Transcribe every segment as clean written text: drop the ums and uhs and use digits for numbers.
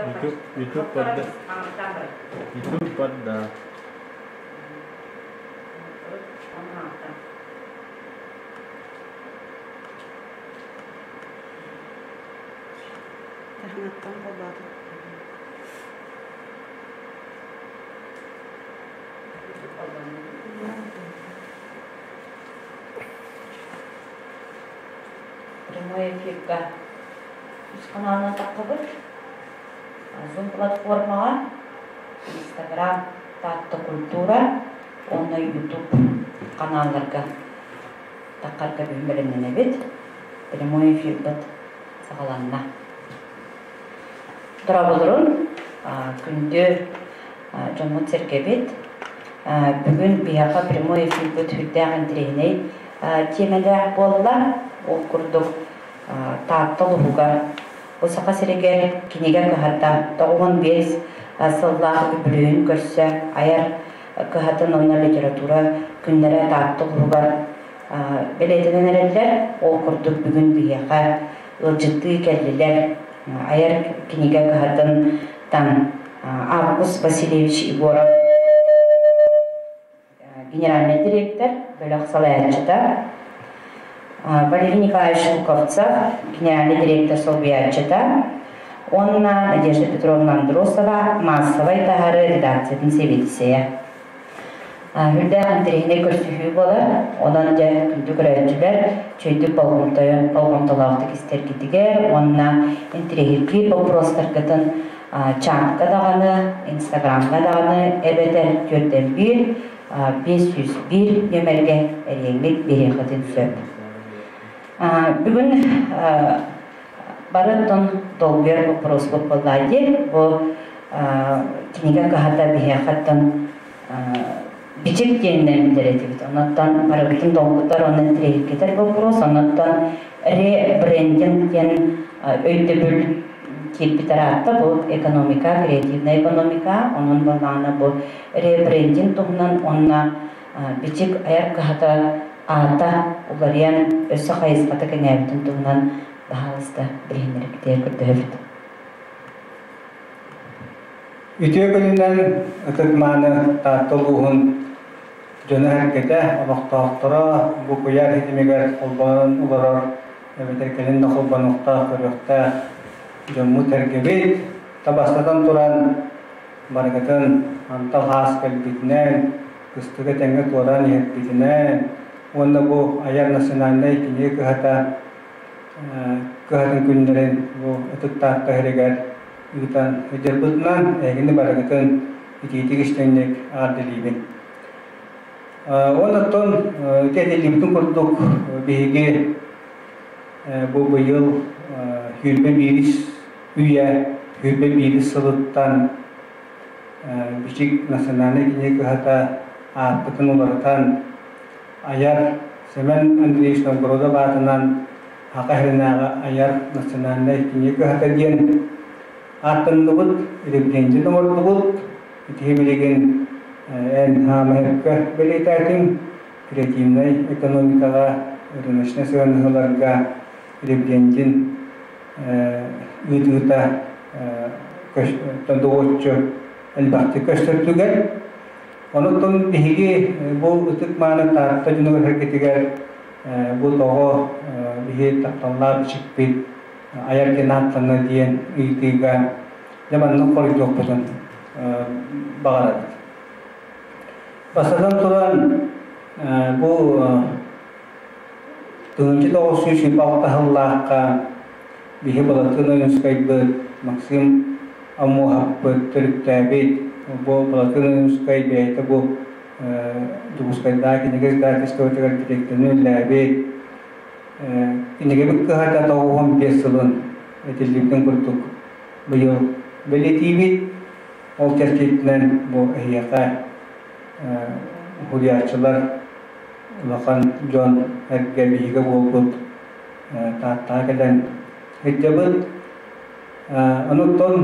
YouTube, YouTube барда. YouTube барда. Таһыҥаттан холбоотум. Прямой эфирга үс каналынан таххыбыт. Zoom платформаҕа Instagram, Таатта культура уонна YouTube каналларга таххарга бүгүн бэлэмнэнэбит. Прямой эфирбыт саҕаланна. Дорооболорун, күндү дьоммут-сэргэбит. Бүгүн биһиэхэ прямой эфирбыт сүрдээх интэриэһинэй тиэмэлээх буолла. Ол курдук Таатта улууһугар бу Саха сиригэр кинигэ кыһата 95 сыллаах үбүлүөйүн көрсө айар кыһатын уонна литература күннэрэ Таатта улууһугар бэлиэтэнэн эрэллэр. Ол курдук бүгүн биһиэхэ ыалдьыттыы кэллилэр. Айар кинигэ кыһатын тан Август Васильевич Егоров генеральный директор, бөлөх салайааччыта, Валерий Николаевич Луковцев, генеральный директор солбуйааччыта, уонна Надежда Петровна Андросова маассабай таһары редакциятын сэбиэдиссэйэ. Үрдээх интэриэһинэй көрсүһүү буолар. Онон дьэ күндү көрөөччүлэр чөйдүк болҕомтолоохтук истэргитигэр уонна интэриэһиргиир боппуруостаргытын чатка даҕаны, инстаграмҥа даҕаны эбэтэр түөртэн биир, 501 нүөмэргэ эрийэҥҥит биэриэххитин сөп. Бүгүн бары оттон долгуйар боппуруоспут буолла дии. Бу кинигэ кыһата биһиэхэттэн бичик диэнинэн билэр этибит. Онуттан барыбытын долгутар, онон интэриэһиргэтэр боппуруос. Онуттан ребрендинг диэн өйдөбүл киирбит араатта бу экономика, креативная экономика. Онон балаана бу ребрендинг туһунан уонна бичик айар кыһата аата уларыйан өссө хайысхата кэҥээбитин туһунан баһаалыста билиһиннэрбитигэр көрдөһөбүт. Үтүө күнүнэн ытык-мааны Таатта улууһун дьоно-сэргэтэ, олохтоохторо бу куйаар ситимигэр холбонон олорор эбэтэр кэлин да холбонуохтаах, көрүөхтээх дьоммут-сэргэбит табастатан туран барыгытын антал хаас кэлбитинэн, кыстыгы тэҥҥэ туораан иһэрбитинэн уонна бу айар национальнай кинигэ кыһата кыһатын күннэрин бу Ытык Таатта сиригэр ыытан ыдьырбытынан эһигини барыгытын итиитик истиҥник аҕардылыыбын. Оннуттан ити этиллибитин курдук биһиги бу быйыл сүүрбэ биирис үйэ сүүрбэ биирис сылыттан Бичик национальнай кинигэ кыһата ааппытын уларытан айар Семен Андреевич Новгородов аатынан Саха сиринээҕи айар национальнай кинигэ кыһата диэн ааттанныбыт, ребрендинг оҥордубут. Ити билигин эн хаамыһыкка бэлиэтээтиҥ, креативнай экономикаҕа, рыночнай сыһыаннаһыыларга ребрендинг ыытыыта добуоччу элбэхтик көстөртүгэр. Онон биһиги бу ытык-мааны Таатта дьонугар сэргэтигэр бу тоҕо биһи тапталлаах бичикпит айар диэн ааттанна диэн ыйытыыга дьэ маннык хоруйдуохпутун баҕарабыт. Бастатан туран бу 1926 сыллаахха биһи Былатыан Ойуунускайбыт, Максим Аммуоһаппыт төрүттээбит бу Былатыан Ойуунускай бэйэтэ бу Дьокуускайдааҕы кинигэ издательствотыгар директорын үлэлээбит кинигэбит кыһата 95 сылын этиллибитин курдук быйыл бэлиэтиибит. Ол чэрчитинэн бу эһиэхэ уһуйааччылар улахан дьон эргэ биһигэ буолбут Тааттаҕа кэлэн сылдьабыт. Онуттан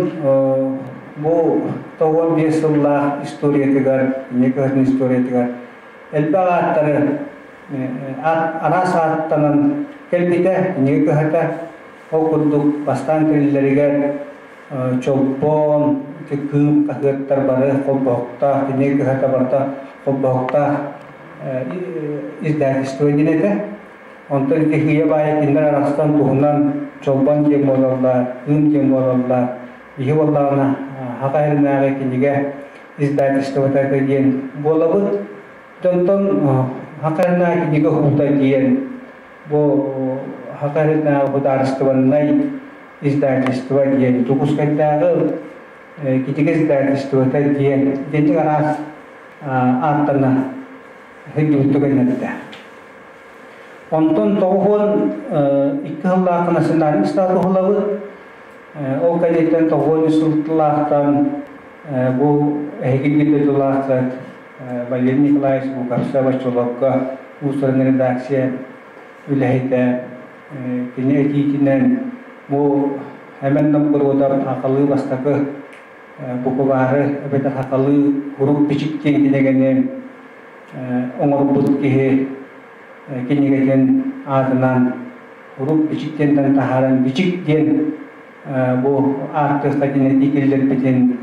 бу 95 сыллаах историятыгар, Ийэ кыһатын историятыгар элбэх ааттары араас ааттанан кэлбитэ, кинигэ кыһата. Ол курдук бастаан тэриллэригэр Чолбон, Кыым хаһыаттар бары холбоһуктаах, кинигэ кыһата барыта холбоһуктаах издательство диэн этэ. Онтон ити хыйа баайа кинилэр арахсан туһунан Чолбон диэн буолаллар, Кыым диэн буолаллар. Биһи буоллаҕына Хаха эринээҕи кинигэ издательствота диэн буолабыт. Онтон Хаха эринээҕи кинигэ уһуута диэн бу Хаха эринээҕи судаарыстыбаннай издательство диэн Дьокуускайдааҕы кинигэ издательствота диэн итинник араас ааттана сылдьыбыт түгэннэрдээх. Онтон 92 сыллаахха национальный статус ылабыт. Ол кэнниттэн 93 сыллаахтан бу эһиги биир дойдулааххыт Валерий Николаевич Луковцев оччолорго уус-уран редакция үлэһитэ кини этиитинэн бу Эмэн Новгородов сахалыы бастакы букубаары эбэтэр сахалыы урук бичик диэн кинигэни оҥорбут киһи кинигэтин аатынан урук бичик диэнтэн таһааран бичик диэн бу ааттыахха диэн этии киллэрбитин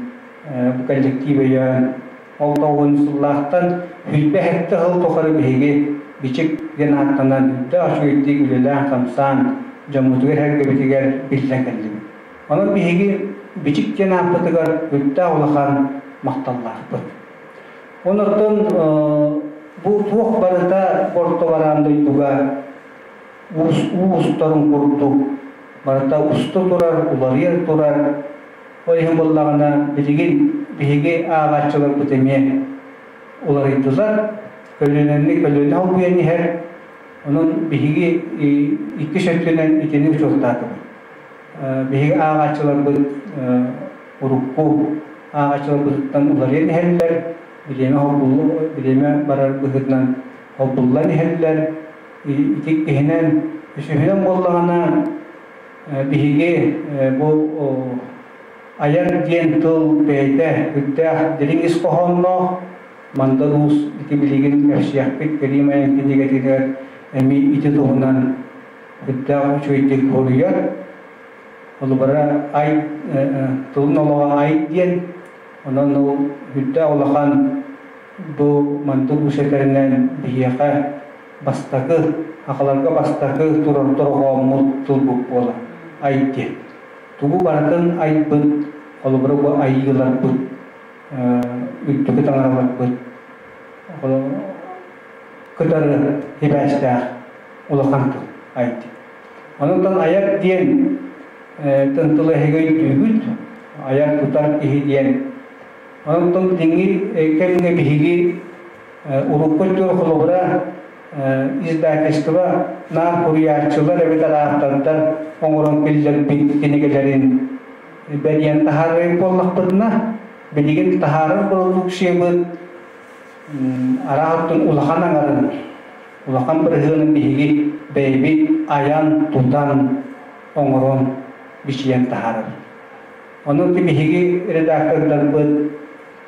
бу коллектив өйөөн ол тоҕуон сыллаахтан 27 сыл тухары биһиги бичик диэн ааттанан үрдээх үчүгэйдик үлэлээн-хамсаан дьоммутугар-сэргэбитигэр биллэн кэллибит. Онон биһиги бичик диэн ааппытыгар үрдээх улахан махталлаахпыт. Онортон бу туох барыта орто бараан дойдуга уу устарын курдук барыта уста турар, уларыйар турар. Ол иһин буоллаҕына билигин биһиги ааҕааччыларбыт эмиэ уларыйдылар. Көлүөнэни көлүөнэ холбуйан иһэр. Онон биһиги иккис өттүнэн итини учуоттаатыбыт. Биһиги ааҕааччыларбыт урукку ааҕааччыларбытыттан уларыйан иһэллэр, билиэмэ билиэмэ барар быһыытынан холбуллан иһэллэр. Ити иккиһинэн, үсүһүнэн буоллаҕына, биһиги бу айар диэн тыл бэйэтэ үрдээх дириҥ ис хоһоонноох Мандар Уус ити билигин кэпсиэхпит Кэриим айан кинигэтигэр эмиэ ити туһунан үрдээх үчүгэйдик хоруйар. Холобура, ай тылын олоҕо ай диэн, онон ол үрдээх улахан бу Мандар Уус этэринэн биһиэхэ бастакы, сахаларга бастакы турар дорҕооммут тылбыт буолар ай диэн. Тугу барытын айбыт, холобура бу айыыларбыт, үрдүкү таҥараларбыт кытары сибээстээх улахан тыл ай диэн. Онон айар диэн тыл эһиги өйдүүгүт, айар тутар киһи диэн. Онтон билиҥҥи кэмҥэ биһиги урукку өттүгэр холобура издательство наар суруйааччылар эбэтэр ааптардар оҥорон киллэрбит кинигэлэрин бэрийэн таһаарар буоллахпытына, билигин таһаарар бородууксуйабыт арааттан улахан аҥарын, улахан бырыһыанын биһиги бэйэбит айан, тутан, оҥорон, бичийэн таһаарабыт. Онон биһиги редактордарбыт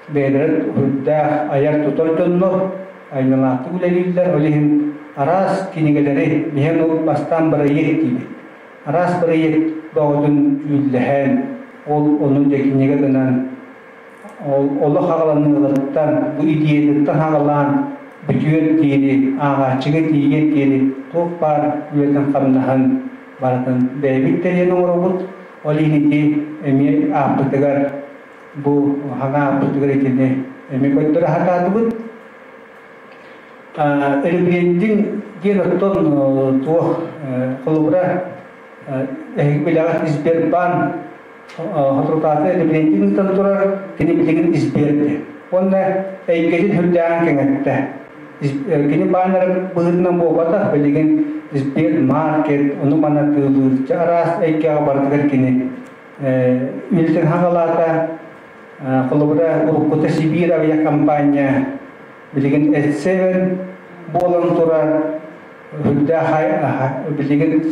бэйэлэрэ үрдээх айар-тутар дьоннор айымньылаахтык үлэлииллэр. Ол иһин араас кинигэлэри биһэн ол бастаан бырайыак диибит. Араас бырайыак бөҕөтүн дьүүллэһэн, ол ону дьэ кинигэ гынан ол олох аҕаланыыларыттан, бу идеятыттан аҕалаан бүтүөр диэри, ааҕааччыга тиийиэр диэри туох баар үлэтин-хамнаһын барытын бэйэбит тэрийэн оҥоробут. Ол иһин ити эмиэ ааппытыгар бу хаҥа ааппытыгар итини эмиэ көрдөрө сатаатыбыт. Ребрендинг диэн оттон туох холобура эһиги билэҕит Сбербанк соторутааҕыта ребрендинг ыытан турар, кини билигин Сбер диэн. Уонна эйгэтин үрдээҕин кэҥэттэ. Кини баннерын быһыытынан буолбатах, билигин Сбер маркет, ону-маны атыылыыр, чэ араас эйгэҕэ барытыгар кини үлэтин хаҥалаата. Холобура, уруккута Сибиир авиакомпания билигин S7 буолан турар, үрдээх билигин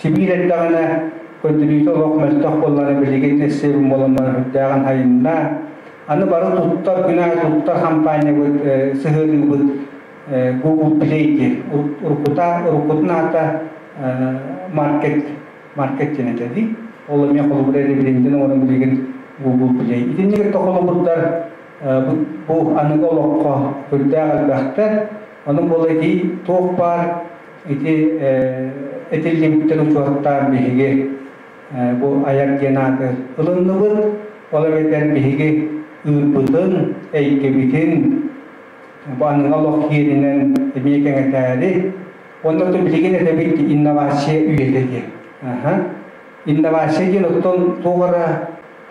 Сибиир эрдэҕинэ көрдөрүүтэ олох мөлтөх буоллаҕына билигин S7 буолан баран үрдээҕин хайынна. Аны бары туттар, күн аайы туттар хампаанньабыт сыһыарыыбыт Google Play диэн. Уруккута, уруккутун аата Маркет маркет диэн этэ дии. Ол эмиэ холобур эрэ оҥорон билигин Google Play. Итинник холобурдар бу аныгы олоххо үрдээх элбэхтэр. Онон буола ити туох баар ити этиллибиттэр учуоттаан биһиги бу айар диэн ааты ылынныбыт. Ол эбэтэр биһиги ыырбытын, эйгэбитин бу аныгы олох киэринэн эмиэ кэҥэтээри. Онно билигин этэбит инновация үйэтэ диэн. Инновация диэн оттон туох эрэ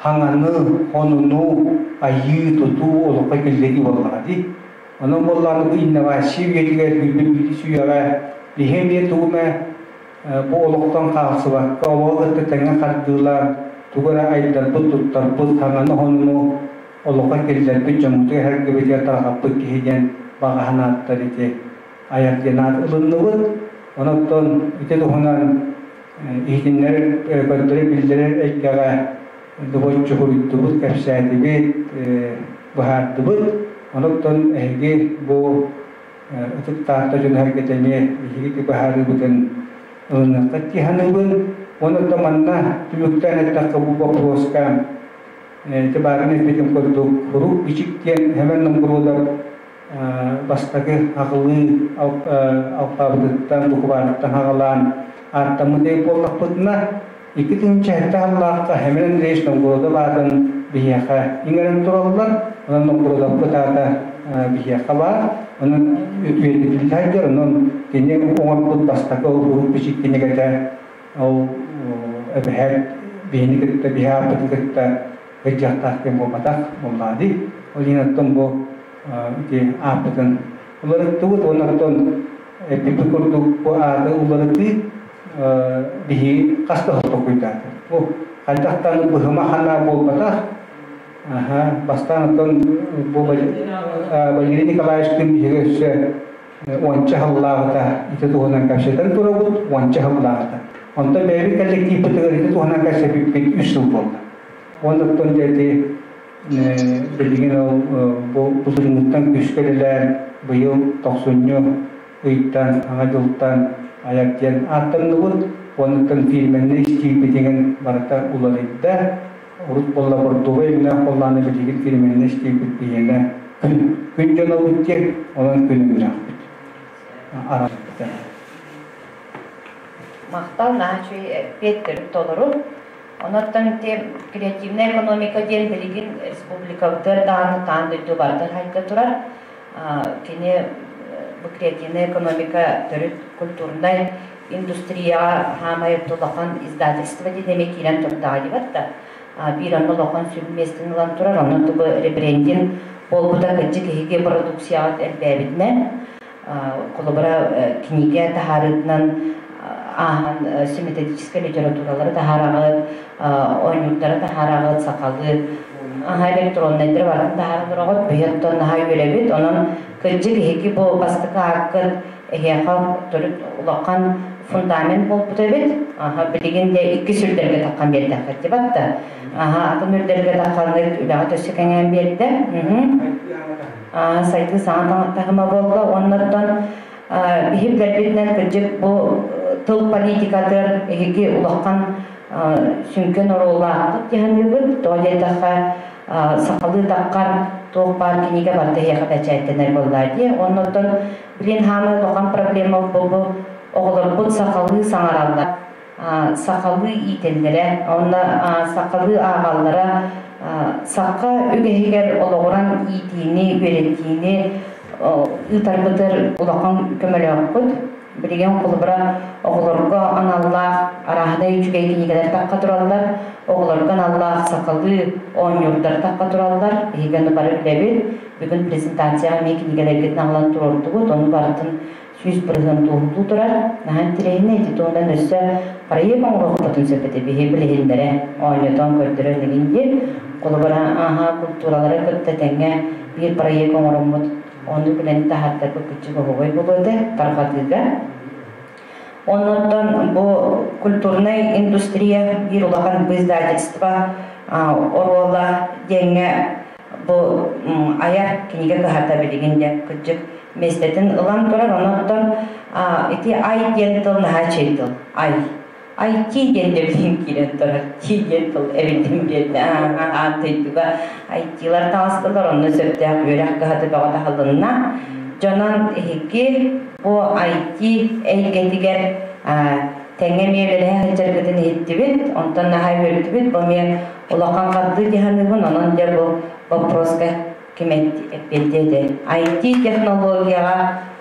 хаҥаны, хонуну, айыы, тутуу олоххо киллэрии буоллаҕа дии. Онон буоллаҕына бу инновация үйэтигэр күүрбүт биир үйэҕэ биһи эмиэ тугу эмэ бу олохтон хаалсыбакка, олоҕу кытта тэҥҥэ хардыылаан тугу эрэ айдарбыт, туттарбыт, хаҥаны-хонуну олоххо киллэрбит, дьоммутугар эһэргэбитигэр тарҕаппыт киһи диэн баҕа санааттар ити айар диэн аат ылынныбыт. Онон ити туһунан иһитиннэрэр, көрдөрөр, биллэрэр эйгэҕэ добоччу суруйдубут, кэпсээтибит, быһаардыбыт. Онон эһиги бу ытык Таатта дьоно сэргэтэ эмиэ биһиги быһаарыыбытын ылыныаххыт дии саныыбын. Онон манна түмүктээн эттэххэ бу боппуруоска ити баарын эппитим курдук куруук бичик диэн Хэмэн Номгурудов бастакы аҕылыы алпаабытыттан, букубаарыттан аҕалаан ааттаммыт эй буоллахпытына, 2007 сыллаахха Хэмэн Андреевич Новгородов аатын биһиэхэ иҥэрэн тураллар. Онон Новгородовпут аата биһиэхэ баар. Онон үөрэтиллэ сылдьар. Онон кини оҥорбут бастакы урук бичик кинигэтэ ол эбэһээт биһини кытта, биһи ааппытын кытта сылдьыахтаах диэн буолбатах буоллаҕа дии. Ол иһин оттон бу ити ааппытын уларыттыбыт уонна оттон эппиппит курдук бу ааты уларытыы биһиги хас да сыл толкуйдаатым. Бу хайдахтан быһыма ханаа буолбатах. Аха, бастаан оттон бу Валерий Николаевичтыын биһиги өссө уонча сыллааҕыта ити туһунан кэпсэтэн турабыт, уонча сыллааҕыта. Онтон бэйэбит коллективпытыгар ити туһунан кэпсэппиппит үс сыл буолла. Оннуктан дьэ ити билигин ол бу былырыыҥҥыттан күүскэ үлэлээн быйыл тохсунньу ыйтан, Аҥа дьылтан айар диэн ааттанныбыт. Оннуктан фирменнэй истиилбитигин барыта уларыйда. Урут буолла бордовай өҥнөөх буоллаҕына билигин фирменнэй истиилбит биһиэнэ күн күн дьонобут диэн, онон күн өҥнөөхпүт. Аралбыта. Махтал наһаа үчүгэй эппиэт төрүт толору. Онон ити креативная экономика диэн билигин республикабытыгар даҕаны таан дойду барытын хайда турар. Кини бу креативная экономика төрүт культурнай индустрияҕа хаамай улахан издательство диэн эмиэ киирэн турдаҕа диэбэт да. Биир онно улахан сүрүн миэстэни ылан турар. Онон тугу ребрендинг буолбута кырдьык эһиги продукцияҕыт элбээбитинэн холобура кинигэ таһаарыытынан ааһан методическай литературалары таһаараҕыт, оонньуурдары таһаараҕыт, сахалыы аһа электроннайдары барытын таһааран тураҕыт, бэйэттэн наһаа үөрэбит. Онон кырдьык эһиги бу бастакы ааккыт эһиэхэ төрүт улахан фундамент буолбут эбит. Аха билигин де иккис үрдэргэ таххан биэрдэххит дибат да. Аха атын үрдэргэ таххаҥҥыт үлэҕэ өссө кэҥээн биэрдэ. Сайдыы саҥа таһыма буолла. Оннортон биһи билэрбитинэн кырдьык бу тыл политикатыгар эһиги улахан сүҥкэн оруоллааххыт дьаһаныыбыт. Тоҕо диэтэххэ сахалыы таххар туох баар кинигэ барыта эһиэхэ бэчээттэнэр буоллаа дии. Оннортон билин хаамай улахан проблема буолбу оҕолорбут сахалыы саҥараллар, сахалыы иитэллэрэ, онно сахалыы ааҕаллара, саха үгэһигэр олоҕуран иитиини, үөрэтиини ыытарбытыр улахан көмөлөөхпүт. Билигин холобура оҕолорго аналлаах арааһынай үчүгэй кинигэлэр тахха тураллар, оҕолорго аналлаах сахалыы оонньуурдар тахха тураллар. Биһиги ону бары билэбит. Бүгүн презентацияҕа эмиэ кинигэлэргитин аҕалан туруордубут, ону барытын 100% туоһулуу турар. Наһаа интэриэһинэй ити туһунан өссө проект оҥоруохпутун сөп этэ биһи билиһиннэрэ оонньотон көрдөрөн игин диэн. Холобура, аһа культуралары кытта тэҥҥэ биир проект оҥороммут, ону билэн таһааттарбыт кыччык оһуобай буолуо этэ тарҕатыыга. Оннуттан бу культурнай индустрия биир улахан издательство оруола диэҥҥэ бу айар кинигэ кыһата билигин дьэ кырдьык. Миэстэтин ылан турар, онон ити ай диэн тыл наһаа үчүгэй тыл. Ай. IT диэн да билигин киирэн турар. Ти диэн тыл эбиллэн биэрдэ. Аан дойдуга IT-лар таҕыстылар, онно сөптөөх үөрэх кыһата бөҕө таһылынна. Дьонон иһики бу IT эйгэтигэр тэҥҥэ эмиэ үлэлэһэ сылдьаргытын иһиттибит, онтон наһаа үөрдүбүт. Бу эмиэ улахан хардыы дии саныыбын, онон дьэ бу вопроска ким эппиэттиэ IT технологияҕа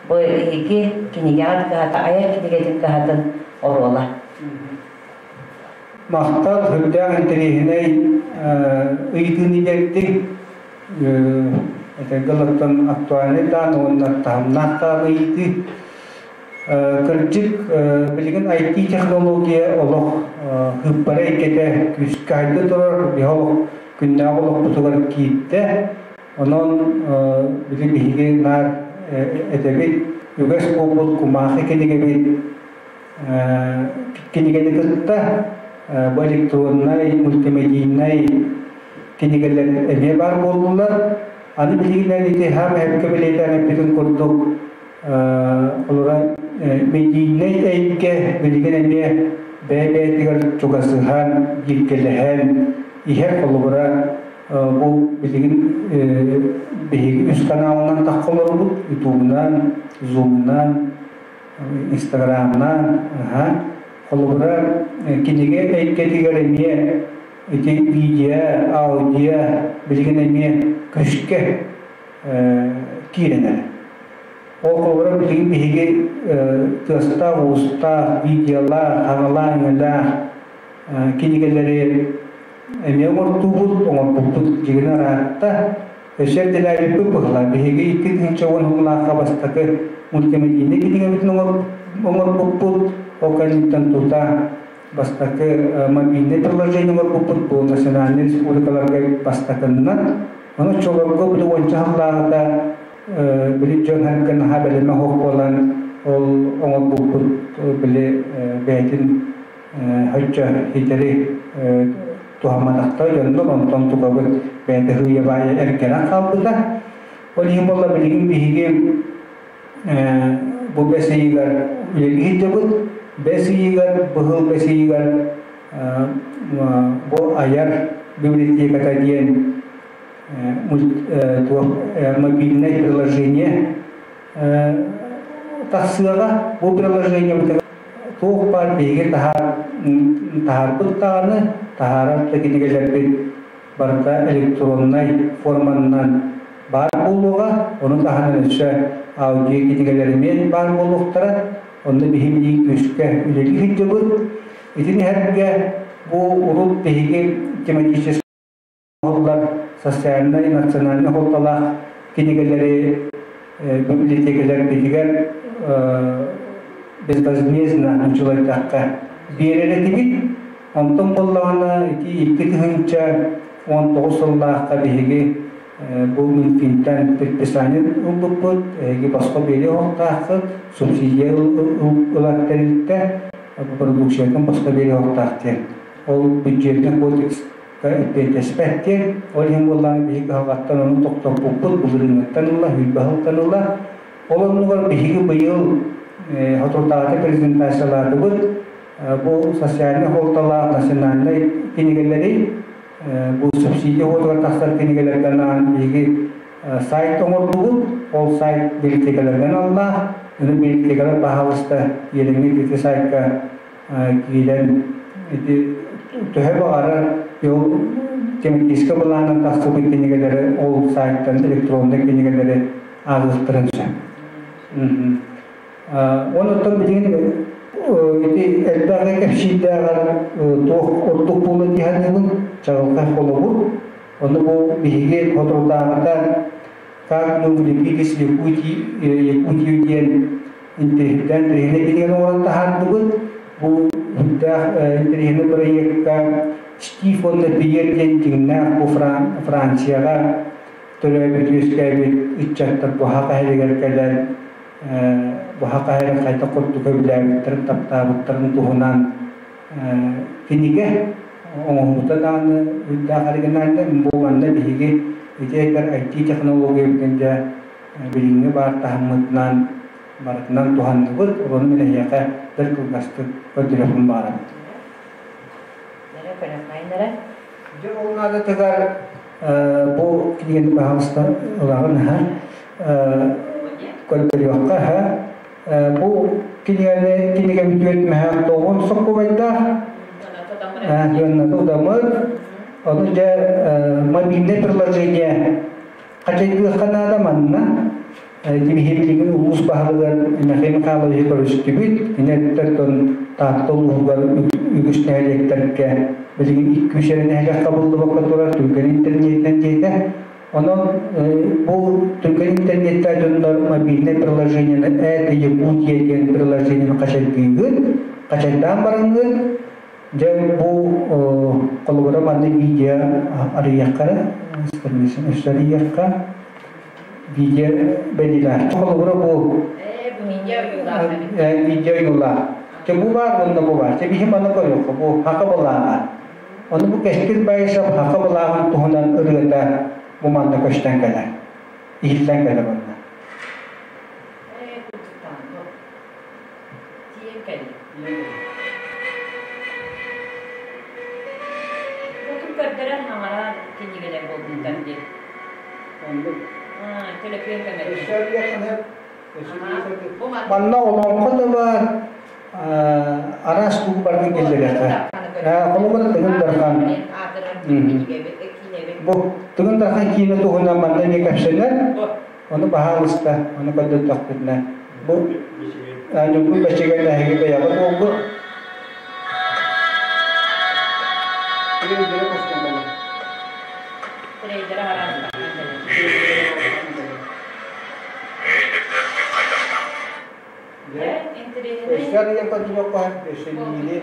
бу эһиги кинигэҕит кыһата айар кинигэтин кыһатын оруола. Махтал сүрдээх интэриэһинэй ыйытыыны биэрдиҥ. Этэргэ олортон актуальнай даан уонна таһымнаах даан ыйытыы. Кырдьык, билигин IT технология олох ыыппара эйгэтэ күүскэ сайда турар, биһи олох күннээҕи олохпутугар киирдэ. Онон били биһиги наар этэбит, үгэс буолбут кумаахы кинигэбит кинигэни кытта бу электроннай, мультимедийнай кинигэлэр эмиэ баар буоллулар. Аны билигин ити хаам эһэпкэ бэлиэтээн эппитин курдук олорон медийнэй эйгэ билигин эмиэ бэйэ-бэйэтигэр чугасыһан, бииргэлэһэн иһэр. Холобура, бу билигин биһиги үс каналынан тахха олоробут: Ютубунан, Зумунан, Инстаграмынан. Холобура, кинигэ эйгэтигэр эмиэ ити видео, аудио билигин эмиэ күүскэ киирэн эрэр. Ол холобура билигин биһиги тыастаах-уустаах, видеолаах, хаҥалаах-иҥэлээх кинигэлэри эмиэ оҥортуубут, оҥорбуппут дьигинэ ыраатта. Өссө эрдэлээбиппит быһыылаах. Биһиги 2010 сыллаахха бастакы мультимедийнай кинигэбитин оҥорбуппут. Ол кэнниттэн тута бастакы мобильнай приложение оҥорбуппут бу национальнай республикаларга бастакыннан. Ону оччолорго били уонча сыллааҕыта били дьон харга наһаа бэлэмэ суох буолан ол оҥорбуппут били бэйэтин хоччо хитэри туһамматахтар дьоннор, онтон тукабыт бэйэтэ сыыйа баайа эргэрэн хаалбыта. Ол иһин буолла билигин биһиги бу бэс ыйыгар үлэлии сылдьабыт. Бэс ыйыгар, быһыл бэс ыйыгар бу айар библиотеката диэн мобильное приложение тахсыаҕа. Бу приложение туох баар биһиги таһаарбыт даҕаны, таһаарар да кинигэлэрбит барыта электроннай форманнан баар буолуоҕа. Ону таһынан өссө аудио кинигэлэр эмиэ баар буолуохтара. Онно биһи билигин күүскэ үлэлии сылдьабыт. Итини сэргэ бу урут биһиги тематическай оҥоһуллар социальнай, национальнай суолталаах кинигэлэри библиотекаларбытыгар безвозмездно нучулайдахха биэрэр этибит. Онтон буоллаҕына ити 2019 сыллаахха биһиги бу Минфинтэн предписание ылбыппыт, эһиги босхо биэриэ оһохтооххут, субсидия ылар тэрилтэ продукциятын босхо биэриэ оһохтоох диэн. Ол бюджетный кодекс эппиэттэспэт диэн, ол иһин буоллаҕына биһиги кыһалҕаттан ону тохтоппуппут, былырыыҥҥыттан ыла, сүүрбэ сылтан ыла. Ол оннугар биһиги быйыл соторутааҕыта презентациялаатыбыт, бу социальнай суолталаах национальнай кинигэлэри, бу субсидия уотугар тахсар кинигэлэргэ анаан биһиги сайт оҥордубут. Ол сайт библиотекаларынан аллаах. Аны библиотекалар баһаалыста иэдэҥҥит ити сайтка киирэн ити төһө баҕарар ол тематическай былаанынан тахсыбыт кинигэлэри ол сайттан электроннай кинигэлэри ааҕыахтарын сөп. Онуттан билигин ити элбэх кэпсиирдээҕэр туох ордук буолуо дии саныыбын, чаҕылхай холобур. Ону бу биһиги соторутааҕыта «Как мы влюбились в Якутию» диэн интэриэһиргээн интэриэһинэй кинигэни оҥорон таһаардыбыт. Бу сүрдээх интэриэһинэй бырайыакка Стив уонна Пьер диэн дьиҥнээх бу Францияҕа төрөөбүт үөскээбит ыччаттар бу саха иһигэр кэлэн бу саха иһин хайдах курдук сөбүлээбиттэрин, таптаабыттарын туһунан кинигэ оҥоһуута даҕаны үрдээх оригинальнай. Бу манна биһиги ити этэр IT технологиябытын дьэ Билиҥҥи баар таһыммытынан барытынан туһанныбыт, ону мин эһиэхэ бэрт кылгастык көрдөрүөхпүн баҕарабын. Дьэ ол наадатыгар бу кинигэни баһаалыста ылаҕын аһа көрдөрүөххэ аһа бу кинигэни кинигэбит үөтмэһэ тоҕун соккубайдаах удамыр ону дьэ мобильное приложение хачайдыахха наада манна Тимиһи билигин улуус баһылыгар Михаил Михайловичы көрүстүбүт. Кини өттөн Таатта улууһугар үгүс нэһилиэктэргэ билигин 200 эрэ нэһилиэк хабыллыбакка турар түргэн интернетинэн диэтэ. Онон бу түргэн интернеттээх дьоннор мобильнай приложениены «Это Якутия» диэн приложениены хачайдыыгыт, хачайдаан бараҥҥыт, дьэ бу холобура манна видео арыйыахха эрэ, страницаны өссө арыйыахха. Видео бэлиэлээх. Холобура бу видео ойуулаах. Чэ бу баар уонна бу баар. Чэ биһи маны көрүөххэ бу хака былааҕа. Ону бу Кэскил Баишев хака былааҕын туһунан ырыата бу манна көстөн кэлэр. Иһиллэн кэлэр онно. Отун көрдөрөн хаҥаран кинигэлэр буолбуттар дии. Оннук. Төлөпүөн көмөтүнэн. Манна олоҥхо да баар, араас тугу барытын киллэриэххэ. Холобура Тыгын Дархан. Бу Тыгын Дархан киинэ туһунан манна эмиэ кэпсэнэр. Ону баһаалыста, ону көрдөрдөхпүтүнэ. Бу Ньургун Бэчигэн эһиги бэйэҕит буолбут. Өссө арыйан көрдүрүөххэ өссө биири.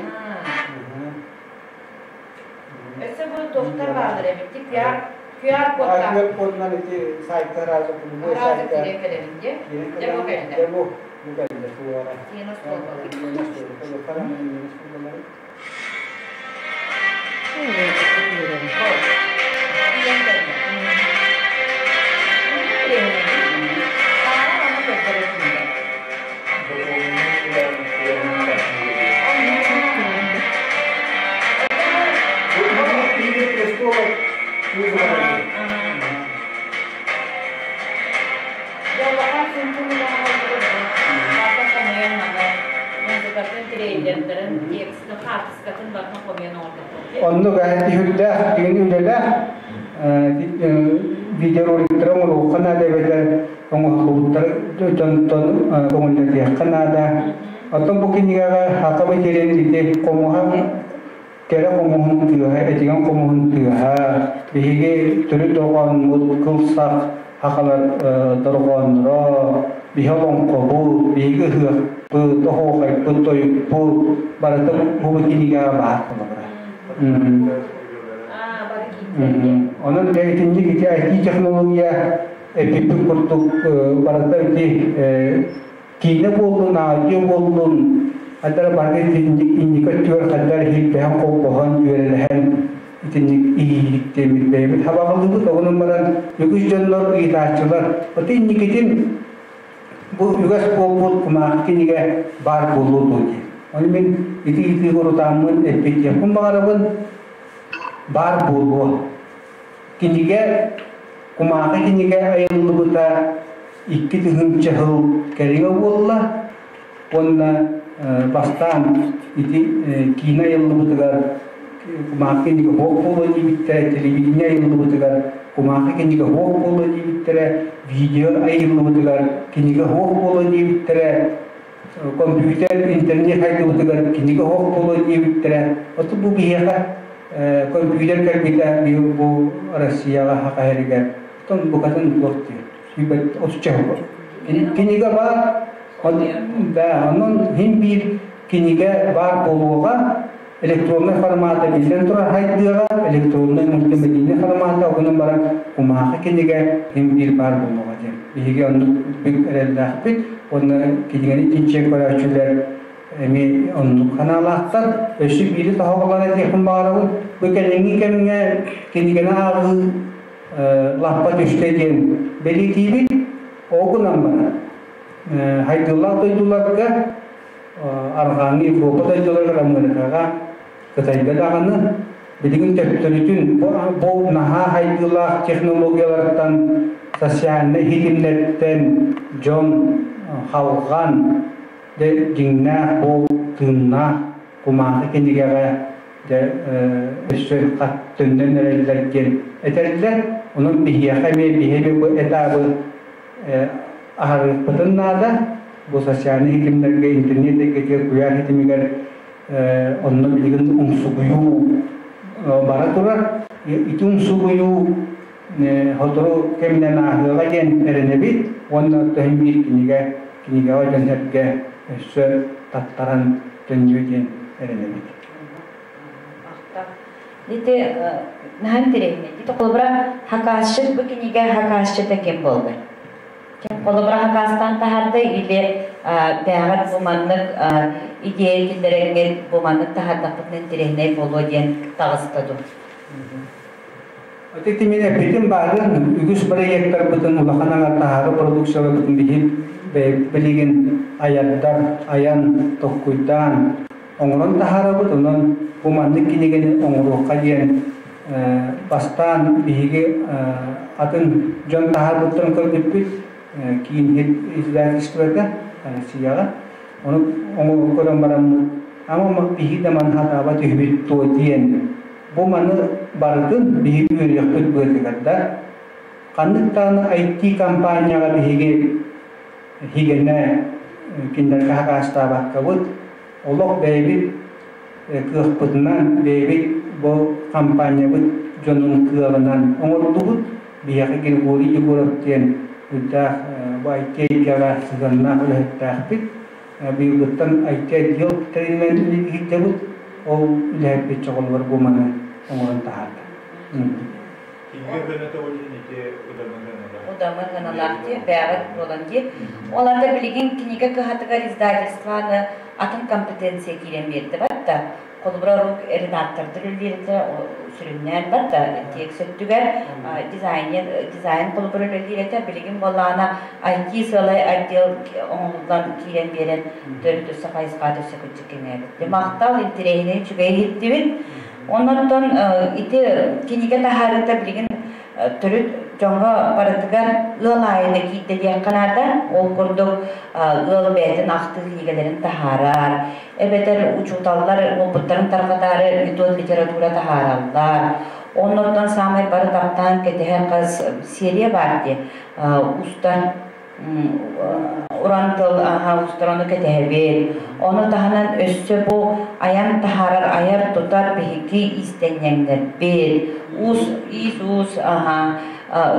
Өссө бу туохтар бааллар эбит QR QR кодтаах. QR кодунан ити сайтка разы любой Разы сайтка киирэн кэлэбин дии. Дьэ бу кэллэ. Дьэ бу бу кэллэ суоҕа. Тиэнэ суолбалар. Тиийэн кэллэ. Таара аны көрдөрө тиийдэ. Дьоллохон сымпымынаҕа хомуйан маны музыкатын, трейлердарын, текстын, хаартыскатын барытын хомуйан оҥордохпут. Оннук түһүлдээх, дигин үлэлээх видеороликтары оҥоруохха наада эбэтэр оҥоһуллубуттары дьонтон көҥүллэтиэххэ наада. Оттон бу кинигэҕэ хакабы тиэрэн ити хомуһа кэрэ хомуһун тыаһа, этигэн хомуһун тыаһа, биһиги төрүт дорҕоонмут кыл сах хахалар дорҕоонноро, биһи олоҥхобут, биһиги ыһыахпыт, оһуохайбыт, тойукпут барыта бу кинигэҕэ баар холобура. Онон итинник ити IT-технология эппиппит курдук барыта ити киинэ буоллун, аудио буоллун, хаддара барыта итинник инники өттүгэр хаддар иһирдэһэн, холбоһон, үөрэлэһэн итинник иһииктиэммит бэйэбит хабаҕалыыбыт. Оҕунан баран үгүс дьоннор ыйытааччылар, оти инникитин бу үгэс буолбут кумаахы кинигэ баар буолуо дуо диэн. Ону мин ити ыйытыыга урутааммын эппиэттиэхпин баҕарабын, баар буолуо. Кинигэ, кумаахы кинигэ айыллыбыта 2000 сыл кэриҥэ буолла уонна бастаан ити киинэ айыллыбытыгар кумаахы кинигэ суох буолуо диэбиттэрэ, телевидение айыллыбытыгар кумаахы кинигэ суох буолуо диэбиттэрэ, видео айыллыбытыгар кинигэ суох буолуо диэбиттэрэ, компьютер, интернет хайдыбытыгар кинигэ суох буолуо диэбиттэрэ. Оту бу биһиэхэ компьютер кэлбитэ бу Россияҕа хаха иһэригэр оттон букатын туох диир сүүбэт отучча кинигэ баар да онон хин биир кинигэ баар буолуоҕа электроннай формата биллэн турар хайдыаҕа электроннай мультимедийнай формата огунан баран кумаахы кинигэ хин биир баар буолуоҕа диэн биһиги оннук бүк эрэллээхпит уонна кинигэни чинчийэн көрөөччүлэр эмиэ оннук санаалаахтар. Өссө биири тоһоҕолоон этиэхпин баҕарабын. Бу кэлиҥҥи кэмҥэ кинигэни ааҕыы лаппа түстэ диэн бэлиэтиибит. Ол гынан баран, хайдыылаах дойдуларга, Арҕааҥҥы Европа дойдуларыгар, Америкаҕа, Кытайга даҕаны билигин төттөрүтүн бу наһаа хайдыылаах технологиялартан, социальнай ситимнэртэн дьон халҕан, дьэ дьиҥнээх бу тыыннаах кумааҕы кинигэҕэ дьэ өссө хат төннөн эрэллэр диэн этэллэр. Онон биһиэхэ эмиэ биһиги бу этабы аһарыахпытын наада. Бу социальнай ситимнэргэ, интернет эйгэтигэр, куйаар ситимигэр онно билигин умсугуйуу бара турар. Ити умсугуйуу сотору кэминэн ааһыаҕа диэн эрэнэбит уонна төһөн биир кинигэ кинигэҕэ дьон-сэргэ өссө таттаран төннүө диэн эрэнэбит. Ити наһаа интэриэһинэй. Ити холобура хакасчыт бу кинигэ хакасчыта ким буолла? Ким холобура хакастан таһаарда или бэйэҕит бу маннык идея киллэрэҥҥит бу маннык таһаардахпытына интэриэһинэй буолуо диэн таҕыста дуу? Ити мин эппитим баарын үгүс проекттарбытын улахан аҥар таһаары продукцияларбытын билигин айардар, айан, толкуйдаан оҥорон таһаарабыт. Онон бу маннык кинигэни оҥоруохха диэн бастаан биһиги атын дьон таһаарбыттарын көрбүппүт киин издательствота Россияҕа. Ону оҥорон көрөн бараммыт, ама биһиги да маны хатаабат үһүбүт дуо диэн Бу маны барытын биһиги үөрүйэхпит быатыгар да, ханнык даҕаны IT-компанияҕа биһиги хигэнэ кинилэргэ хакаастаабаккабыт, олох бэйэбит кыахпытынан, бэйэбит бу компаниябыт дьонун кыаҕынан оҥордубут. Биһиэхэ Григорий Егоров диэн үрдээх бу IT-эйгэҕэ сыһыаннаах үлэһиттээхпит. Быйылгыттан IT-отдел тэринэн иһиттэбит. Ол үлэһиппит чоҕолугар бу маны оҥорон таһаарда. Кинигэ көнөтө ол иһин ити удамы гыналаах. Удамы гыналаах дии, бэҕэт буолан дии. Ол ата билигин кинигэ кыһатыгар издательствоны атын компетенция киирэн биэрдэ батта. Холобура рук редактордар үлэлиирдэ сүрүннээн барда текст өттүгэр дизайнер дизайн холобура үлэлиир этэ билигин буоллаҕына IT сыалай отдел оҥоһуллан киирэн биэрэн төрүт өссө хайысхата өссө кырдьык кэҥээбит. Махтал интэриэһинэй үчүгэй иһиттибит. Оннортон ити кинигэ таһаарыыта билигин төрүт дьоҥҥо барытыгар ыал аайына киирдэ диэххэ наада. Ол курдук ыал бэйэтин ахтыы кинигэлэрин таһаарар, эбэтэр учууталлар уопуттарын тарҕатаары метод литература таһаараллар. Оннортон саамай бары таптаан кэтэһэр хас серия баар дии. Устар уран тыл аһа устар ону кэтэһэбит. Ону таһынан өссө бу айан таһаарар, айар-тутар биһиги иистэнньэҥнэрбит. Уус, иис-уус аһа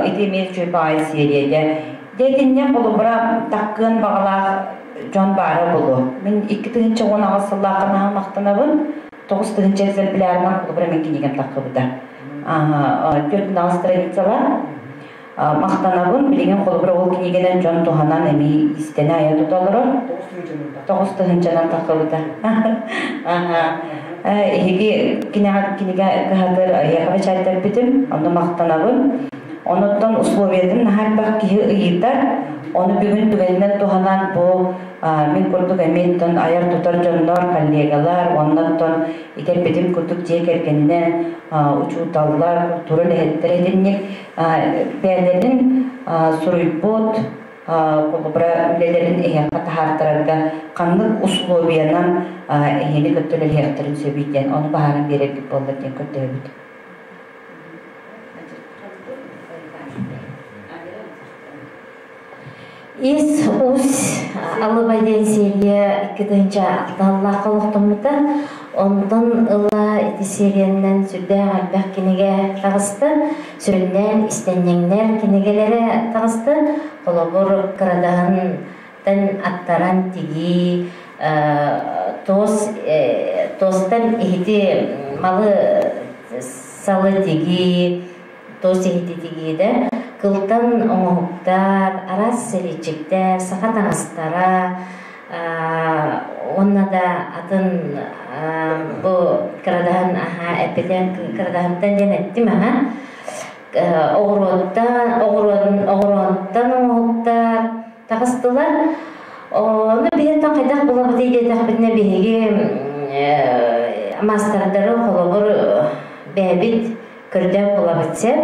ити эмиэ үчүгэй баҕайы серия Дьэ итиннэ холобура таккыан баҕалаах дьон баара буолуо. Мин 2018 сыллаахха наһаа махтанабын. 9000 экземплярынан холобура мин кинигэм таххыбыта. 46 страницалар. Махтанабын. Билигин холобура ол кинигэнэн дьон туһанан эмиэ истэнэ айа тута олорор. Тоҕус тыһыынчанан таххыбыта. Эһиги кинигэ кыһатыр эһиэхэ бэчээттэрбитим. Онно махтанабын. Онуттан условиятын наһаа элбэх киһи ыйытар. Ону бүгүн түгэнинэн туһанан бу мин курдук эмиэ айар-тутар дьоннор, коллегалар, оннуттан итэрбитим курдук дьиэ кэргэнинэн учууталлар, культура үлэһиттэрэ итинник бэйэлэрин суруйбут холобура үлэлэрин эһиэхэ таһаартарарга ханнык условиянан эһиэни кытта үлэлэһиэхтэрин сөбүй диэн ону баһааран биэрэргит буоллар диэн көрдөһөбүт. Ис ус алыба диэн серия 2 алталлаахха олохтоммута. Онтон ыла ити сериянан сүрдээх элбэх кинигэ таҕыста. Сүрүннээн истэнньэҥнэр кинигэлэрэ таҕыста. Холобур, кырадаһынтан аттаран тигии, туос туостан иһити малы салы тигии, туос иһити тигиидэ кылтан оҥоһуктар, араас сэлиэччиктэр, саха таҥастара уонна да атын бу кырадаһын аһа эппитин кырадаһынтан диэн эттим аһа. Оҕуруоттан, оҕуруоттан оҥоһуктар таҕыстылар. Ону биһиттэн хайдах булабытый диэтэхпитинэ, биһиги маастардары холобур бэйэбит көрдөөн булабыт сөп.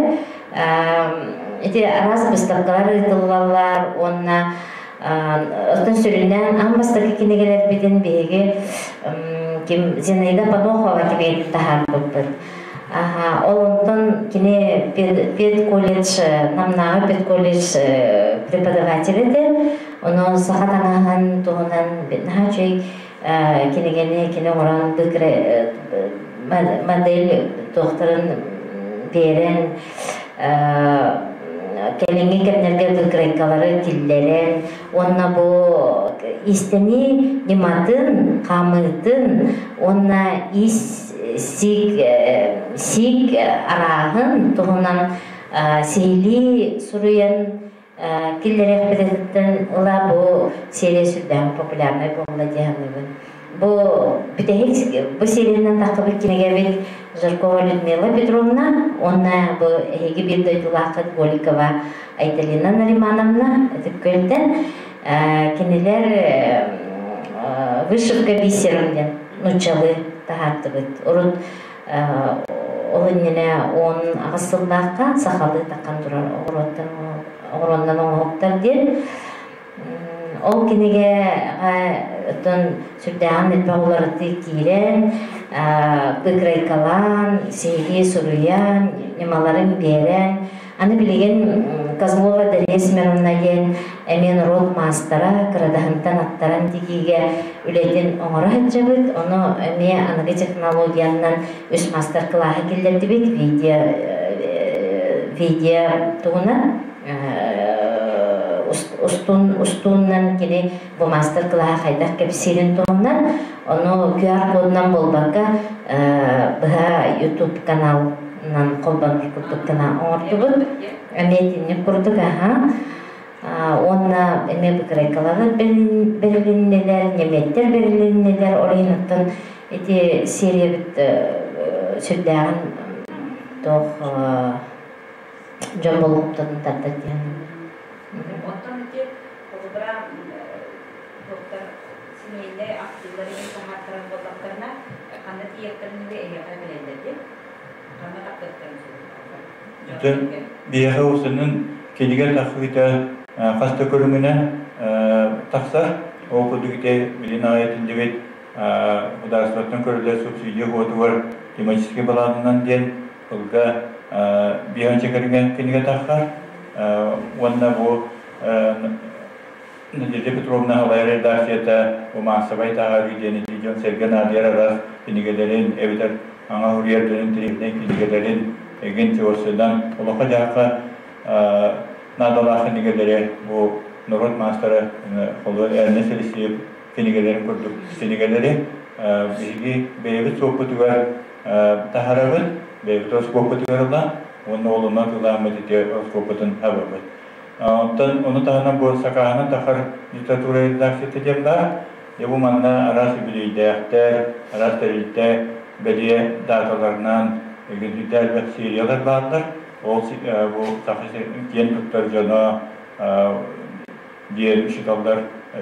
Ити араас быыстапкалар ыытыллаллар уонна оттон сүрүннээн аан бастакы кинигэлэрбитин биһиги ким Зинаида Панохова кинигэтин таһаарбыппыт. Ол онтон кини педколледж, Намнааҕы педколледж преподаватель этэ. Ону саха таҥаһын туһунан наһаа үчүгэй кинигэни кини оҥорон модель туохтарын биэрэн кэлиҥҥи кэмнэргэ выкройкалары киллэрэн уонна бу иистэнии ньыматын, хаамыытын уонна ис сиик сиик арааһын туһунан сиһилии суруйан киллэриэхпититтэн ыла бу серия сүрдээх популярнай буолла дии саныыбын. Бу бүтэһик бу сериянан таххыбыт кинигэбит Жиркова Людмила Петровна уонна бу эһиги биир дойдулааххыт Голикова Айталина Наримановна Ытык-Күөлтэн кинилэр вышивка бисером диэн нууччалыы таһаардыбыт. Урут ол иннинэ 18 сыллаахха сахалыы таххан турар оҕуруоттан оҕуруоннан оҥоһуктар диэн. Ол кинигэҕэ оттон сүрдээҕин элбэх уларытыы киирэн, быкрайкалаан, сиһилии суруйан, ньымаларын биэрэн, Аны билигин Козлова Дария Семеновна диэн эмиэ норуот маастара, кырадаһынтан аттаран тигиигэ үлэтин оҥоро сылдьабыт. Ону эмиэ аныгы технологиянан үс маастар-кылааһы киллэрдибит видео, видео туһунан устун устууннан кини бу маастар-кылааһы хайдах кэпсиирин туһунан ону QR-кодунан буолбакка быһа YouTube канал холбонор курдук гына оҥордубут. Эмиэ итинник курдук аһа. Уонна эмиэ быкырайкалары бэрилиннилэр, ньэмиэттэр бэрилиннилэр. Ол иһин оттон ити сериябыт сүрдээҕин туох дьон болҕомтотун тардар диэн. Оттон ити холобура туохтар семейнэй актыылар иһин таһаартарар буоллахтарына, ханна тиийиэхтэрин эһиэхэ билэллэр дии? Ханна тахсыахтарын Итин биһиэхэ усунун кинигэ тахсыыта хас да көрүҥүнэн тахсар. Ол курдук ити билин аҕай этиллибит государствоттан көрүллэр субсидия уотугар тематическай балаанынан диэн тылга биһанча кэриҥэ кинигэ тахсар. Уонна бу Надежда Петровна салайар редакцията бу маассабай таһаарыы диэн ити дьон-сэргэ наадыйар араас кинигэлэрин эбэтэр аҥа суруйар дьон интэриэһинэй кинигэлэрин эгин теорсынан олоххо-дьаһахха наадалаах кинигэлэри бу норуот маастара холу Эрнест Елисеев кинигэлэрин курдук кинигэлэри биһиги бэйэбит суоппутугар таһаарабыт, бэйэбит оскуоппутугар ылан уонна ол онно тылааммыт ити оскуоппутун хабабыт. Оттон ону таһынан бу сакааһынан тахар литература редакцията диэн баар. Дьэ бу манна араас үбүлүөйдээхтэр, араас тэрилтэ бэлиэ дааталарынан эгинтийдэ элбэх сериялар бааллар. Ол бу саха киэн туттар дьоно диэн учууталлар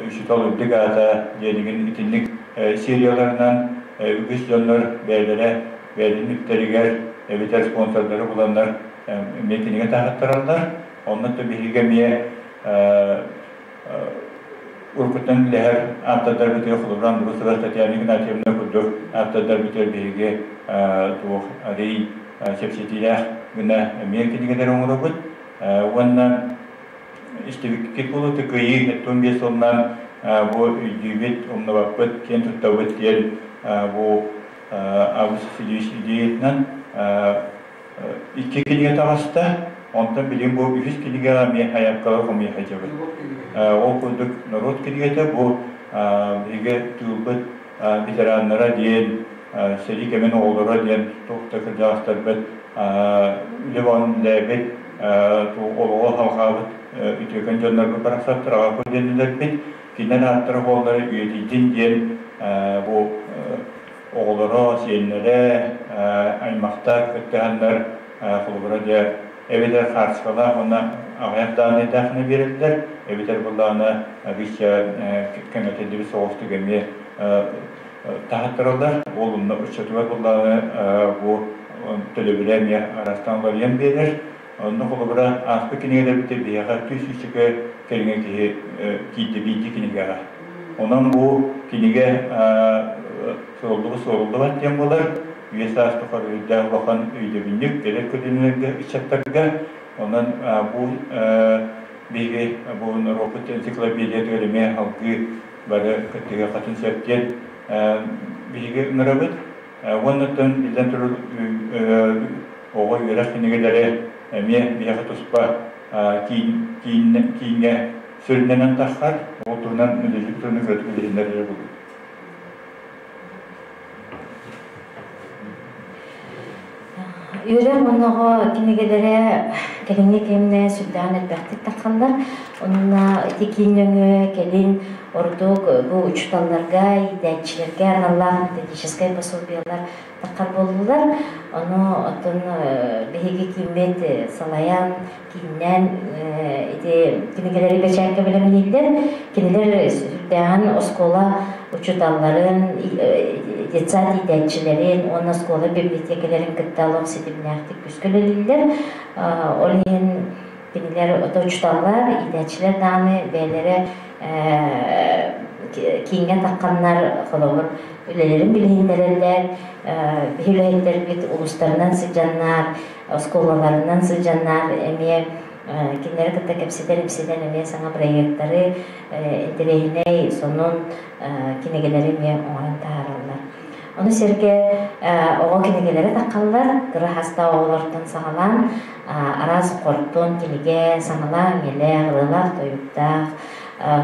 учуутал үрдүк аата диэнигин итинник серияларынан үгүс дьоннор бэйэлэрэ бэйэлэрин үптэригэр эбэтэр спонсордары буланнар эмиэ кинигэ таһааттараллар. Онно да биһиги эмиэ уруккуттан үлэһэр ааптардарбытыгар холобура Андросова Татьяна Игнатьевна курдук ааптардарбытыгар биһиги туох арый чэпчэтиилээх гына эмиэ кинигэлэри оҥоробут. Уонна истибиккит буолуо кыайыы 75 сылынан бу өйдүүбүт, умнубаппыт, киэн туттабыт диэн бу Август Васильевич идеятынан икки кинигэ таҕыста. Онтон билигин бу үһүс кинигэҕэ эмиэ хайаапкалар хомуйа сылдьабыт. Ол курдук норуот кинигэтэ бу биһиги тыылбыт ветераннара диэн, сэрии кэмин оҕолоро диэн туох да кырдьаҕастарбыт үлэ баҕан үлэлээбит, олоҕу салҕаабыт үтүөкэн дьоннорбут барахсаттар аҕа көлүөнэлэрбит кинилэр ааттара буоллар үйэтийдин диэн бу оҕолоро, сиэннэрэ, аймахтар кыттыһаннар холобура дьэ Эбэтэр хаартыскалаах уонна аҕыйах дааннайдаахына биэрэллэр, эбэтэр былаана арыычча кэҥэтиллибит соҕустук эмиэ таһаттараллар. Ол онно оччотугар былааны бу төлөбүрэ эмиэ араастаан уларыйан биэрэр. Онно холобура ааспыт кинигэлэрбит биһиэхэ 200 кэриҥэ киһи киирдэ биирдии кинигэҕэ. Онон бу кинигэ суоруллубат диэн буолар. Үйэ саас тухары үрдээх улахан өйдөбүнньүк кэлэр көлүөнэлэргэ ыччаттарга. Онон бу биһиги бу норуоппут энциклопедиятыгар эмиэ алгыы бары кыттыһыаххытын сөп диэн биһиги ыҥырабыт. Уоннаттан биллэн турар оҕо үөрэх кинигэлэрэ эмиэ биһиэхэ туспа кииҥҥэ сүрүннэнэн тахсар. Ол туһунан Надежда Петровна кыратык билиһиннэрэрэ буолуо. Үөрэх уонна кинигэлэрэ кэлиҥҥи кэмҥэ сүрдээҕин элбэхтик таххаллар. Онно ити киин нөҥүө кэлин ордук бу учууталларга, иитээччилэргэ аналлаах методическай пособиелар таххар буоллулар. Ону оттон биһиги кииммит салайан, кииннээн ити кинигэлэри бэчээккэ бэлэмнииллэр. Кинилэр сүрдээҕин оскуола учууталларын, детсад иитээччилэрин уонна оскуола библиотекаларын кытта олох ситимнээхтик күүскэ үлэлииллэр. Ол иһин кинилэр ото учууталлар, иитээччилэр даҕаны бэйэлэрэ кииҥҥэ тахханнар холобур үлэлэрин билиһиннэрэллэр, биһи үлэһиттэрбит улуустарынан сылдьаннар, оскуолаларынан сылдьаннар эмиэ кинилэри кытта кэпсэтэн-ипсэтэн эмиэ саҥа проектары, интэриэһинэй, сонун кинигэлэри эмиэ оҥорон таһаараллар. Ону сэргэ оҕо кинигэлэрэ таххаллар, кыра хастаах оҕолортон саҕалаан араас хортуон кинигэ, саҥалаах, иҥэлээх, ырыалаах-тойуктаах,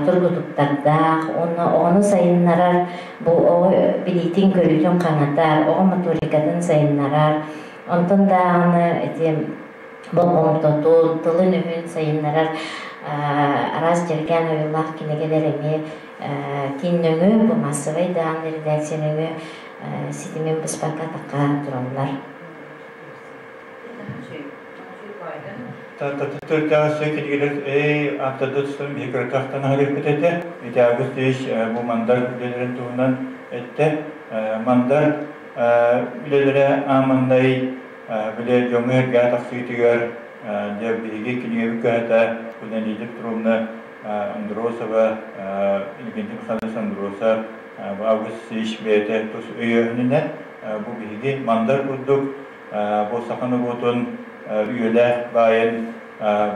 тургутуктардаах уонна оҕону сайыннарар, бу оҕо билиитин-көрүүтүн хаҥатар, оҕо моторикатын сайыннарар, онтон даҕаны ити болҕомтотун, тылын-өһүн сайыннарар араас дьэргээн ойуулаах кинигэлэр эмиэ киин нөҥүө, бу массовай даҕаны редакция нөҥүө ситимин быспакка атахха тураллар. Төрдөөсө кинигэлэр эй аттады тустан биһи кыракахтан аһарыппыт этэ. Ити Август Ильич бу мандар үлэлэрин туһунан эттэ. Мандар үлэлэрэ ааманнай бile дьоҥҥо эргээ тахсыытыгар дьэ биһиги кинигэбит кыһата Леонида Петровна Андросова, Иннокентий Михайлович Андросов, Август Ильич бэйэтэ тус өйөөһүнүнэн бу биһиги мандар курдук бу саха норуотун үйэлээх баайын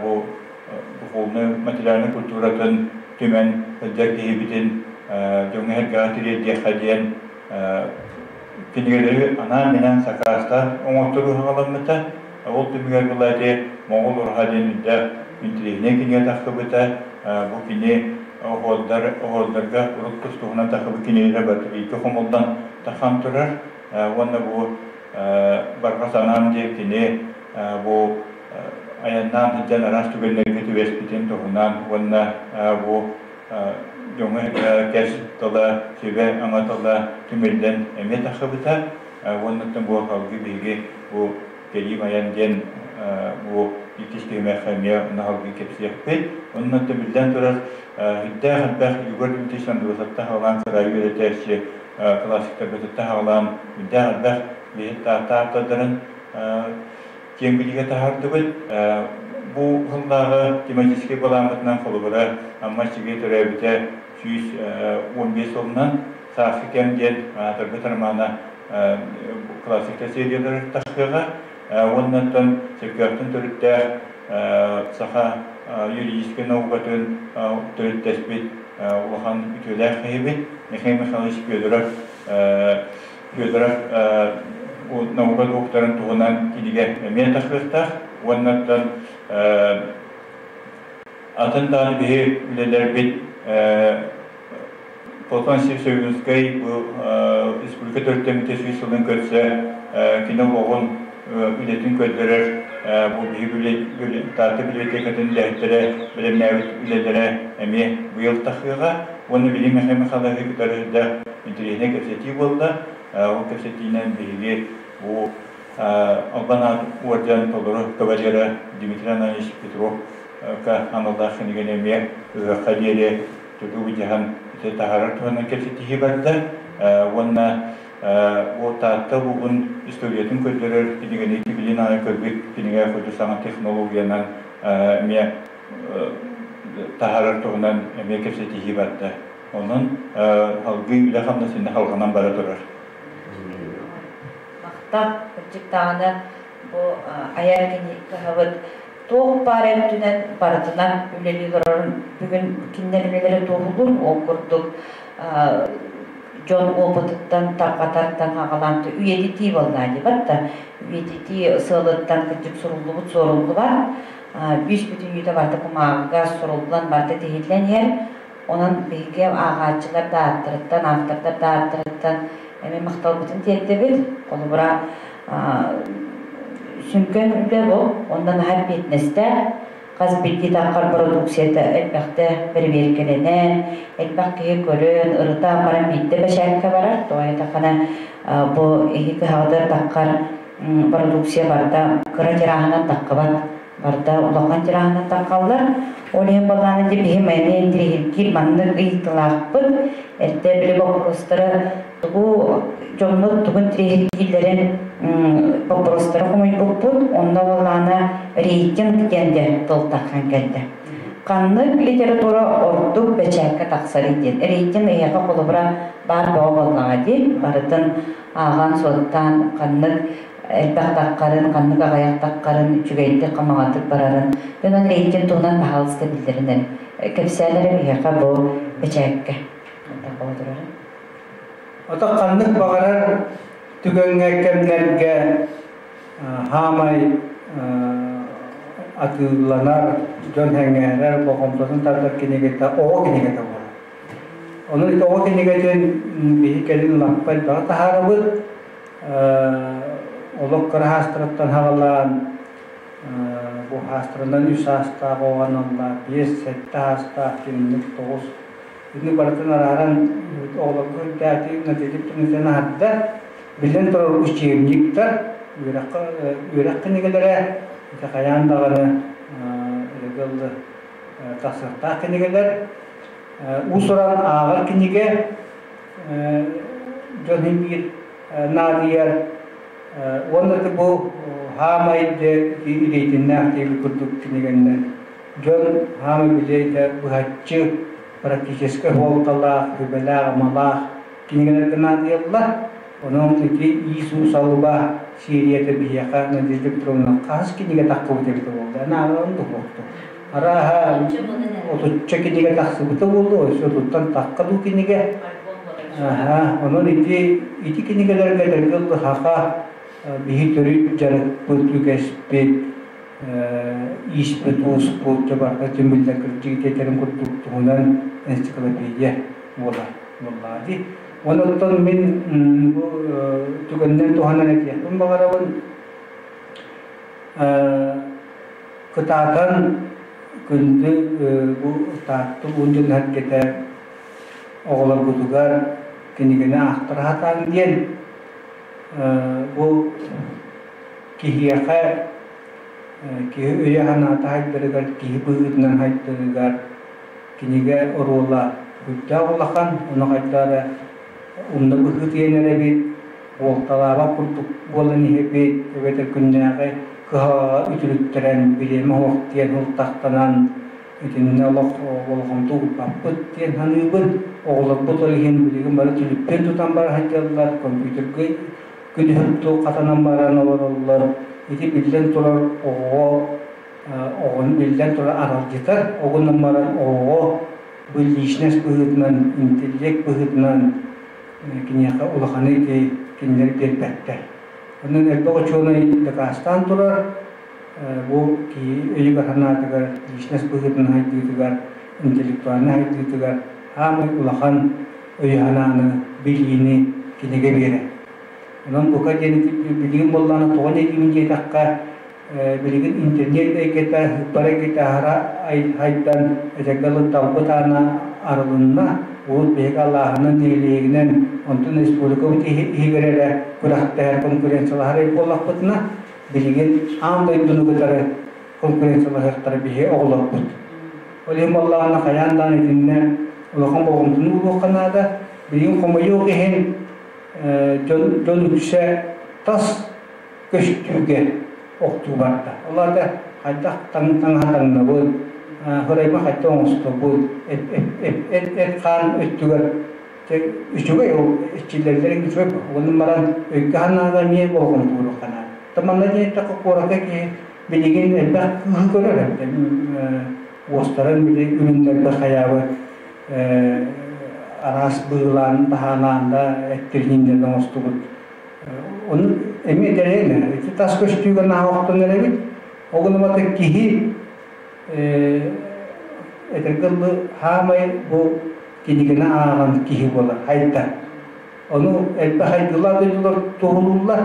бу духовнай материальнай культуратын түмэн сылдьар киһибитин дьоҥҥо-сэргэҕэ тириэрдиэххэ диэн кинигэлэри анаан-минээн сакаастаан оҥотторуу саҕаламмыта. Ол түмүгэр была ити Моҕол ураһа диэн үрдээх интэриэһинэй кинигэ тахсыбыта. Бу кини оһуордарга урут тус-туһунан тахсыбыт кинигэлэрэ барыта бииргэ хомуллан тахсан турар. Уонна бу барҕа санаам диэн кини бу айаннаан сылдьан араас түгэннэргэ түбэспитин туһунан уонна бу дьоҥҥо кэс тыла, сүбэ-ама тыла түмүллэн эмиэ тахсыбыта. Уоннаттан бу салгыы биһиги бу Кэлиим айан диэн бу иккис түһүмэххэ эмиэ онно салгыы кэпсиэхпит. Оннуттан биллэн турар, сүрдээх элбэх Егор Дмитриевич Андросовтан саҕалаан кыраайы үөрэтээччи классиктарбытыттан саҕалаан сүрдээх элбэх биһи тааттааттардарын киэҥ билиигэ таһаардыбыт. Бу сыллааҕы тематическай былааммытынан холобура Амма Аччыгый төрөөбүтэ 115 сылынан Сааскы кэм диэн аатырбыт романа классика сериялары тахсыаҕа. Уонна оттон Чөркөөхтөн төрүттээх саха юридическай наукатын төрүттэспит улахан үтүөлээх киһибит Михаил Михайлович Федоров Федоров наука докторын туһунан кинигэ эмиэ тахсыахтаах. Уонна оттон атын даҕаны биһи үлэлэрбит Платон Сивцев-Ойуунускай бу республика төрүттэммитэ 100 сылын көрсө кини олоҕун үлэтин көрдөрөр бу биһиги Таатта библиотекатын үлэһиттэрэ бэлэмнээбит үлэлэрэ эмиэ быйыл тахыаҕа. Уонна билим Михаил Михайловиһы кытары да интэриэһинэй кэпсэтии буолла. Ол кэпсэтиинэн биһиги бу Албан аат уордьан толору кавалера Дмитрий Ананьевич Петров аналлаах кинигэни эмиэ ыһыахха диэри тутуу быдьаһан ити таһаарар туһунан кэпсэтиһии барда уонна ол Таатта улууһун историятын көрдөрөр кинигэни билин аайы көрбүт кинигэ курдук саҥа технологиянан эмиэ таһаарар туһунан эмиэ кэпсэтиһии барда. Онон салгыы үлэ-хамнас иннэ халҕанан бара турар. Махтал, кырдьык даҕаны бу айар кыһабыт туох баар өттүнэн барытынан үлэлии олорорун бүгүн кинилэр үлэлэрэ туоһулуур. Ол курдук дьон опытыттан тарҕатартан аҕалаан үйэтитии буоллаа дии барда. Үйэтитии сыалыттан кырдьык суруллубут суоруллубат. Бүүс бүтүннүүтэ барыта кумааҕыга суруллан барыта тиһиллэн иһэр. Онон биһиги ааҕааччылар да ааттарыттан, автордар да ааттарыттан эмиэ махталбытын тиэрдэбит. Холобура, сүҥкэн үлэ бу, онно наһаа эппиэтинэстээх, хас биирдии таххар бородууксуйата элбэхтэ бэрэбиэркэлэнэн, элбэх киһи көрөн, ырыта баран биирдэ бэчээккэ барар. Тоҕо диэтэххинэ, бу иһи кыһаҕытыгар таххар продукция барыта кыра тираһынан таххыбат, барыта улахан тираһынан таххаллар. Ол иһин балааны ди биһи мэни интириэһиргиир маннык ыйытылаахпыт. Эрдэ били боппуруостары тугу дьоммут тугу интириэһиргииллэрин боппуруостары хомуйбуппут. Онно балаана рейтинг диэн де тыл таххан кэлдэ. Ханнык литература ордук бэчээккэ тахсарый диэн. Рейтинг эйиэхэ холобура баар бөҕө буоллаҕа дии. Барытын ааҕан-суоттаан ханнык элбэх таххарын, ханнык аҕыйах таххарын, үчүгэйдик, хамаҕатык барарын. Онон рейтинг туһунан баһаалыста биллэринэн кэпсээн эрэ биһиэхэ бу бэчээккэ. Ото ханнык баҕарар түгэҥҥэ кэмнэргэ хаамай атыыланар, дьон сэҥээрэр, болҕомтотун тардар кинигэтэ оҕо кинигэтэ буолар. Онон оҕо кинигэтин биһи кэлин лаппа элбэҕи таһаарабыт. Олох кыра хаастарыттан хаҕалаан бу хаастарынан үс саастаах оҕо аналлаах, биэс, сэттэ саастаах, түннүк, тоҕус. Итини барытын арааран оҕолорго үрдээтии Надежда Петровна аһарда. Биллэн турар учебниктар, үөрэх кинигэлэрэ, ити хайаан даҕаны эрэ тахсыахтаах кинигэлэр. Уус-уран ааҕар кинигэ дьон иһин биир наадыйар уонна бу хаамай илиитиннээх диэбит курдук кинигэннэн дьон хаамай билиэйдэ быһаччы практическай суолталаах, сүбэлээх-амалаах кинигэлэргэ наадыйаллар. Онон ити Иисус алыба серията биһиэхэ Надежда Петровна хас кинигэ таххыбыт эбитэ буолла? Эн дуһуохту. Арааһа отучча кинигэ тахсыбыта буолуо, өссө отуттан тахха дуу кинигэ. Аха, онон ити ити кинигэлэргэ дэргил хаха биһи төрүт дьарыкпыт, үгэспит, ииспит, ууспут барыта түмүллэр кырдьык этэрин курдук туһунан энциклопедия буолар буоллаҕа дии. Онон мин бу түгэнинэн туһанан этиэхпин баҕарабын. Кытаатан күндү бу Таатта уун дьон эргэтэ оҕолоргутугар кинигэни аахтара сатааҥ диэн бу киһиэхэ киһи өйө-санаата хайдарыгар, киһи быһыытынан хайдарыгар кинигэ оруола сүрдээх улахан, ону хайдах эрэ умна быһыытыйан эрэбит, буолталаабат курдук буолан иһэбит, эбэтэр күннээҕи кыһалҕаҕа үтүрүттэрэн, бириэмэ суох диэн ылтахтанан, итиннэ олох болҕомто уурбаппыт диэн саныыбын. Оҕолорбут ол иһин билигин бары түлүппүөн тутан бара сылдьаллар, компьютерга күнүһүн хатанан баран олороллор. Ити биллэн турар оҕоҕо оҕону биллэн турар аралдьытар, оҕунан баран оҕоҕо бу личность быһыытынан, интеллект быһыытынан киниэхэ улаханы ити кинилэр биэрбэттэр. Онон элбэх учуонай дакаастаан турар, бу киһи өйүгэр санаатыгар, личность быһыытынан сайдыытыгар, интеллектуальнай сайдыытыгар саамай улахан өйү-санааны, билиини кинигэ биэрэр. Онон бука диэн билигин буоллаҕына тоҕо диэтигин диэтэххэ, билигин интернет эйгэтэ, ыыппар эйгэтэ аһара хайдан, эдэргэ талбыт аана арылынна. Урут биһиги алааһынан, нэһилиэгинэн, онтон республикабыт иһигэр эрэ күрэхтэһэр конкуренциялаһар буоллахпытына, билигин аан дойдуну кытары конкуренциялаһыахтара биһи оҕолорбут. Ол иһин буоллаҕына хайаан даҕаны итиннэ улахан болҕомтону ууруохха наада. Билигин хомойуох иһин дьон үксэ тас көстүүгэ охтуу барда. Ол аата хайдах таҥаһа таҥнабыт, хырайба хайдах оҥостобут, эт-хаан өттүгэр үчүгэй ол иччилэрдэрин үчүгэй онон баран өйгө санааҕа эмиэ болҕомто ууруохха наада. Манна диэн эттэххэ куоракка киһи билигин элбэх кыыһы көрөр эбит. Уостарын били үрүҥнэргэ хайаабы араас быылаан таһаалаан да эттириннэрин оҥостубут. Ону эмиэ тэрийэн ити тас көстүүгэ наһаа охтон эрэбит. Ол гынан киһи этэргэ дылы хаамай бу кинигини ааҕан киһи буолар хайда. Ону элбэх хайдылар дойдулар туоһулууллар.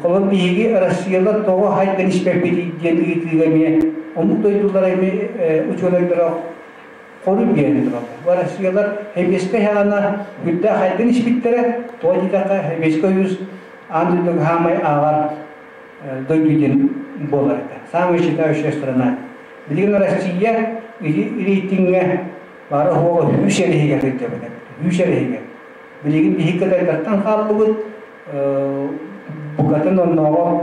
Холобур биһиги Россиялар тоҕо хайдан испэппит диэн ыйытыыга эмиэ омук дойдулара эмиэ учуонайдара хоруй биэрэн тураллар. Бу Россиялар Сэбиэскэй саҕана үрдээх хайдан испиттэрэ, тоҕо диэтэххэ Сэбиэскэй Союз аан дойдуга саамай ааҕар дойду диэн буолар этэ. Самая считающая страна. Билигин Россия ити рейтиҥҥэ бары оһуоҕа үс эриһигэр сылдьабыт. Үс эриһигэр. Билигин биһиги кытайдартан хааллыбыт, букатын оннооҕор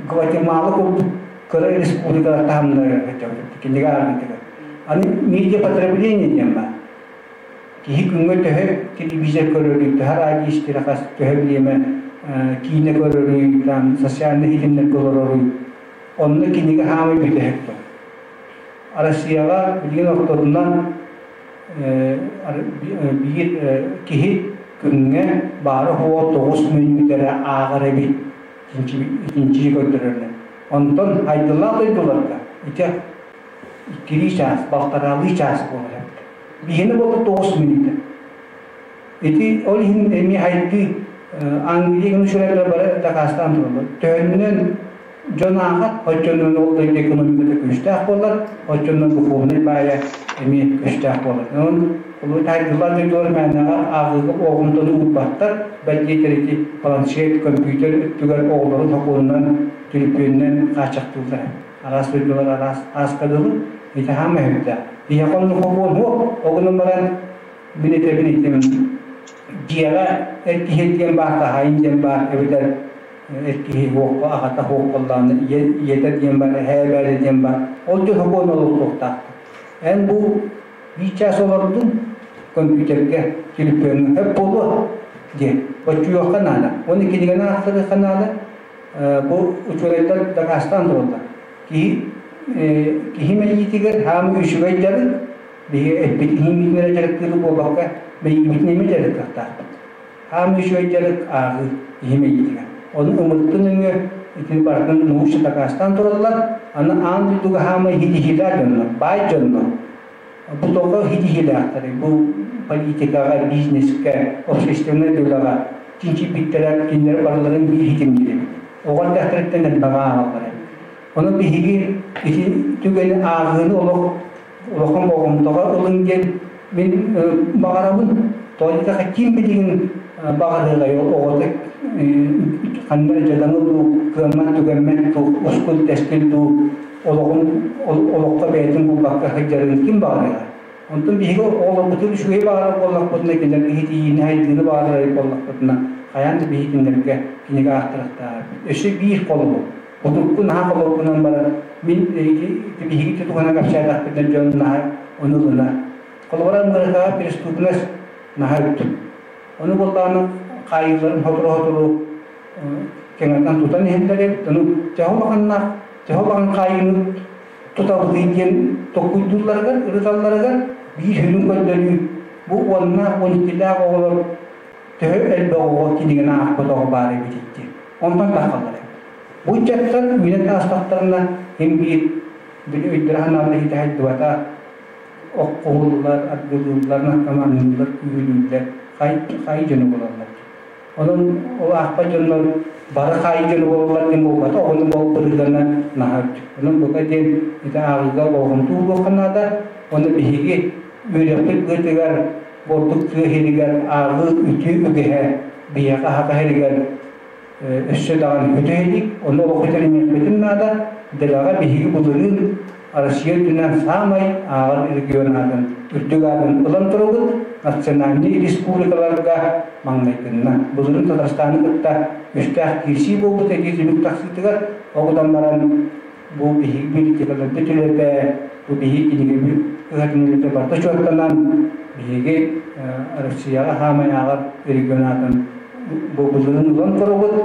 Гватемала курдук кыра республикалар таһымнарыгар сылдьабыт. Кинигэ ааҕыытыгар. Аны медиа потребление диэн баар. Киһи күҥҥэ төһө телевизор көрөрүй, төһө радио истэрэ, хас төһө бириэмэ киинэ көрөрүй, там социальнай ситимнэргэ олороруй. Онно кинигэ хаамай бүтэһик тур. Россияҕа билигин ортотунан биир киһи күҥҥэ баара-суоҕа 9 мүнүүтэрэ ааҕар эбит итинчи көрдөрөллөр. Онтон айдылаах дойдуларга ити иккилии чаас, балтараалыы чаас буолар эбит. Биһини буолла 9 мүнүүтэ. Ити ол иһин эмиэ хайдыы Англия гына сүрэллэр бары дакаастаан тураллар. Төһөннөн дьон ааҕар, оччонон ол дойду экономиката күүстээх буолар, оччонон духовнай баайа эмиэ күүстээх буолар. Онон улуу тайдылар дойдулар мээнэҕэ ааҕыыга оҕомтону уурбаттар, бэл диэтэр ити планшет, компьютер өттүгэр оҕолорун сокуонунан, түлүпүөнүнэн хааччахтыыллар. Араас дойдулар араас ааска дылы, ити хаама өһүрдээх. Биһиэхэ оннук сокуон суох, ол гынан баран мин этэбин итим дьиэҕэ эр киһи диэн баар, хаһаайын диэн баар, эбэтэр эр киһи уохха аҕата уоххоллоон ийэтэ диэн бар, эһээ бээрэ диэн бар. Ол дьон сокуон олохтуохтаахтар. Эн бу биир чаас олордуҥ компьютергэ, телефоҥҥа хөп буолуо диэн оччуйуохха наада. Уонна кинигэни аахтарыахха наада. Бу учуонайдар дакаастаан тураллар. Киһи киһи мэйиитигэр хаамыы үчүгэй дьарык, биһиги эппитин эрэ дьарыктыыр буолбакка, мэйиибитин эмиэ дьарыктыахтаахпыт. Хаамыы үчүгэй дьарык ааҕыы киһи мэйиитигэр. Ону ымыртын өҥө итини барытын научно дакаастаан тураллар. Аны аан дойдуга хаамай хитиһиилээх дьоннор, баай дьоннор бу тоҕо хитиһиилээхтэрий? Бу политикаҕа, бизнескэ, общественнай дьыалаҕа чинчийбиттэрэ кинилэр барыларын биир хитимниир эбит. Оҕо эрдэхтэриттэн элбэҕи ааҕаллар эбит. Ону биһиги ити түгэни ааҕыыны олох улахан болҕомтоҕо ылыҥ диэн мин баҕарабын. Тоҕо диэтэххэ ким билигин баҕарыаҕай оҕото ханна эрэ дьадаҥы дуу, кыаммат түгэммэт дуу, ускул-тэскил дуу олоҕун олоххо бэйэтин булбакка сылдьарын ким баҕарыаҕай? Онтон биһиги оҕолорбутун үчүгэй баҕарар буоллахпытына, кинилэргэ иһитийиини, хайдыыны баҕарар буоллахпытына, хайаан да биһиги кинилэргэ кинигэ аахтарыахтаахпыт. Өссө биир холобур. Утукку наһаа холобургунан баран, мин биһиги туһунан кэпсээтэхпитинэ дьон наһаа ону ылынар. Холобура Америкаҕа преступность наһаа үрдүк. Ону буоллаҕына хаайыыларын сотору-сотору кэҥэтэн тутан иһэллэр эбит. Ону төһө улаханнаах, төһө улахан хаайыыны тутабытый диэн толкуйдуулларыгар, ырыталларыгар биир сүрүн көрдөрүү бу уоннаах, уон иккилээх оҕолор төһө элбэх оҕо кинигэни аахпыт оҕо баар эбит диэн. Онтон таххаллар эбит. Бу ыччаттар үүнэн таастахтарына син биир били өйдөрө-санаалара иһитэ сайдыбата, оххуһуллар, аргылыыллар, наркоманныыллар, күүһүлүүллэр, хай дьону булаллар. Онон ол аахпат дьоннор бары хаайыы дьону буолаллар диэн буолбата, оҕону бол бырыгана наһаа үрдүк. Онон бука диэн ити ааҕыыга болҕомто ууруохха наада. Оны биһиги үөрэхпит быатыгар ордук тыа иһигэр ааҕыы үтүө үгэһэ биһиэхэ Саха сиригэр өссө даҕаны өтө илик, онно олоххо тэриниэхпитин наада. Дэлэҕэ биһиги былырыын Россия үрдүнэн саамай ааҕар регион аатын үрдүк аатын ылан турабыт, национальнай республикаларга маҥнайгыннан. Былырыын Татарстаны кытта үстээх киирсии буолбут эти түмүк тахсыытыгар, ол гынан баран бу биһиги библиотекаларбыт үлэтэ, бу биһиги кинигэбит кыһатын үлэтэ барыта учуоттанан, биһиги Россияҕа саамай ааҕар регион аатын бу былырыын ылан турабыт,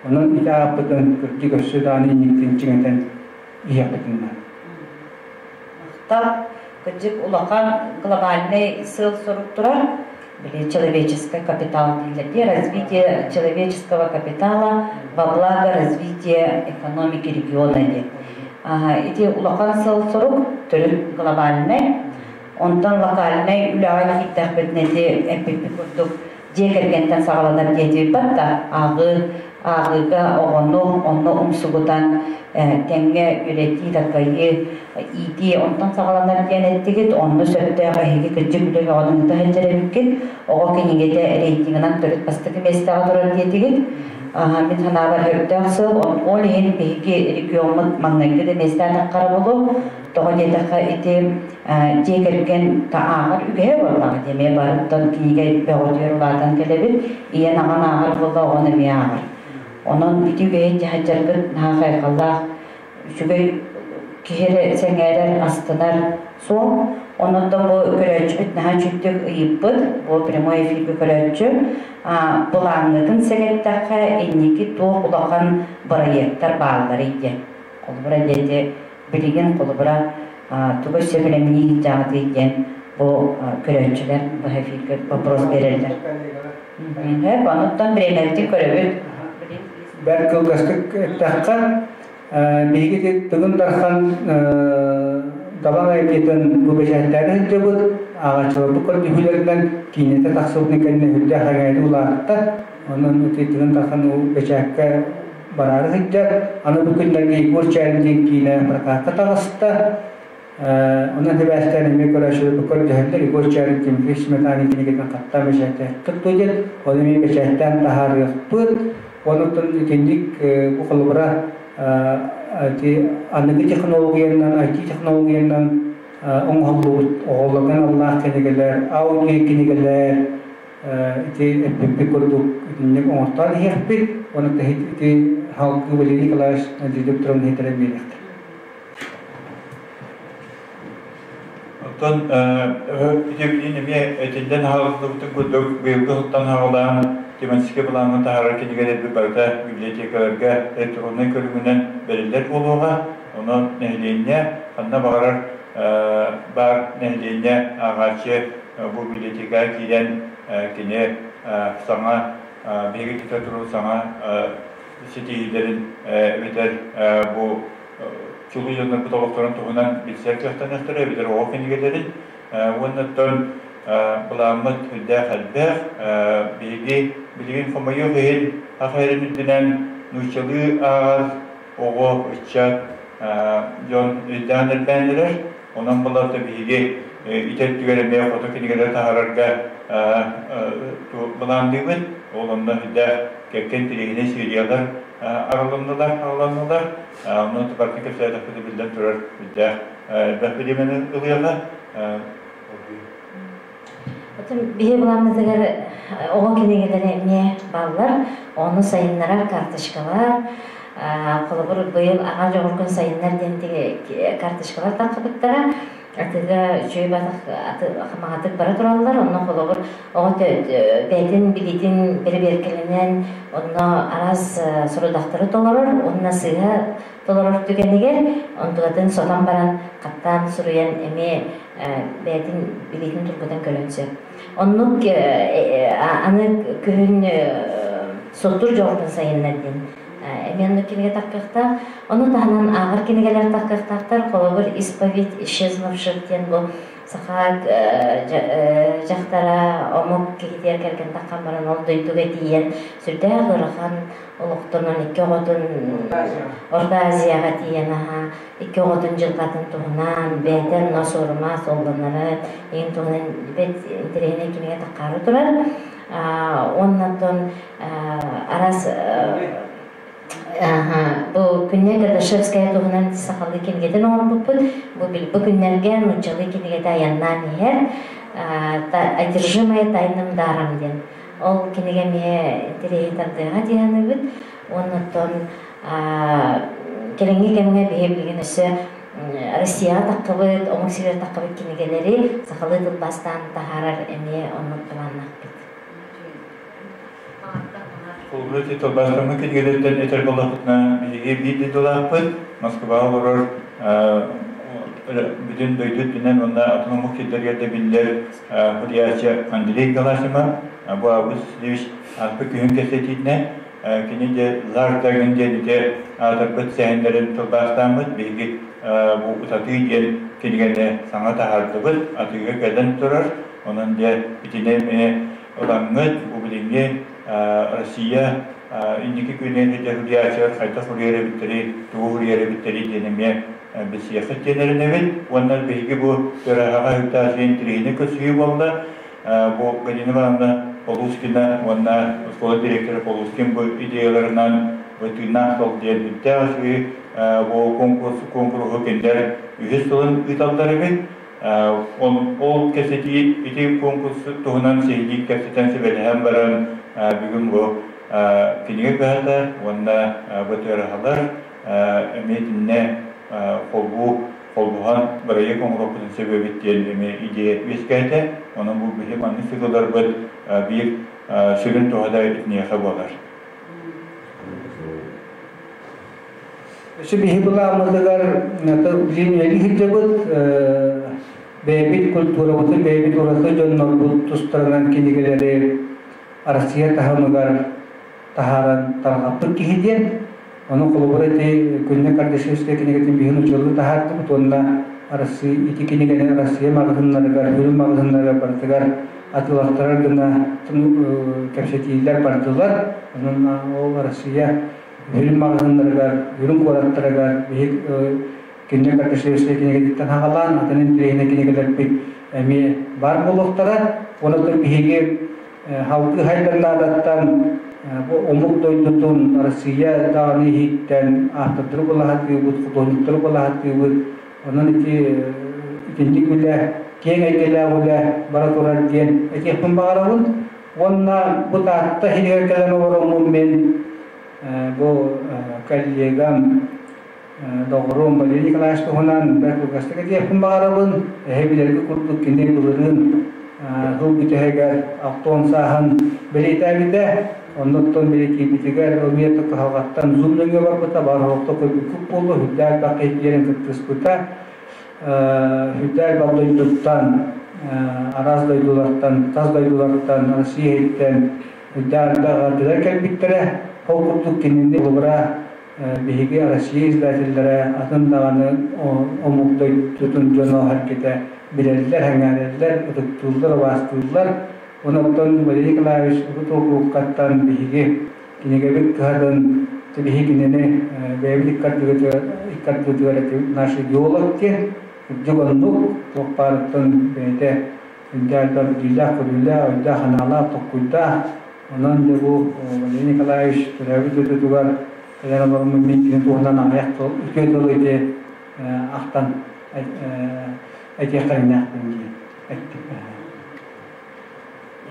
онон ити ааппытын кырдьык өссө даҕаны инниктин чиҥэтэн иһиэхпитин наада. Махтал. Кырдьык улахан глобальный сыал-сорук турар. Били человеческий капитал дииллэр развитие человеческого капитала во благо развития экономики региона диэн. Ити улахан сыал-сорук төрүт глобальный. Онтон локальнай үлэҕэ киирдэхпитинэ ити эппиппит курдук дьиэ кэргэнтэн саҕаланар диэтибиппат да ааҕыы ааҕыыга оҕону онно умсугутан тэҥҥэ үөрэтии такайыы иитии онтон саҕаланар диэн эттигит онно сөптөөх эһиги кырдьык үлэ бөҕөнү ыыта сылдьар эбиккит оҕо кинигэтэ рейтингынан төрүт бастакы миэстэҕэ турар диэтигит мин санаабар сөптөөх сыл ол иһин биһиги региоммут маҥнайгы да миэстээн таххара буолуо тоҕо диэтэххэ ити дьиэ кэргэн ааҕар үгэһэ буоллаҕа дии эмиэ барыттан кинигэ бөҕөтүгэр улаатан кэлэбит ийэн аҕан ааҕар буолла оҕон эмиэ ааҕар онон ити үгэһи дьаһайдьаргыт наһаа хайҕаллаах үчүгэй киһи эрэ сэҥээрэр астынар суол онон бу көрөөччүбүт наһаа үчүгдүк ыйыппыт бу прямой эфиргэ көрөөччү былааҥҥытын сэгэттэххэ инники туох улахан бырайыактар баалларый диэн холобура диэти билигин холобура тугу өссө бэлэмнии сылдьаҕытый диэн бу көрөөччүлэр быһа эфиргэ вопрос биэрэллэр. Онуттан бириэмэбитин көрөбүт. Бэрт кылгастык эттэххэ, биһиги Тыгын Дархан Далан айымньытын бу бэчээттээри сылдьабыт, ааҕааччыларбыт көрдүһүүлэринэн киинэтэ тахсыбытын кэннэ үрдээх эҥээри улаатта. Онон ити Тыгын Дархан бэчээккэ бараары сылдьар. Аны бу күннэргэ Егор Чээрин диэн киинэ прокатка таҕыста. Онон сибээстээн эмиэ көрөөччүлэр көрдөһөллөр Егор Чээрин Тимофей Сметанин кинигэтин хаттаан бэчээттээххит дуо диэн. Ону эмиэ бэчээттээн таһаарыахпыт. Онуттан итинник бу холобура ити аныгы технологиянан, IT технологиянан оҥоһуллубут оҕолорго аналлаах кинигэлэр, аудио кинигэлэр ити эппиппит курдук итинник оҥортоон иһиэхпит уонна ити халгыы Валерий Николаевич Надежда Петровна иһитэрэн биэриэхтэр. Оттон ити билин эмиэ этиллэн хаалыллыбытын курдук быйылгы сылтан хаалаан тематическай былааҥҥа таһаарар кинигэлэрбит барыта библиотекаларга электроннай көрүҥүнэн бэриллэр буолуоҕа. Онон нэһилиэнньэ ханна баҕарар баар нэһилиэнньэ ааҕааччы бу библиотекаҕа киирэн кини саҥа биһиги литература саҥа ситиһиилэрин эбэтэр бу чулуу дьоннорбут олохторун туһунан билсэр кыахтаныахтара эбэтэр оҕо кинигэлэрин уонна оттон былааммыт үрдээх элбэх биһиги билигин хомойуох иһин саха сирин үрдүнэн нууччалыы ааҕар оҕо ыччат дьон өйдөөн элбээн эрэр Онон буларта биһиги ити өттүгэр эмиэ хоту кинигэлэри таһаарарга былаанныыбыт. Ол онно үрдээх кэккэ интэриэһинэй сериялар арылыннылар, арылыннылар. Онон барытын кэпсээтэхпитинэ биллэн турар үрдээх элбэх бириэмэни ылыаҕа. Биһи былааммытыгар оҕо кинигэлэрэ эмиэ бааллар. Ону сайыннарар карточкалар, холобур, быйыл аҕа дьоҕургун сайыннар диэн карточкалар таххыбыттара. Атыыга үчүгэй маҕатык бара тураллар. Онно холобур, оҕо бэйэтин билиитин бэрэбиэркэлэнэн, онно араас сорудахтары толорор уонна сыыһа толорор түгэнигэр онтукатын сотон баран хаттаан суруйан эмиэ бэйэтин билиитин тургутан көрөн сөп. Оннук аны күһүн суттур дьоҕурун сайыннар диэн эмиэ оннук кинигэ таххыахтаах. Ону таһынан ааҕар кинигэлэр таххыахтаахтар. Холобур, «Исповедь исчезнувших» диэн бу Саха дьахтара омук киһитигэр кэргэн таххан баран ол дойдуга тиийэн сүрдээх ыарахан олохтонон икки оҕотун Орто Азияҕа тиийэн аһа икки оҕотун дьылҕатын туһунан бэйэтэ онно суорума суолланара иһин туһунан бэрт интэриэһинэй кинигэ таххаары турар. Уонна араас бу Күннэй Кардашевская туһунан сахалыы кинигэтин оҥорбуппут. Бу бу күннэргэ нууччалыы кинигэтэ айаннаан иһэр «Одержимая тайным даром» диэн. Ол кинигэ эмиэ интэриэһи тардыаҕа дии саныыбыт. Уонна кэлиҥҥи кэмҥэ биһи билигин өссө Россияҕа таххыбыт, омук сиригэр таххыбыт кинигэлэри сахалыы тылбаастаан таһаарар эмиэ оннук былааннаахпыт. Холобура, ити тылбаастаммыт кинигэлэртэн этэр буоллахпытына, биһиги биир дойдулаахпыт, Москваҕа олорор бүтүн дойду үрдүнэн уонна атын омук сирдэригэр да биллэр суруйааччы Андрей Галасимов, бу Август Васильевич ааспыт күһүн кэпсэтиитинэн кини дьэ Лар Дагын диэн ити аатырбыт сэһэннэрин тылбаастааммыт, биһиги бу Утатыы диэн кинигэни саҥа таһаардыбыт, атыыга кэлэн турар. Онон дьэ итини эмиэ ылаҥҥыт, бу билиҥҥи Россия инники күнүн суруйааччылар хайдах суруйар эбиттэрий, тугу суруйар эбиттэрий диэн эмиэ билсиэххит диэн эрэнэбит. Уонна биһиги бу Төраһаҕа Үктаасыйа интэриэһинэй көрсүһүү буолла. Бу Галина Ивановна Полускина уонна оскуола директора Полускин бу идеяларынан бу тыыннаах сол диэн үрдээх үчүгэй бу конкурс куонкуруһу кинилэр үһүс сылын ыыталлар эбит. Ол кэпсэтии ити конкурс туһунан сиһилии кэпсэтэн сүбэлэһэн баран бүгүн бу кинигэ кыһата уонна бытыараһалар эмиэ итиннэ холбуу холбуһан бырайыак оҥоруохпутун сөп эбит диэн эмиэ идея үөскээтэ. Онон бу биһи маннык сыгыларбыт биир сүрүн туһата итиниэхэ буолар. Өссө биһи былааммытыгар билин үлэлии сылдьабыт, бэйэбит культурабытын, бэйэбит ураты дьоннорбут тустарынан кинигэлэри Россия таһымыгар таһааран тарҕаппыт киһи диэн. Ону холобура ити Күннэ Кардашевская кинигэтин биһин учуолу таһаардыбыт уонна Россия ити кинигэни Россия маҕаһыыннарыгар, үрүҥ маҕаһыыннарыгар барытыгар атыылаттарар гына кэпсэтиилэр бардылар. Онон ол Россия үрүҥ маҕаһыыннарыгар, үрүҥ куораттарыгар биһик Күннэ Кардашевская кинигэтиттэн хаҕалаан атын интэриэһинэй кинигэлэрбит эмиэ баар буолуохтара. Онон биһиги халгыы хайдарнаадаттан бу омук дойдутун Россия даҕаны иһиттэн автордары балаһатыыбыт, художниктары балаһатыыбыт. Онон ити итинник үлэ, киэҥ эйгэлээх үлэ бара турар диэн этиэхпин баҕарабын. Уонна бу Таатта иһигэр кэлэн олороммун мин бу коллегам доҕорум Валерий Николаевич туһунан бэрт кылгастык этиэхпин баҕарабын. Эһэ билэргэ курдук кини былырыын сыл бүтэһигэр 60 сааһын бэлиэтээбитэ. Оннуттан бэлиэтиирбитигэр эмиэ кыһалҕаттан зум нөҥүө барбыта, баар олохто көрбүккүт буолуо, үрдээх элбэх киһи кыттыспыта. Үрдээх элбэх дойдуттан, араас дойдулартан, тас дойдулартан, Россия иһиттэн үрдээх элбэх эҕэрдэлэр кэлбиттэрэ. Ол курдук кинини холобура биһиги Россия издателлэрэ атын даҕаны омук дойдутун дьоно эргитэ билэллэр, сэҥээрэллэр, ытыктыыллар, убаастыыллар. Онон Валерий Николаевич урут уокуруккаттан биһиги кинигэбит кыһатын биһи кинини бэйэбит иккардыытыгар этибит наш идеолог диэн үрдүк оннук туох баарыттан бэйэтэ үрдээх билиилээх, көрүүлээх, өйдөөх санаалаах, толкуйдаах. Онон дьэ бу Валерий Николаевич төрөөбүт дойдутугар кэлэн олоруммут мин кини туһунан аҕыйах тыл, үтүө тылы ити ахтан этиэхтэринээхпин диэн эттим.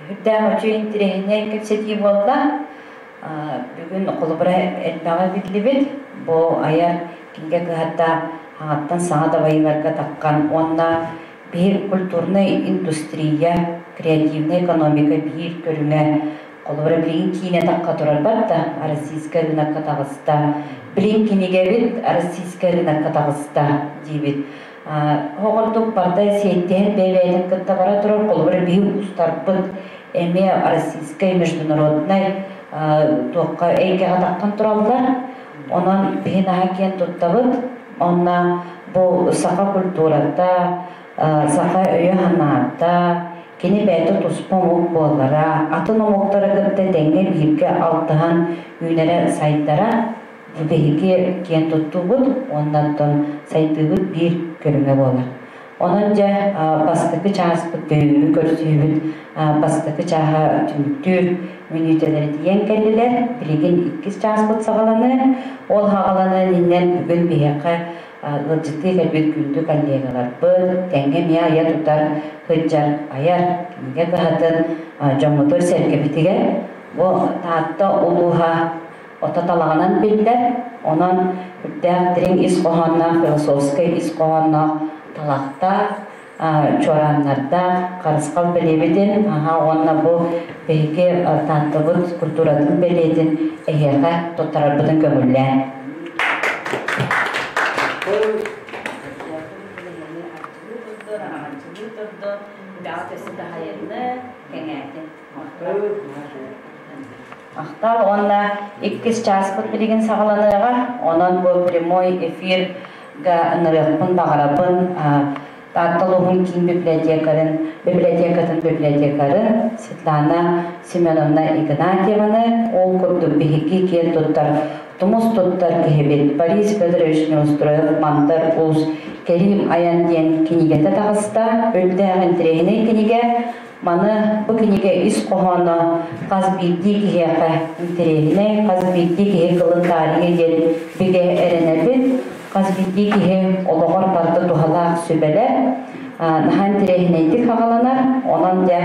Үрдээх үчүгэй интэриэһинэй кэпсэтии буолла. Бүгүн холобура элбэҕи биллибит. Бу айар кинигэ кыһата хаҥаттан саҥа дабайыыларга таххан уонна биир культурнай индустрия, креативная экономика биир көрүҥэ холобура билигин киинэ тахха турар барда российскай рынокка таҕыста билин кинигэбит российскай рынокка таҕыста диибит оҕордук барда сиэттиһэн бэйэ-бэйэтин кытта бара турар холобура биһи устарбыт эмиэ российскай международнай туохха эйгэҕэ таххан тураллар онон биһи наһаа киэн туттабыт онно бу саха культурата. Саха өйө-санаата, кини бэйэтэ туспа омук буолара, атын омуктары кытта тэҥҥэ бииргэ алтыһан үүнэрэ-сайдара бу биһиги киэн туттуубут уонна оттон сайдыыбыт биир көрүҥэ буолар. Онон дьэ бастакы чааспыт бүгүҥҥү көрсүһүүбүт бастакы чааһа түмүктүүр мүнүүтэлэрэ тиийэн кэллилэр. Билигин иккис чааспыт саҕаланыа. Ол саҕаланыан иннинэ бүгүн биһиэхэ ыалдьыттыы кэлбит күндү коллегаларбыт, тэҥҥэ эмиэ айа-тутар, сылдьар айар кинигэ кыһатын дьоммутугар-сэргэбитигэр бу Таатта улууһа ото талаҕынан биллэр. Онон үрдээх дириҥ ис хоһоонноох, философскай ис хоһоонноох талахтаах, чуорааннардаах харысхал бэлиэбитин аһа уонна бу биһиги Тааттабыт культуратын бэлиэтин эһиэхэ туттарарбытын көҥүллээн. Махтал уонна иккис чааспыт билигин саҕаланыаҕа. Онон бу прямой эфирга ыҥырыахпын баҕарабын. Таатта улууһун киин библиотекарын, библиотекатын библиотекарын Светлана Семеновна Игнатьеваны, ол курдук биһиги киэн туттар тумус туттар киһибит Борис Федорович Неустроев Мандар Уус Кэриим айан диэн кинигэтэ таҕыста. Үрдээх интэриэһинэй кинигэ. Маны бу кинигэ ис хоһооно хас биирдии киһиэхэ интэриэһинэй, хас биирдии киһи кылын таарыйа диэн бигэ эрэнэбин. Хас биирдии киһи олоҕор барыта туһалаах сүбэлэр наһаа интэриэһинэйдик хаҕаланар. Онон дьэ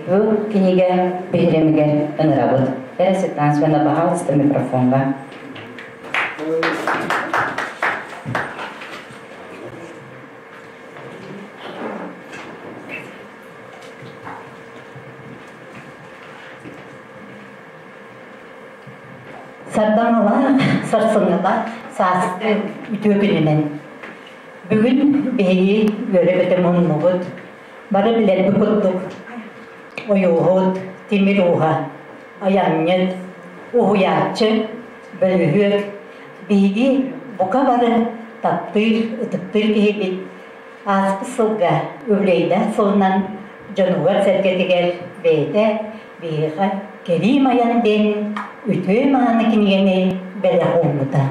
бу кинигэ биһирэмигэр ыҥырабыт. Вера Светлановна, пожалуйста, микрофонга. Сардаҥалаах, сарсыҥҥылаах сааскы үтүө күнүнэн. Бүгүн биһиги үөрэ-көтө муннубут, бары билэрбит курдук ойууһут, тимир ууһа, айанньыт, уһуйааччы, бөлүһүөк, биһиги бука бары таптыыр, ытыктыыр киһибит Ааспыт сылга үбүлүөйдээх сылынан дьонугар-сэргэтигэр бэйэтэ биһиэхэ Кэриим айан диэн үтүө-мааны кинигэни бэлэх ууммута.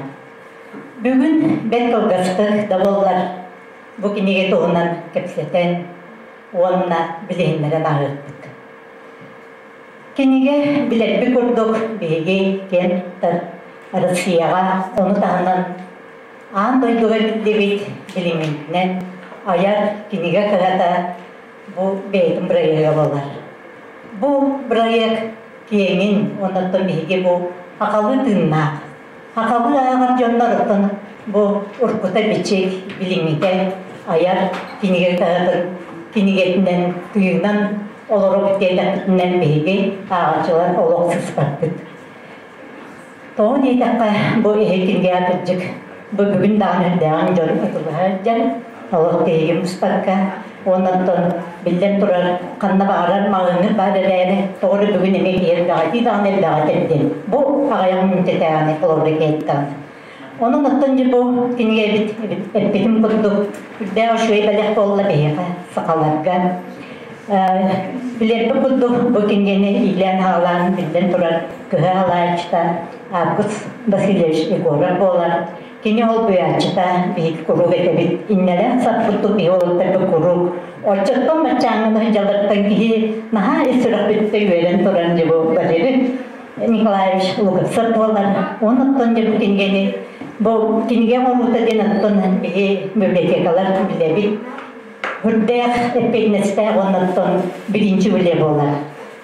Бүгүн бэрт кылгастык да буоллар бу кинигэ туһунан кэпсэтэн уонна билиһиннэрэн ааһыахпыт. Кинигэ билэрбит курдук биһиги киэн туттар Россияҕа ону таһынан Аан дойдуга биллибит билиммитинэн айар кинигэ кыһата бу бэйэтин бырайыага буолар. Бу бырайыак киэҥин уонна биһиги бу сахалыы тыыннаах, сахалыы ааҕар дьоннор оттон бу уруккута бичик билиҥҥитэ айар кинигэ кыһатын кинигэтинэн тыынан олоробут диэтэхпитинэн биһиги ааҕааччылар олох сыспаппыт. Тоҕо диэтэххэ, бу иһитингэ кырдьык, бу бүгүн даҕаны үрдээҕин дьон ытылыһа сылдьан, олох тиһигин быспакка, уонна оттон биллэн турар, ханна баҕарар маҕаһыыҥҥыт баар эрээри, тоҕо эрэ бүгүн эмиэ киһи элбэҕитии даҕаны элбэҕи этэрдин. Бу аҕыйах мүнүүтэтээҕини холобура киһиттэн. Онон оттон дьэ бу кинигэбит эппитим курдук үрдээх үчүгэй бэлэх буолла биһиэхэ сахаларга. Билэрбит курдук бу кинигэни иилээн-хаалаан биллэн турар кыһа алааччыта Август Васильевич Егоров буолар. Кини ол буйааччыта биһиги куруук этэбит иннэлээх саппыттык биһи уолаттарбыт куруук оччоттон баччааҥҥыны дьаллартан киһи наһаа ис сүрэхпититтэн үөрэн туран дьэ бу Валерий Николаевич Луковцев буолар. Онуттан дьэ бу кинигэни бу кинигэ оҥоруута диэн оттон биһи библиотекалар билэбит. Үрдээх эппиэтинэстээх уонна биринчи үлэ буолар.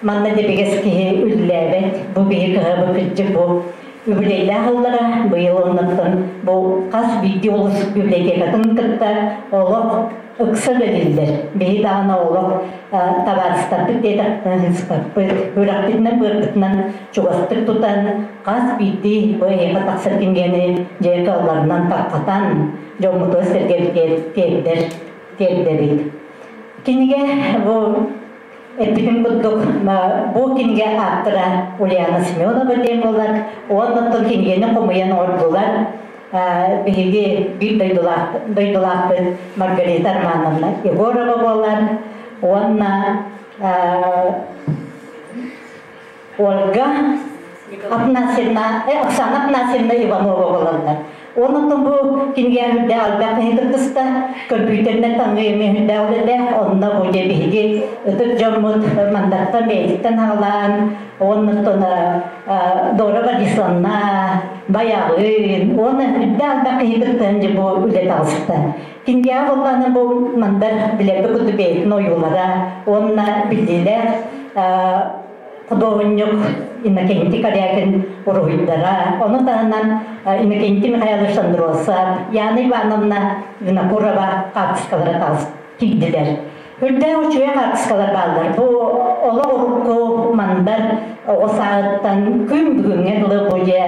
Манна дэбигэс киһи үллээбэт, бу биһи кыһабы кырдьык бу үбүлүөйдээх ыллара быйыл оннуттан бу хас биирдии улус библиотекатын кытта олох ыкса үлэлииллэр. Биһи даҕаны олох табаарыстарбыт диэтэхпитинэ ыыспаппыт, үрэхпитинэн быарбытынан чугастык тутан хас биирдии бу эһиэхэ тахсар кинигэни дьиэ кыалларынан тарҕатан дьоммутугар сэргэбитигэр тиэрдэр тиэрдэбит. Кинигэ бу эппитим курдук бу кинигэ ааптара Ульяна Семенова диэн буолар. Уонна оттон кинигэни хомуйан оҥордулар. Биһиги биир дойдулаахпыт Маргарита Армановна Егорова буолар уонна Ольга Афанасьевна, Оксана Афанасьевна Иванова буолаллар. Онон бу кинигэ үрдэ албах киһи кыттыста, көмпүүтэринэн таҥыы эмиэ үрдэ үлэлээх, онно бу дьэ биһиги ытык дьоммут мандаттан бэйэтиттэн аҕалаан, оннуттан Дора Борисовна, Баяҕыын, уонна үрдэ албах киһи кыттыһан дьэ бу үлэ таҕыста. Кинигэҕэ буоллаҕына бу мандар билэрбит курдук бэйэтин ойуулара уонна биллиилээх худуоһунньук Иннокентий Корякин уруһуйдара, ону таһынан Иннокентий Михайлович Андросов, Яна Ивановна Винокурова хаартыскалара таҕыс киирдилэр. Үрдээх үчүгэй хаартыскалар бааллар. Бу олох урукку мандар оҕо сааһыттан күн бүгүҥҥэ дылы бу дьэ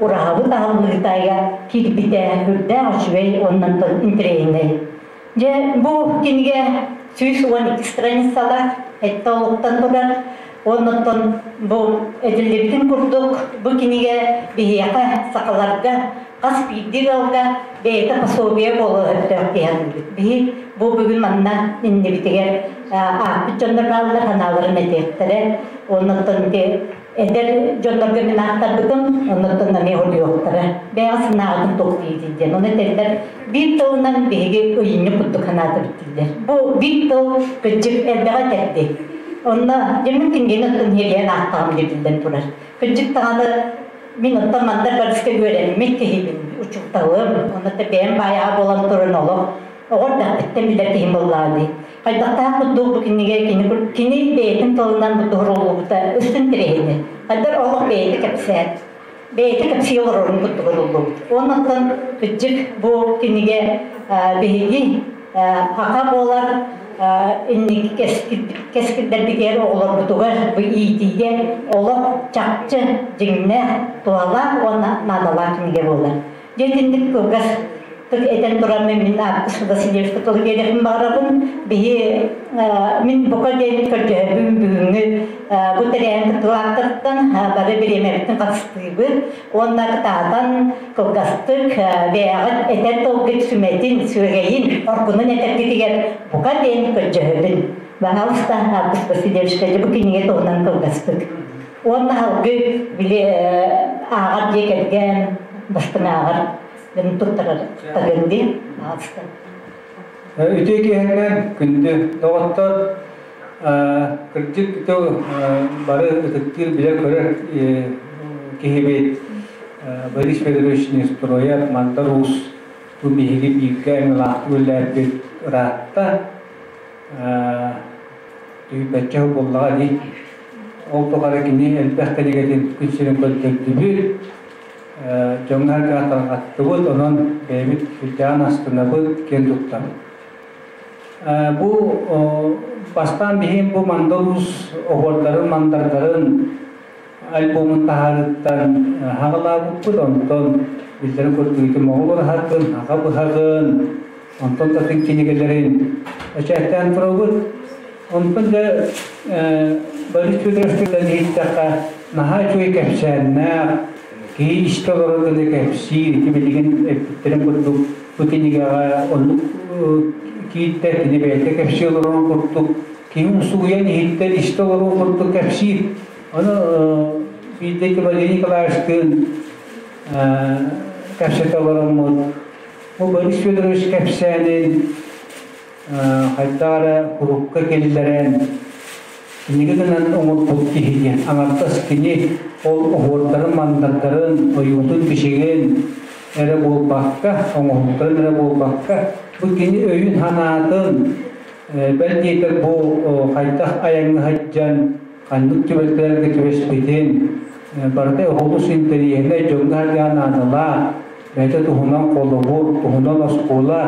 ураһабыт аһыллыытайга киирбитэ үрдээх үчүгэй уонна интэриэһинэй. Дьэ, бу кинигэ 112 страницалаах, эттэ олуктан турар. Оннуттан бу этиллибитин курдук, бу кинигэ биһиэхэ, сахаларга, хас биирдии ыалга бэйэтэ пособие буолуо сөптөөх диэн Биһи бу бүгүн манна иннибитигэр аахпыт дьоннор бааллар, санааларын этиэхтэрэ. Оннуттан ити эдэр дьоннорго мин аахтарбытым, оннуттан эмиэ хоруйуохтара. Бэйэҕэ санааҕытын туох диигит диэн. Ону этэллэр, биир тылынан биһиги ыйынньык курдук санаатыбыт дииллэр. Бу биир тыл кырдьык элбэҕи этэрди. Онно дьэ мин кинигэни оттон иһириэн аахтаҕым дииллэн турар. Кырдьык даҕаны мин оттон мандар барыска үөрэммит киһибин, учууталым, онно бэйэм баайаҕа буолан туран олох оҕо эрдэхпиттэн билэр киһим буоллаҕа дии. Хайдахтаах курдук бу кинигэ кини, кини бэйэтин тылынан бу туһуруллубута үстүн тирэһини. Хайдар олох бэйэтэ кэпсээн, бэйэтэ кэпсии олорорун курдук уруллубут. Оннуттан кырдьык бу кинигэ биһиги аха буолар инники кэскилдэрбитигэр оҕолорбутугар бу иитиигэ олох чахчы дьиҥнээх туһалаах уонна наадалаах кинигэ буолар. Дьэ итинник кылгас этэн туран мин Август Васильевичка тылы биэриэхпин баҕарабын. Биһи мин бука диэн көрдөһөбүн бүгүҥҥү бу тэрээһин кыттыылаахтарыттан бары бириэмэбитин харыстыыбыт уонна кытаатан кылгастык бэйэҕит этэр тылгыт сүмэтин, сүөгэйин, оргунун этэргитигэр бука диэн көрдөһөбүн. Пожалуйста, Август Васильевичка бу кинигэ туһунан кылгастык. Уонна алгы били ааҕар дьиэ кэргэн бастыҥ ааҕар дьон туттарар тагын дии аҕаста. Үтүө киэһэннэн күндү доҕоттор, кырдьык бары ытыктыыр билэр-көрөр киһибит Борис Федорович Неустроев Мандар Уус бу биһиги бииргэ аймалаахтык үлэлээбит ыраатта. Түһүппэччэ буоллаҕа дии. Ол тухары кини элбэх кинигэтин күн сирин көрдөрдүбүт, дьоҥҥо тарҕаттыбыт, онон бэйэбит сүрдээҕин астынабыт, киэн туттабыт. Бу бастаан биһиги бу Мандал Уус оһуордарын, мандардарын альбомун таһаарыттан хаҕалаабыппыт, онтон биллэрин курдук ити моҕол ураһатын, аҕа быһаҕын, онтон да атын кинигэлэрин бэчээттээн турабыт. Онтон да Борис Федорович иһиттэххэ, наһаа үчүгэй кэпсээннээх, киһи истэ олорор гына кэпсиир, ити билигин эппиттэрин курдук бу кинигэҕэ оннук киирдэ, кини бэйэтэ кэпсии олорорун курдук, киһи умсугуйан иһиттэн истэ олорор курдук кэпсиир. Ону биирдэ Валерий Николаевичтыын кэпсэтэ олороммут, бу Борис Федорович кэпсээнин хайдах эрэ курукка киллэрэн кинигэ гынан оҥорбут киһи диэн аҥардас кини ол оһуордарын мандардарын ойуутун бичигин эрэ буолбакка оҥоһуктарын эрэ буолбакка бу кини өйүн санаатын бэл диэтэр бу хайдах айаҥҥа сылдьан ханнык түбэлтэлэргэ түбэспитин барыта олус интэриэһинэй дьоҥҥо сылдьан наадалаах бэйэтэ туһунан холобур туһунан оскуола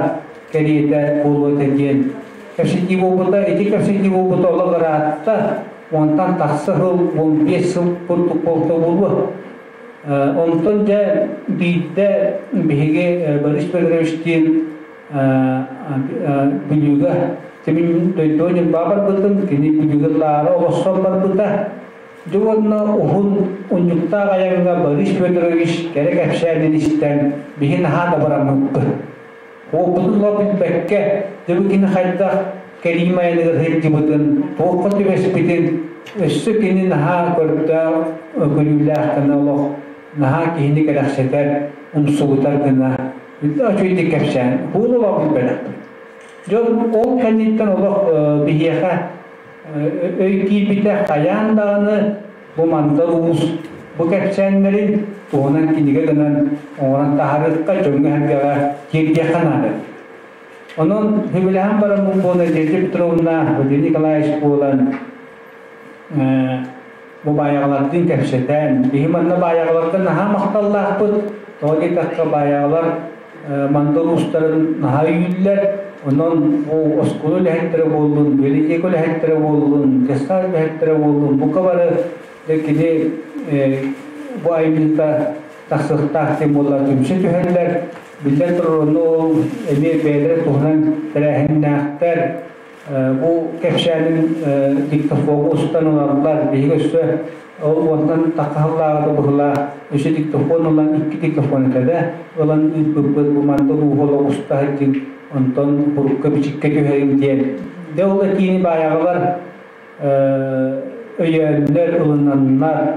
кэриэтэ буолуо этэ диэн кэпсэтии буолбута. Ити кэпсэтии буолбута олох ыраатта, уонтан тахса сыл, 15 сыл курдук буолта буолуо. Онтон дьэ биирдэ биһиги Борис Федоровичтиин Бүлүүгэ мин дойдуга Ньурбаҕа барбытым, кини Бүлүүгэ Лаара олорсон барбыта. Дьэ уонна уһун унньуктаах айаҥҥа Борис Федорович кэрэ кэпсээнин истэн биһи наһаа да бараммыппыт. Уопутун ыла билбэккэ, дьэ бу кини хайдах кэриим айаныгар сылдьыбытын, туохха түбэспитин, өссө кини наһаа көрдөөх, көрүүлээх гына олох наһаа киһини кэрэхсэтэр, умсугутар гына үчүгэйдик кэпсээн, буолу ыла билбэтэхпит. Дьон ол кэнниттэн олох биһиэхэ өй киирбитэ хайаан даҕаны бу Мандар Уус бу кэпсээннэрин туһунан кинигэ гынан оҥорон таһаарыахха, дьоҥҥо-сэргэҕэ тиэрдиэххэ наада. Онон сөбүлэһэн бараммын буолан Надежда Петровна, Владимир Николаевич буолан бу баайаҕалардыын кэпсэтэн, биһи манна баайаҕаларга наһаа махталлаахпыт. Тоҕо диэтэххэ баайаҕалар Мандар уустарын наһаа өйүүллэр. Онон бу оскуола үлэһиттэрэ буоллун, библиотека үлэһиттэрэ буоллун, детсад үлэһиттэрэ буоллун, бука бары кини бу айымньыта тахсыахтаах диэн буолла түмсэ түһэллэр. Биллэн турар, ону ол эмиэ бэйэлэрэ туһунан тэрээһиннээхтэр. Бу кэпсээнин диктофоҥҥа устан ылаллар. Биһиги өссө ол уонтан таххаһыллааҕыта быһылаах өссө диктофон ылан, икки диктофон этэ да, ылан ыыппыппыт бу мандар ууһу олох уста сылдьыҥ, онтон урукка-бичиккэ түһэриҥ диэн. Дьэ ол этиини баайаҕалар өйөөннөр, ылынаннар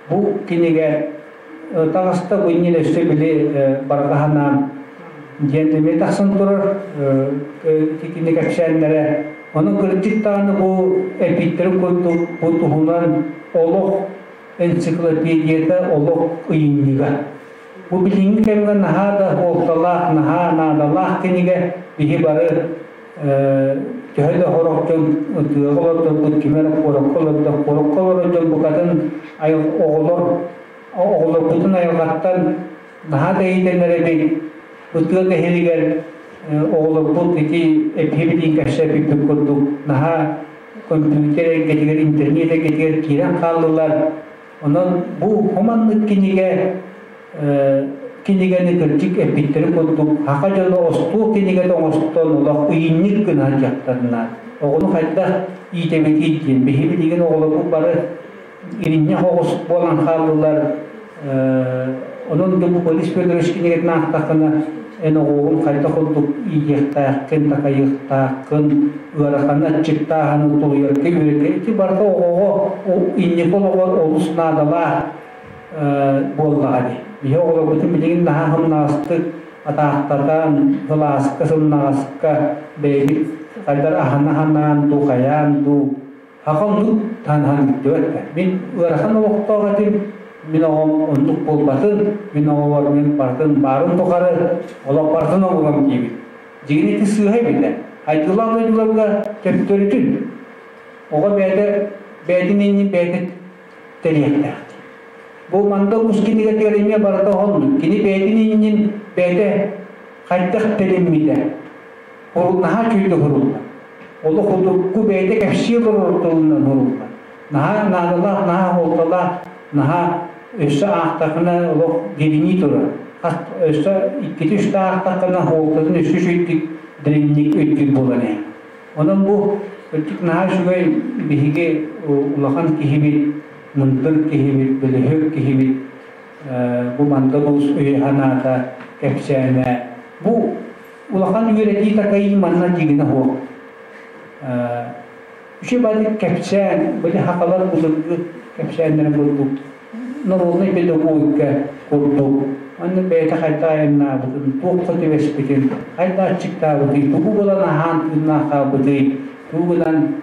бу кинигэ таҕыста бу иннинэ өссө били барҕа санаам диэн эмиэ тахсан турар кини кэпсээннэрэ. Ону кырдьык даҕаны бу эпиттэрин курдук бу туһунан олох энциклопедията, олох ыйынньыга. Бу билиҥҥи кэмҥэ наһаа да суолталаах, наһаа наадалаах кинигэ биһи бары төһө да сорох дьон тыаҕа олордорбут, ким эрэ куоракка олордо, куоракка олорор дьон букатын оҕолор оҕолорбутун айылҕаттан наһаа да иитэннэр эбит. Бу тыа кэһиригэр оҕолорбут ити эпиһибитин кэпсэппиппит курдук наһаа компьютер эйгэтигэр, интернет эйгэтигэр киирэн хааллылар. Онон бу хоманнык кинигэ кинигэни кырдьык эппиттэрин курдук саха дьоно остуол кинигэтэ оҥостон олох ыйынньык гына сылдьахтарына оҕону хайдах иитэбитий диэн биһи билигин оҕолорбут бары иринньэх оҕус буолан хааллылар. Онон да бу Борис Федорович кинигэтин аахтаххына эн оҕоҕун хайдах курдук иитиэхтээххин, такайыахтааххын, ыараханы аччыктааһыны тулуйарга үөрэтэр. Ити барыта оҕоҕо инники олоҕор олус наадалаах буоллаҕа дии. Биһи оҕолорбутун билигин наһаа сымнаҕастык атаахтатан, кылааска сымнаҕаска бэйэбит хайдар аһана-аһанаан дуу, хайаан дуу, хаха оннук таһан бүттүбэт да. Мин ыарахан олохтоох этим, мин оҕом оннук буолбатын, мин оҕобор мин барытын баарын тухары олох барытын оҥором диибит. Дьигин ити сыыһа эбитэ. Айгылаах дойдуларга төптөрүтүн оҕо бэйэтэ бэйэтин иннин бэйэтэ тэриэхтээх. Бу Манда Уус кинигэтигэр эмиэ барыта оннук. Кини бэйэтин иннин бэйэтэ хайдах тэриммитэ наһаа үчүгэйдик уһуруллар. Олох удургу бэйэтэ кэпсии олорор тылынан уһуруллар. Наһаа наадалаах, наһаа суолталаах, наһаа өссө аахтахына олох дириҥии турар. Хас өссө иккити-үстэ аахтаххына суолтатын өссө үчүгэйдик дириҥник өйдүүр буолан иһэр. Онон бу кырдьык наһаа үчүгэй биһиги улахан киһибит, мындыр киһибит, бөлөһүөк киһибит бу Манда Уус өйө-санаата, кэпсээнэ бу улахан үөрэтии такайыы манна дьигинэ суох. Үчүгэй баҕайытык кэпсээн, били сахалар былыргы кэпсээннэрин курдук народнай педагогика курдук манна бэйэтэ хайдах айаннаабытын, туохха түбэспитин, хайдах аччыктаабытый, тугу булан аһаан тыыннаах хаалбытый, тугу гынан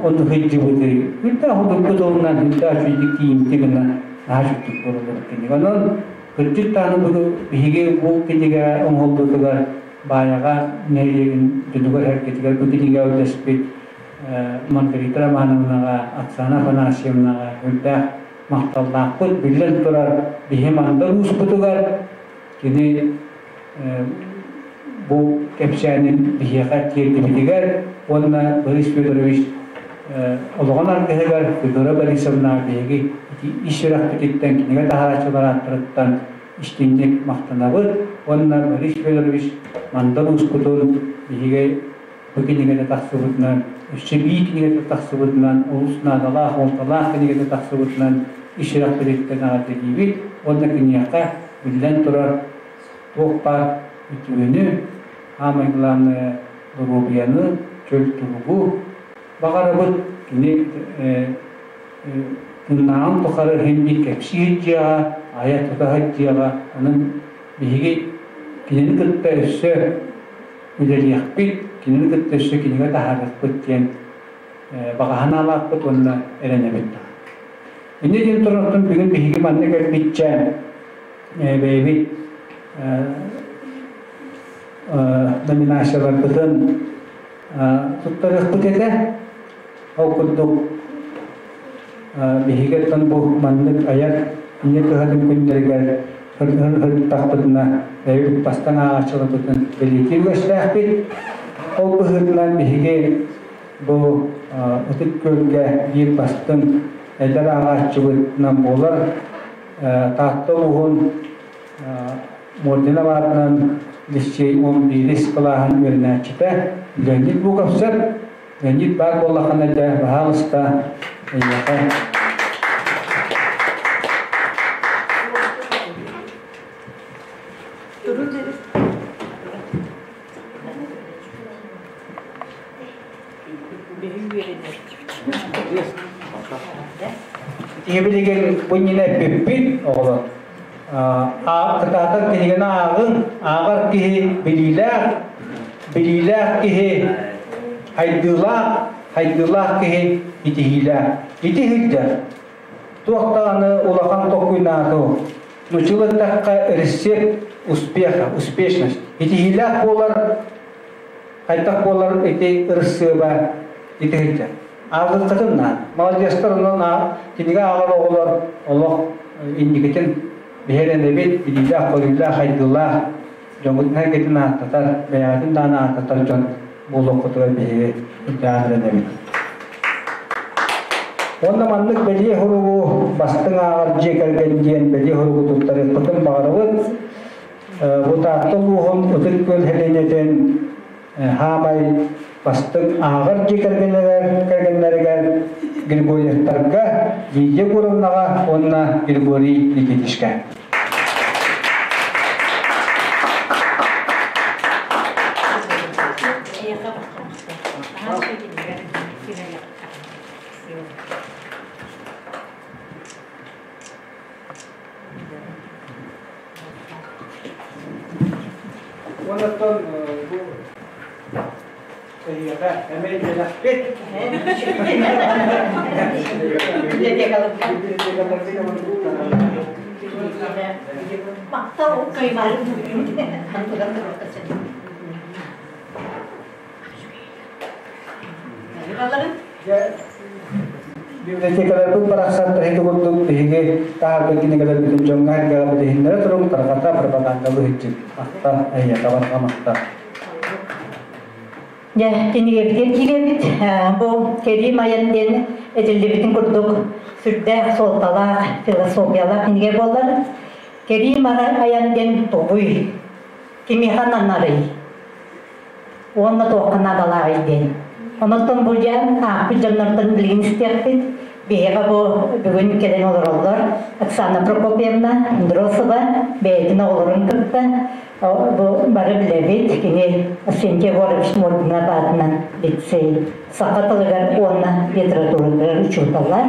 онно сылдьыбытый. Үрдээх удургу тылынан үрдээх үчүгдүк тиийимти гына наһаа үчүгдүк буолар кинигэ. Онон кырдьык даҕаны бу биһиги бу кинигэ оҥоһуллуутугар Баайаҕа нэһилиэгин дьонугар-сэргэтигэр бу кинигэ үлэспит Маргарита Романовнаҕа, Оксана Афанасьевнаҕа үрдээх махталлаахпыт. Биллэн турар, биһи Мандар Ууспутугар кини бу кэпсээнин биһиэхэ тиэрдибитигэр уонна Борис Федорович олоҕун аргыһыгар Федора Борисовна биһиги ис сүрэхпититтэн кинигэ таһарааччылар ааттарыттан истиҥник махтанабыт уонна Борис Федорович Мандар Ууспутун биһиги Бу кинигэтэ тахсыбытынан, өссө биир кинигэтэ тахсыбытынан, олус наадалаах, уолталаах кинигэтэ тахсыбытынан ис сүрэхпититтэн эҕэрдэлиибит уонна киниэхэ, биллэн турар, туох баар үтүөнү, самое главное, доруобуйаны, чөл туругу баҕарабыт. Кини тыыннааҕын тухары иһин биир кэпсии сылдьыаҕа, айа-тута сылдьыаҕа. Онон биһиги кинини кытта өссө үлэлиэхпит, кинини кытта өссө кинигэ таһаарыахпыт диэн баҕа санаалаахпыт уонна эрэнэбит. Инньэ диэн туран бүгүн биһиги манна кэлбитчэ бэйэбит номинацияларбытын туттарыахпыт этэ. Ол курдук биһиги оттон бу маннык айар ийэ кыһатын күннэригэр ырыттахпытына бэйэбит бастаҥ ааҕааччыларбытын бэлиэтиир үгэстээхпит. Ол быһыытынан биһиги бу Ытык Күөлгэ биир бастыҥ эдэр ааҕааччыбытынан буолар Таатта улууһун Мординов аатынан лицей 11 кылааһын үөрэнээччитэ Леонид Луковцев. Леонид баар буоллаххына дьэ, баһаалыста, эйиэхэ. Ити билигин бу иннинэ эппиппит оҕолор. Кытаатар кинигэни ааҕыҥ, ааҕар киһи билиилээх, билиилээх киһи хайдыылаах, хайдыылаах киһи итиһиилээх. Ити сылдьар. Туох даҕаны улахан толкуйнаату. Нуччалыы эттэххэ рецепт успеха, успешность. Итиһиилээх буолар хайдах буолар ити ырысыаба ити сылдьар. Ааҕыаххытын наада. Маладьыастар онон кинигэ ааҕар оҕолор олох инникитин биһирэнэбит, билиилээх, көрүүлээх, хайгыылаах дьоҥҥутун эргитин ааттатар, бэйэҕитин даҕаны ааттатар дьон буолуоххутугар биһиги үрдээн эрэнэбит. Уонна маннык бэлиэ суругу бастыҥ ааҕар дьиэ кэргэн диэн бэлиэ суругу туттарыахпытын баҕарабыт. Бу Таатта улууһун Ытык Күөл сэлиэнньэтин хаамай бастыҥ ааҕар дьиэ кэргэннэригэр Григорьевтарга, Лидия Гуровнаҕа уонна Григорий Никитичка. Онтон бу эйиэхэ эмиэ дэлэхпит. Мактал каймарын Библиотекаларбыт барахсаттар ити курдук биһиги таһаарбыт кинигэлэрбитин дьоҥҥо эргэҕэ билиһиннэрэ туруҥ, тарҕата пропагандалыы сылдьыҥ. Ахта, эйиэхэ барҕа махтал. Дьэ, кинигэбитигэр киирэбит. Бу Кэрим айан диэн этиллибитин курдук сүрдээх суолталаах, философиялаах кинигэ буолар. Кэрим айан диэн тугуй? Кимиэхэ ананарый? Уонна туохха наадалааҕый диэн. Онон бу дьэ аахпыт дьоннортон билигин истиэхпит. Биһиэхэ бу бүгүн кэлэн олороллор Оксана Прокопьевна Андросова бэйэтин оҕолорун кытта бу бары билэбит. Кини Арсентий Егорович Мордунов аатынан лицей саха тылыгар уонна литературатыгар учуутала.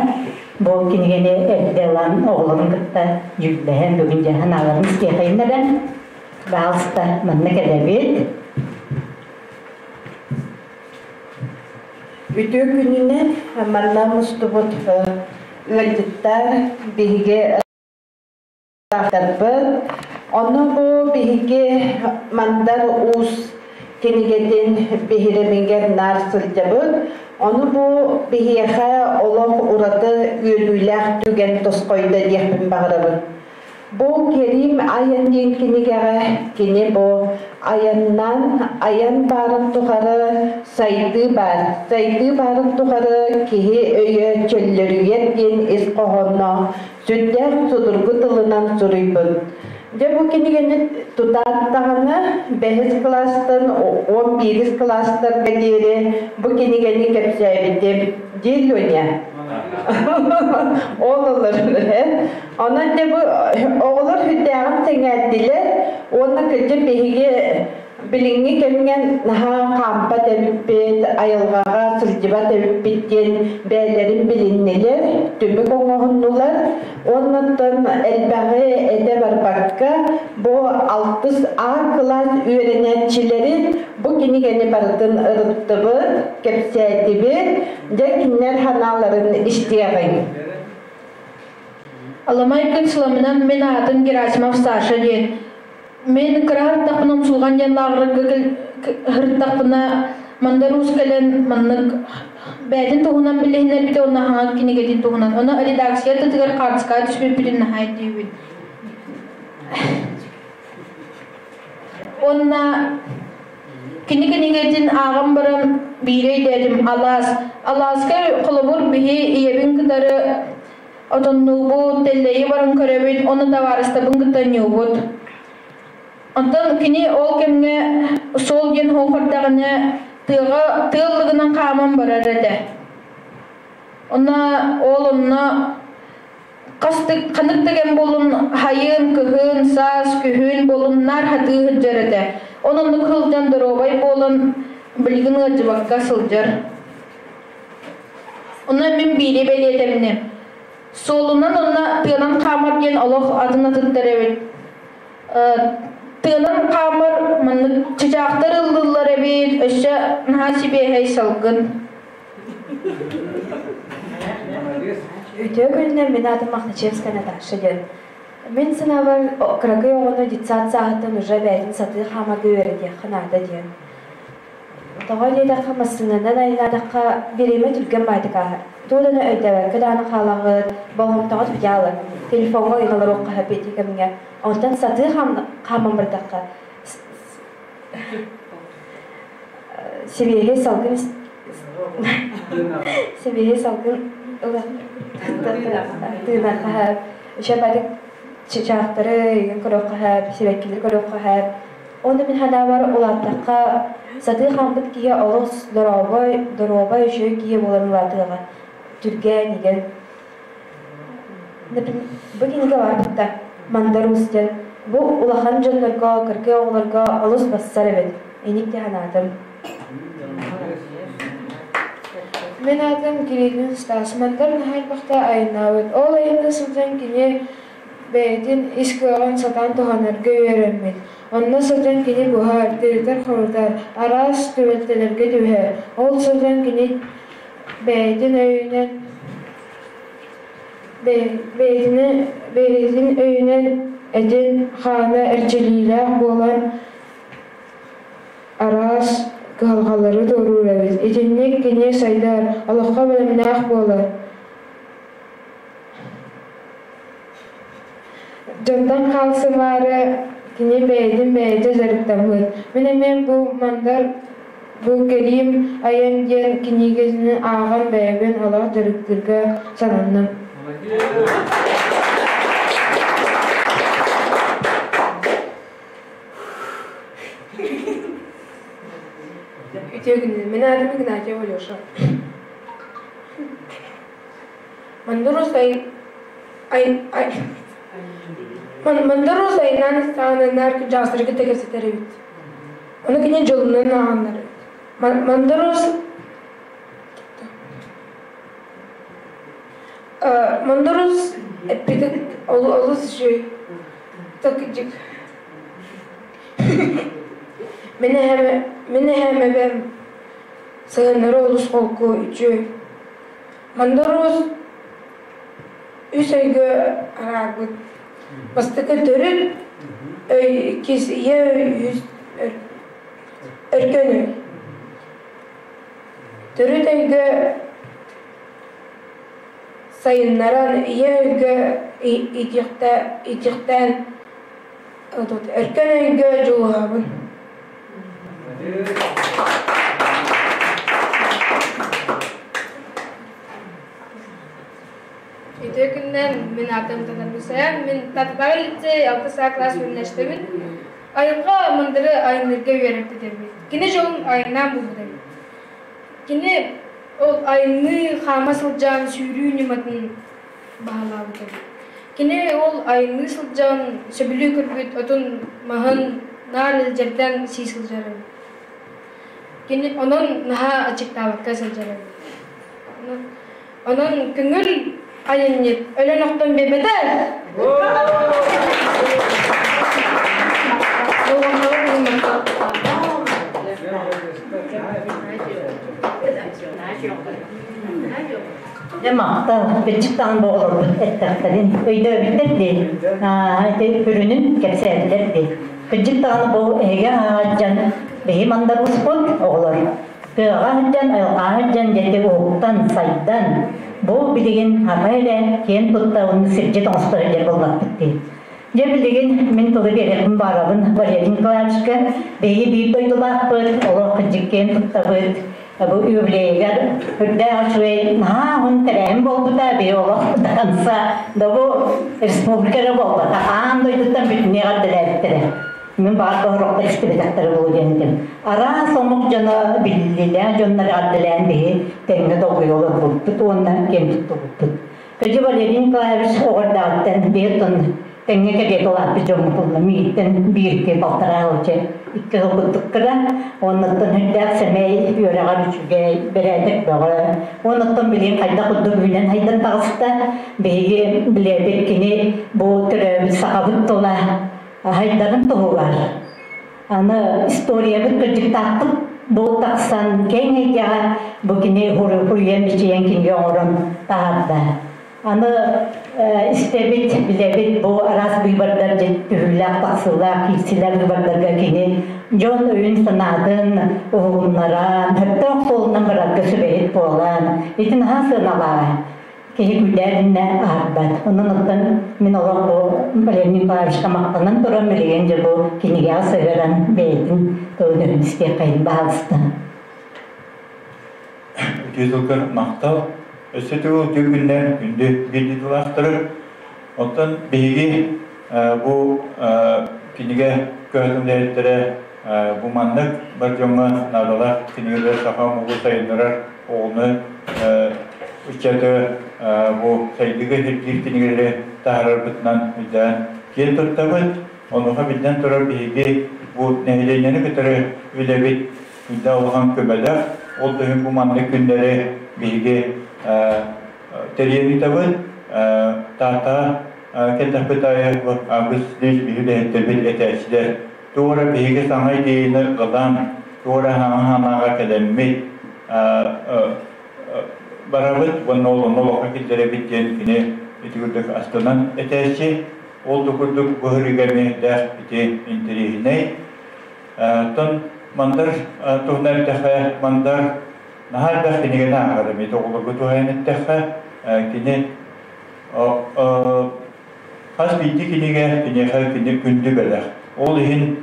Бу кинигэни эрдэ ылан оҕолорун кытта дьүүллэһэн бүгүн дьэ санааларын истиэхэйиннэрэн Баалыста, манна кэлэбит. Үтүө күнүнэн манна мустубут ыалдьыттар биһиги редакторбыт. Онно бу биһиги Мандар Уус кинигэтин биһирэмигэр наар сылдьабыт. Ону бу биһиэхэ олох ураты үөрүүлээх түгэн тосхойдо диэхпин баҕарабын. Бу Керим айан диэн кинигэҕэ кини бу айаннан айан баарын тухары сайдыы баар, сайдыы баарын тухары киһи өйө чөллөрүйэр диэн ис хоһоонноох сүрдээх судургу тылынан суруйбут. Дьэ бу кинигэни тутааттаҕына бэһис кылаастан 11 кылаастарга диэри бу кинигэни кэпсээбитим дии Леня. Ол олор Онон дьэ бу оҕолор сүрдээҕин сэҥээрдилэр уонна кырдьык биһиги билиҥҥи кэмҥэ наһаа хаампат эбиппит, айылҕаҕа сылдьыбат эбиппит диэн бэйэлэрин билиннилэр, түмүк оҥоһуннулар. Уоннаттан элбэҕи этэ барбакка, бу алтыс А кылаас үөрэнээччилэрин бу кинигэни барытын ырыттыбыт, кэпсээтибит, дьэ кинилэр санааларын истиэҕиҥ. Аламай күн сыламынан мин аатым Герасимов Саша диэн. Мин кыра һыртахпына умсулҕан диэн лааҕырга һырыттахпына Мандар Уус кэлэн маннык бэйэтин туһунан билиһиннэрбитэ уонна хаҥа кинигэтин туһунан. Ону редакция тытыгар хаартыскаҕа түспүппүтүн наһаа өйдүүбүн. Уонна кини кинигэтин ааҕан баран биири өйдөөтүм алаас. Алааска холобур биһи ийэбин кытары отоннуубут, тэллэйи баран көрөбүт, уонна табаарыстарбын кытта ньуубут. Онтон кини ол кэмҥэ суол диэн хоохордаҕына тыаҕа тыа ыллыгынан хааман барар этэ. Онно ол онно хастык ханнык да кэм буолун хайын, кыһын, саас, күһүн буолун наар хатыы сылдьар этэ. Ол оннук сылдьан доруобай буолан билигин ыалдьыбакка сылдьар. Онно мин биири бэлиэтэмним. Суолунан уонна тыанан хаамар диэн олох атын атыттар эбит. Тыанан хаамар маннык чычаахтар ыллыыллар эбит, өссө наһаа сибиэһэй салгын. Үтүө күнүнэн мин аатым Махначевская Наташа диэн. Мин санаабар кыракый оҕону детсад сааһыттан уже бэйэтин сатыы хаамарга үөрэтиэххэ наада диэн. Тоҕо диэтэххэ, массыынанан айаннаатахха, бириэмэ түргэн баайдык ааһар. Тугу да өйдөөбөккө даҕаны хаалаҕыт, болҕомтоҕут бүтэ Телефоҥҥа ыйыталаруохха сөп ити кэмҥэ. Онтон сатыы хааман бардахха, сибиэһэй салгын сибиэһэй салгын тыынарга сөп. Үчүгэй баайдык чычаахтары игин көрүөххэ сөп, сибэккилэри көрүөххэ сөп. Уонна мин санаабар улааттахха, сатыы хаампыт киһи олус доруобай, доруобай үчүгэй киһи буолан улаатыаҕа. Түргэн, игин. Бу кинигэ баар бытта Мандар Уус диэн. Бу улахан дьоннорго, кыргый оҕолорго олус бассар эбит. Иник дии санаатым. Мин аатым Кириллин Стас. Мандар наһаа элбэхтэ айаннаабыт. Ол айаҥҥа сылдьан кини бэйэтин ис кыаҕын сатаан туһанарга үөрэммит. Онно сылдьан кини буһар, тиритэр-хорутар, араас түбэлтэлэргэ түһэр. Ол сылдьан кини бэйэтин өйүнэн бэйэтин өйүнэн этин хаана эрчиллиилээх буолан араас кыһалҕалары туоруур эбит. Итинник кини сайдар, олоххо бэлэмнээх буолар. Дьонтон хаалсымаары кини бэйэтин бэйэтэ дьарыктаммыт. Мин эмиэ бу Мандар бу кэлиим айан диэн кинигэтин ааҕан бэйэбин олох дьарыктыырга сананным. Үтүө күнүнэн. Мин аатым Игнатьева Алеша. Мандар ай ай ай Мандар Уус айнаан саҕананар дьаасырга кэпсэтэр эбит. Ону кини дьолунан ааҕаннар эбит. Мандар Уус Мандар Уус эппитин олус үчүгэй. Такыдьык. Мин эһэм мин эһэм эбэм сыһыннары олус холку үчүгэй. Мандар Уус үс өйгө араарбыт. Бастакы төрүт өй, иккис ийэ өй, үһүс өркөн өй. Төрүт өйгө сайыннаран, ийэ өйгө иитиэхтээн өркөн өйгө дьулуһабын. Үтүө күннэн, Мин аатым Татарбысаян, мин Тататаҕы лицей 6 класс үөрэнээччитэбин. Айылҕа мындыры айанныырга үөрэппит эбит. Кини дьолун айаннаан булбут эбит. Кини ол айанныы хаама сылдьан сүүрүү ньыматын баһылаабыт эбит. Кини ол айанныы сылдьан сөбүлүү көрбүт отун маһын наар илдьэрдэн сии сылдьар эбит. Кини онон наһаа аччыктаабакка сылдьар эбит. Онон көҥүл айанньыт өлөн охтон биэрбэтэ. Дьэ махтал, кырдьык даҕаны бу олорбут эттэхтэрин өйдөөбүттэр дии, ити үрүнүн кэпсээтилэр дии. Кырдьык даҕаны бу эһиги аһаҕас дьон биһи мандар успут оҕолор тыаҕа сылдьан, айылҕаҕа сылдьан дьэти уһуктан, сайдан, бу билигин хата эрэ киэн тутта уонна сирдьит оҥостор сылдьар буоллахпыт дии. Дьэ билигин мин тылы биэриэхпин баҕарабын Валерий Николаевичка. Биһиги биир дойдулаахпыт, олох кырдьык киэн туттабыт. Бу юбилейыгар үрдээх үчүгэй наһаа уһун тэрээһин буолбута, биһи олох до конца, да бу республика эрэ буолбата, аан дойдуттан бүтүннүү эҕэрдэлээбиттэрэ. Мин баҕар доһорохтор истибэтэхтэрэ буолуо диэн этим. Араас омук дьоно биллилээх дьоннор эҕэрдэлээн биһи тэҥҥэ долгуйа олорбуппут уонна киэн туттубуппут. Кыдьы Валерий Николаевич оҕо эрдэҕиттэн биир тон тэҥҥэ кэриэтэ улааппыт дьоммут булла. Миигиттэн бииргэ балтараа сылдьа икки сыл курдук кыра. Оннуттан үрдээх сэмэй, үөрэҕэр үчүгэй, бэрээдэк бөҕө. Оннуттан билигин хайдах курдук үүнэн хайдан таҕыста. Биһиги билэбит кини бу төрөөбүт сахабыт тыла хайдарын туһугар. Аны историябыт кырдьыктаахтык бу тахсан киэҥ эйгэҕэ бу кини хуруйан бичийэн кинигэ оҥорон таһаарда. Аны истэбит, билэбит бу араас быыбардар түһүүлээх тахсыылаах киирсилэр быыбардарга кини дьон өйүн-санаатын уһугуннаран, сөптөөх суолунан барарга сүбэһит буолан, ити наһаа сыаналааҕа. Киһи күлээринэ аһарбат. Онон оттон мин олох бу Валерий Николаевичка махтанан туран билигин дьэ бу кинигэҕэ сыһыаран бэйэтин тылын истиэххэйин баһаалыста. Үтүө тылгар махтал. Өссө төгүл үтүө күннэр күндү биирдиилаахтары. Оттон биһиги бу кинигэ кыһатын үлэһиттэрэ бу маннык бар дьоҥҥо наадалаах кинигэлэр саха омугу сайыннарар оҕону ыччаты бу сайдыыга сирдиир кинигэлэри таһаарарбытынан өйдөөн киэн туттабыт. Онуоха биллэн турар биһиги бу нэһилиэнньэни кытары үлэбит үлэ улахан көмөлөөх. Ол да иһин бу маннык күннэри биһиги тэрийэн ыытабыт. Таата кэллэхпит аайы Август биһиги үлэһиттэрбит этээччилэр туора биһиги саҥа идеяны ылан, туора хаҥа санааҕа кэлэммит барабыт уонна ол онно олоххо киллэрэбит диэн кини ити курдук астынан этээччи. Ол да курдук быһырыыга эмиэ ити интэриэһинэй. Оттон Мандар туһунан эттэххэ, Мандар наһаа элбэх кинигэни ааҕар эмиэ оҕолорго туһайан эттэххэ, кини хас биирдии кинигэ киниэхэ кини күндү бэлэх. Ол иһин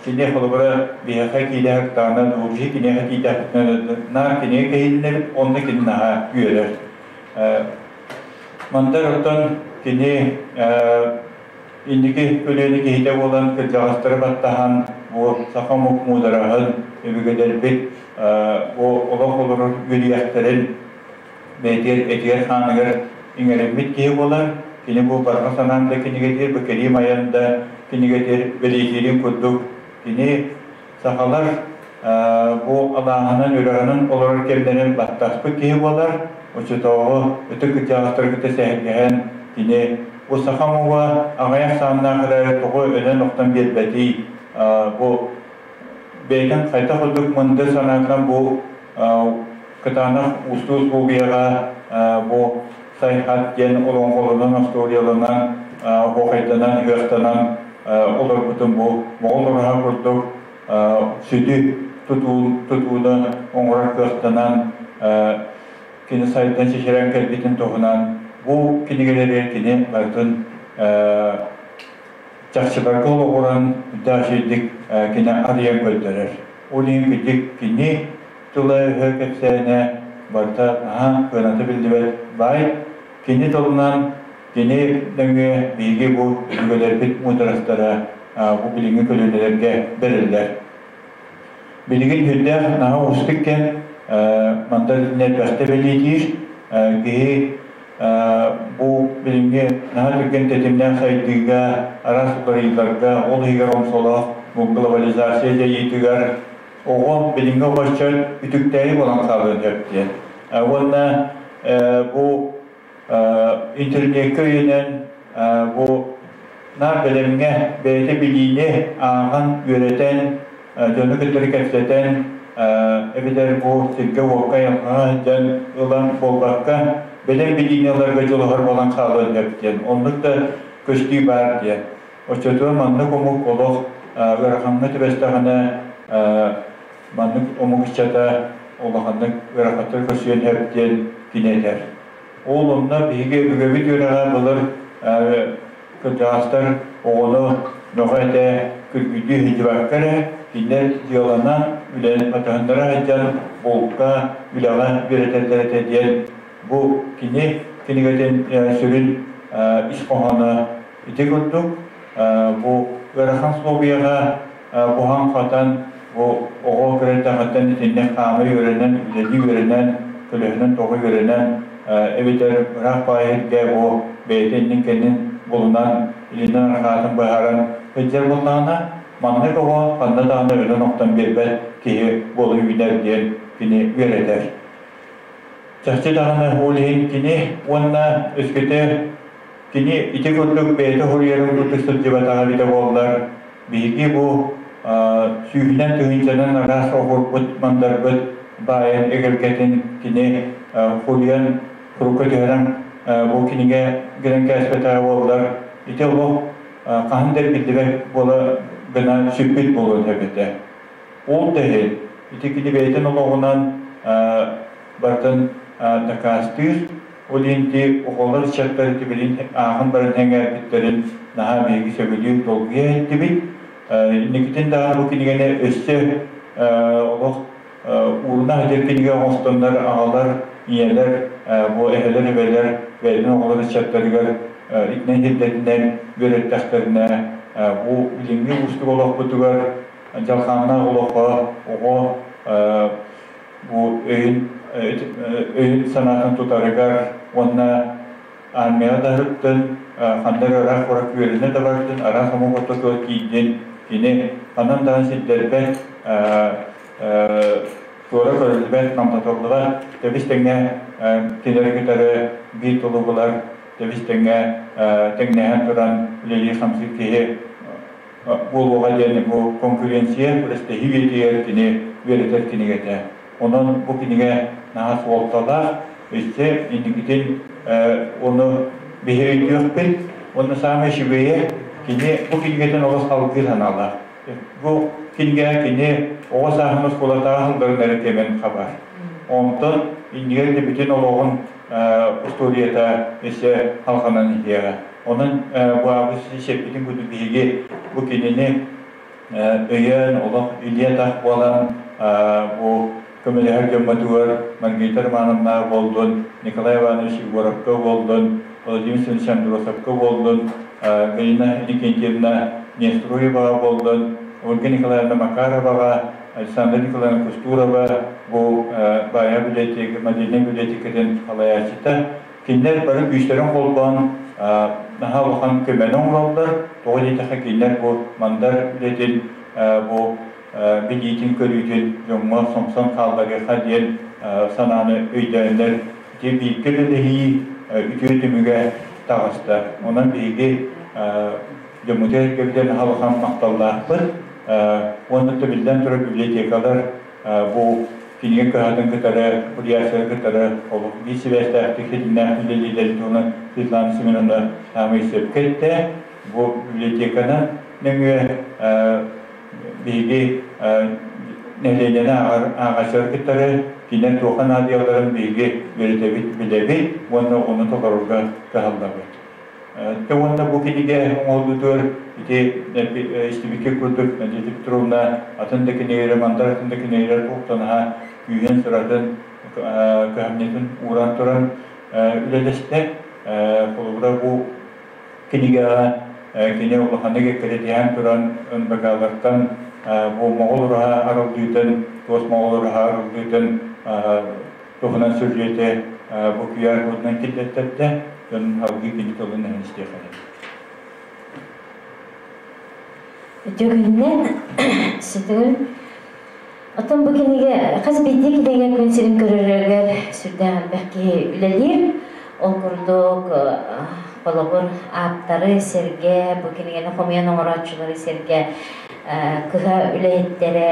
кини холобура биһиэхэ киирэ сырыттаҕына, биһи киниэхэ тиийдэхпитинэ наар кинигэ кэһиилэнэбит, онно кини наһаа үөрэр. Мандар оттон кини инники көлүөнэ киһитэ буолан кырдьаҕастары баттаһан бу саха омук муудараһын өбүгэлэрбит бу олох олорор үөрүйэхтэрин бэйэтигэр этигэр-хааныгар иҥэриммит киһи буолар. Кини бу барҕа санаан да кинигэтигэр, бу Кэриим айан да кинигэтигэр бэлиэтиирин курдук кини сахалар бу алааһынан, үрэҕинэн олорор кэмнэрин баттаспыт киһи буолар. Оччотооҕу ытык кырдьаҕастары кытта сэһэргэһэн кини бу саха омуга аҕыйах сааннаах эрээри тоҕо өлөн-охтон биэрбэтий, бу бэйэтин хайдах курдук мындыр санаатынан бу кытаанах уустук условияҕа бу Сайхат диэн олоҥхолонон, остуоруйаланан, оһуохайданан, ыһыахтанан олорбутун бу Моҕол ураһа курдук сүдү тутууну оҥорор кыахтанан кини сайдан чэчирэн кэлбитин туһунан бу кинигэлэригэр кини барытын чахчыларга олоҕуран дээх кини арыйан көрдөрөр. Ол иһин кырдьык кини тыла-өһө кэпсээнэ барыта наһаа кыаната биллибэт баай. Кини тылынан Кини нөҥүө биһиги бу өбүгэлэрбит муударастара бу билиҥҥи көлүөнэлэргэ бэриллэр. Билигин сүрдээх наһаа уустук кэм, мандар элбэхтэ бэлиэтиир. Киһи бу билиҥҥи наһаа түргэн тэтимнээх сайдыыга, араас уларыйыыларга, ол иһигэр омсолоох бу глобализация дьайыытыгар оҕо билиҥҥи оҕоччон үтүктээйи буолан хаалыан сөп диэн. Уонна бу интернеккэ өйөнөн бу наар бэлэмҥэ бэйэтэ билиини ааҕан, үөрэтэн, дьону кытары кэпсэтэн, эбэтэр бу сиргэ-уокка айылҕаҕа сылдьан ылан буолбакка, бэлэм билиини ыларга дьулуһар буолан хаалыан сөп диэн. Оннук да көстүү баар диэн. Оччотугар маннык омук олох ыарахаҥҥа түбэстэҕинэ, маннык омук ыччата улаханнык ыарахаттары көрсүөн сөп диэн кини этэр. Ол онно биһиги өбүгэбит үөрэҕэ былыр кырдьаҕастар оҕону мөҕө-этэ, күргүйдүү сылдьыбакка эрэ, кинилэр дьыаланан үлэни батыһыннара сылдьан булка, үлэҕэ үөрэтэллэр этэ диэн бу кини кинигэтин сүрүн ис хоһооно ити курдук. Бу ыарахан условияҕа буһан-хатан бу оҕо кыра итинник хаама үөрэнэн, үлэлии үөрэнэн, көлөһүнэн тоҕо үөрэнэн, эбэтэр ыраах баайы бу бэйэтэ иннин-кэннин булунан, илинэн арҕаатын быһааран сылдьар буоллаҕына, маннык оҕо ханна даҕаны өлөн-охтон биэрбэт киһи буола үүнэр диэн кини үөрэтэр. Чахчы даҕаны ол иһин кини уонна өскөтө кини ити курдук бэйэтэ суруйарын курдук сылдьыбатаҕа эбитэ буоллар, биһиги бу сүүһүнэн тыһыынчанан араас оҕурбут мандарбыт баайын эгэлгэтин кини хуруйан курукка түһэрэн бу кинигэ гынан кээспэтэҕэ буоллар, ити олох хаһан да биллибэт буола гына сүппүт буолуон сөп этэ. Ол да иһин ити кини бэйэтин олоҕунан барытын дакаастыыр. Ол иһин ити оҕолор ыччаттар ити билин ааҕан баран сэҥээрбиттэрин наһаа биһиги сөбүлүү долгуйа иһиттибит. Инникитин даҕаны бу кинигэни өссө олох ууруна сылдьар кинигэ оҥостоннор аҕалар, ийэлэр, бу эһэлэр, эбэлэр бэйэтин оҕолор ыччаттарыгар итинэн сирдэтинэн үөрэттэхтэринэ бу билиҥҥи уустук олохпутугар дьалхааннаах олоххо оҕо бу өйүн өйүн санаатын тутарыгар уонна армияҕа да сырыттын, ханна эрэ ыраах куоракка үөрэнэ да бардын, араас омук ортотугар киирдин, кини ханан даҕаны сирдэрбэт, туора көрүллүбэт, намтатыллыбат, тэбис-тэҥҥэ кинилэри кытары биир тылы булар, тэбис-тэҥҥэ тэҥнэһэн туран үлэлиир-хамсыыр киһи буолуоҕа диэн бу конкуренция күрэстэһии үйэтигэр кини үөрэтэр кинигэтэ. Онон бу кинигэ наһаа суолталаах, өссө инникитин ону биһи өйдүөхпүт. Уонна саамай үчүгэйэ кини бу кинигэтин олус салгыы санаалаах. Бу кинигэ кини оҕо сааһын оскуолатааҕы сылларын эрэ кэмин хабар. Онтон иннигэр да бүтүн олоҕун устуоруйата өссө халҕанан иһиэҕэ. Онон бу аабыс сиэппитин курдук биһиги бу кинини өйөөн, олох илии-атах буолан бу көмөлөһөр дьоммутугар Маргарита Романовна буоллун, Николай Иванович Егоровка буоллун, Владимир Семенович Андросовка буоллун, Галина Иннокентьевна Нестроеваҕа буоллун, Ольга Николаевна Макароваҕа, Александра Николаевна Кустурова бу Баайа библиотека, модельнай библиотекатын салайааччыта. Кинилэр бары күүстэрин холбоон наһаа улахан көмөнү оҥороллор. Тоҕо диэтэххэ кинилэр бу мандар үлэтин, бу билиитин-көрүүтүн дьоҥҥо сомсон хаалларыахха диэн санааны өйдөөннөр ити бииргэ үлэлэһии үтүө түмүгэ таҕыста. Онон биһиги дьоммутугар кэбитэн наһаа улахан махталлаахпыт. Уонна биллэн турар библиотекалар бу кинигэ кыһатын кытары, курьерскай кытары олох биир сибээстээхтик ситимнээх үлэлииллэрин туһунан Светлана Семеновна саамай сөпкө эттэ. Бу библиотеканы нөҥүө биһиги нэһилиэнньэни ааҕааччылары кытары кинилэр туохха наадыйалларын биһиги үөрэтэбит, билэбит уонна ону толорорго кыһаллабыт. Тэ уонна бу кинигэ оҥоһуллуутугар ити истибиккэ курдук Надежда Петровна атын да кинигэлэри, мандар атын да кинигэлэр туохтанаһа күүһүн, сыратын, кыһамньытын ууран туран үлэлэстэ. Холобура бу кинигэҕэ кини улаханнык эккирэтиһэн туран НБКлартан бу Моҕол ураһа арыллыытын, туос Моҕол ураһа арыллыытын туһунан сүрүөтэ бу QR кодунан киллэртэрдэ, дьон салгыы кини тылын эһэн истиэххэ. Үтүө сүтүгүн. Оттон бу кинигэ хас биирдии кинигэ күн сирин көрөрүгэр сүрдээх элбэх киһи үлэлиир. Ол курдук холобур ааптары сэргэ, бу кинигэни хомуйан оҥорооччулары сэргэ кыһа үлэһиттэрэ,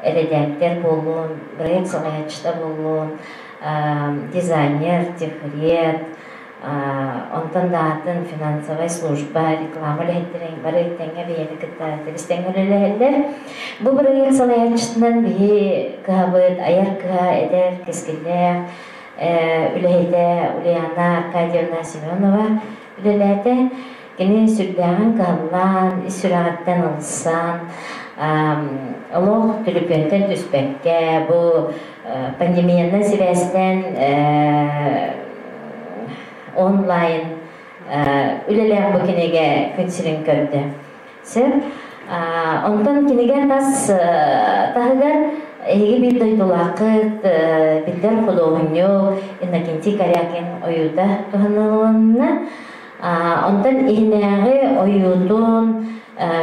эрэдээктэр буоллун, бырайыак салайааччыта буоллун, дизайнер, техред, онтон да атын финансовай служба, реклама үлэһиттэрин бары тэҥҥэ бэйэни кытта тэбис-тэҥҥэ үлэлэһэллэр. Бу бырайыак салайааччытынан биһи кыһабыт айар кыһа эдэр кэскиллээх үлэһитэ Ульяна Аркадьевна Семенова үлэлээтэ. Кини сүрдээҕин кыһаллаан, ис сүрэҕиттэн ылсан, олох түлүпүөнтэн түспэккэ, бу пандемиянан сибээстээн онлайн үлэлээх бу кинигэ күн сирин көрдө. Сөп. Онтон кинигэ тас таһыгар эһиги биир дойдулааххыт биллэр худуоһунньук Иннокентий Корякин ойуута туһанылынна. Онтон иһинээҕи ойуутун,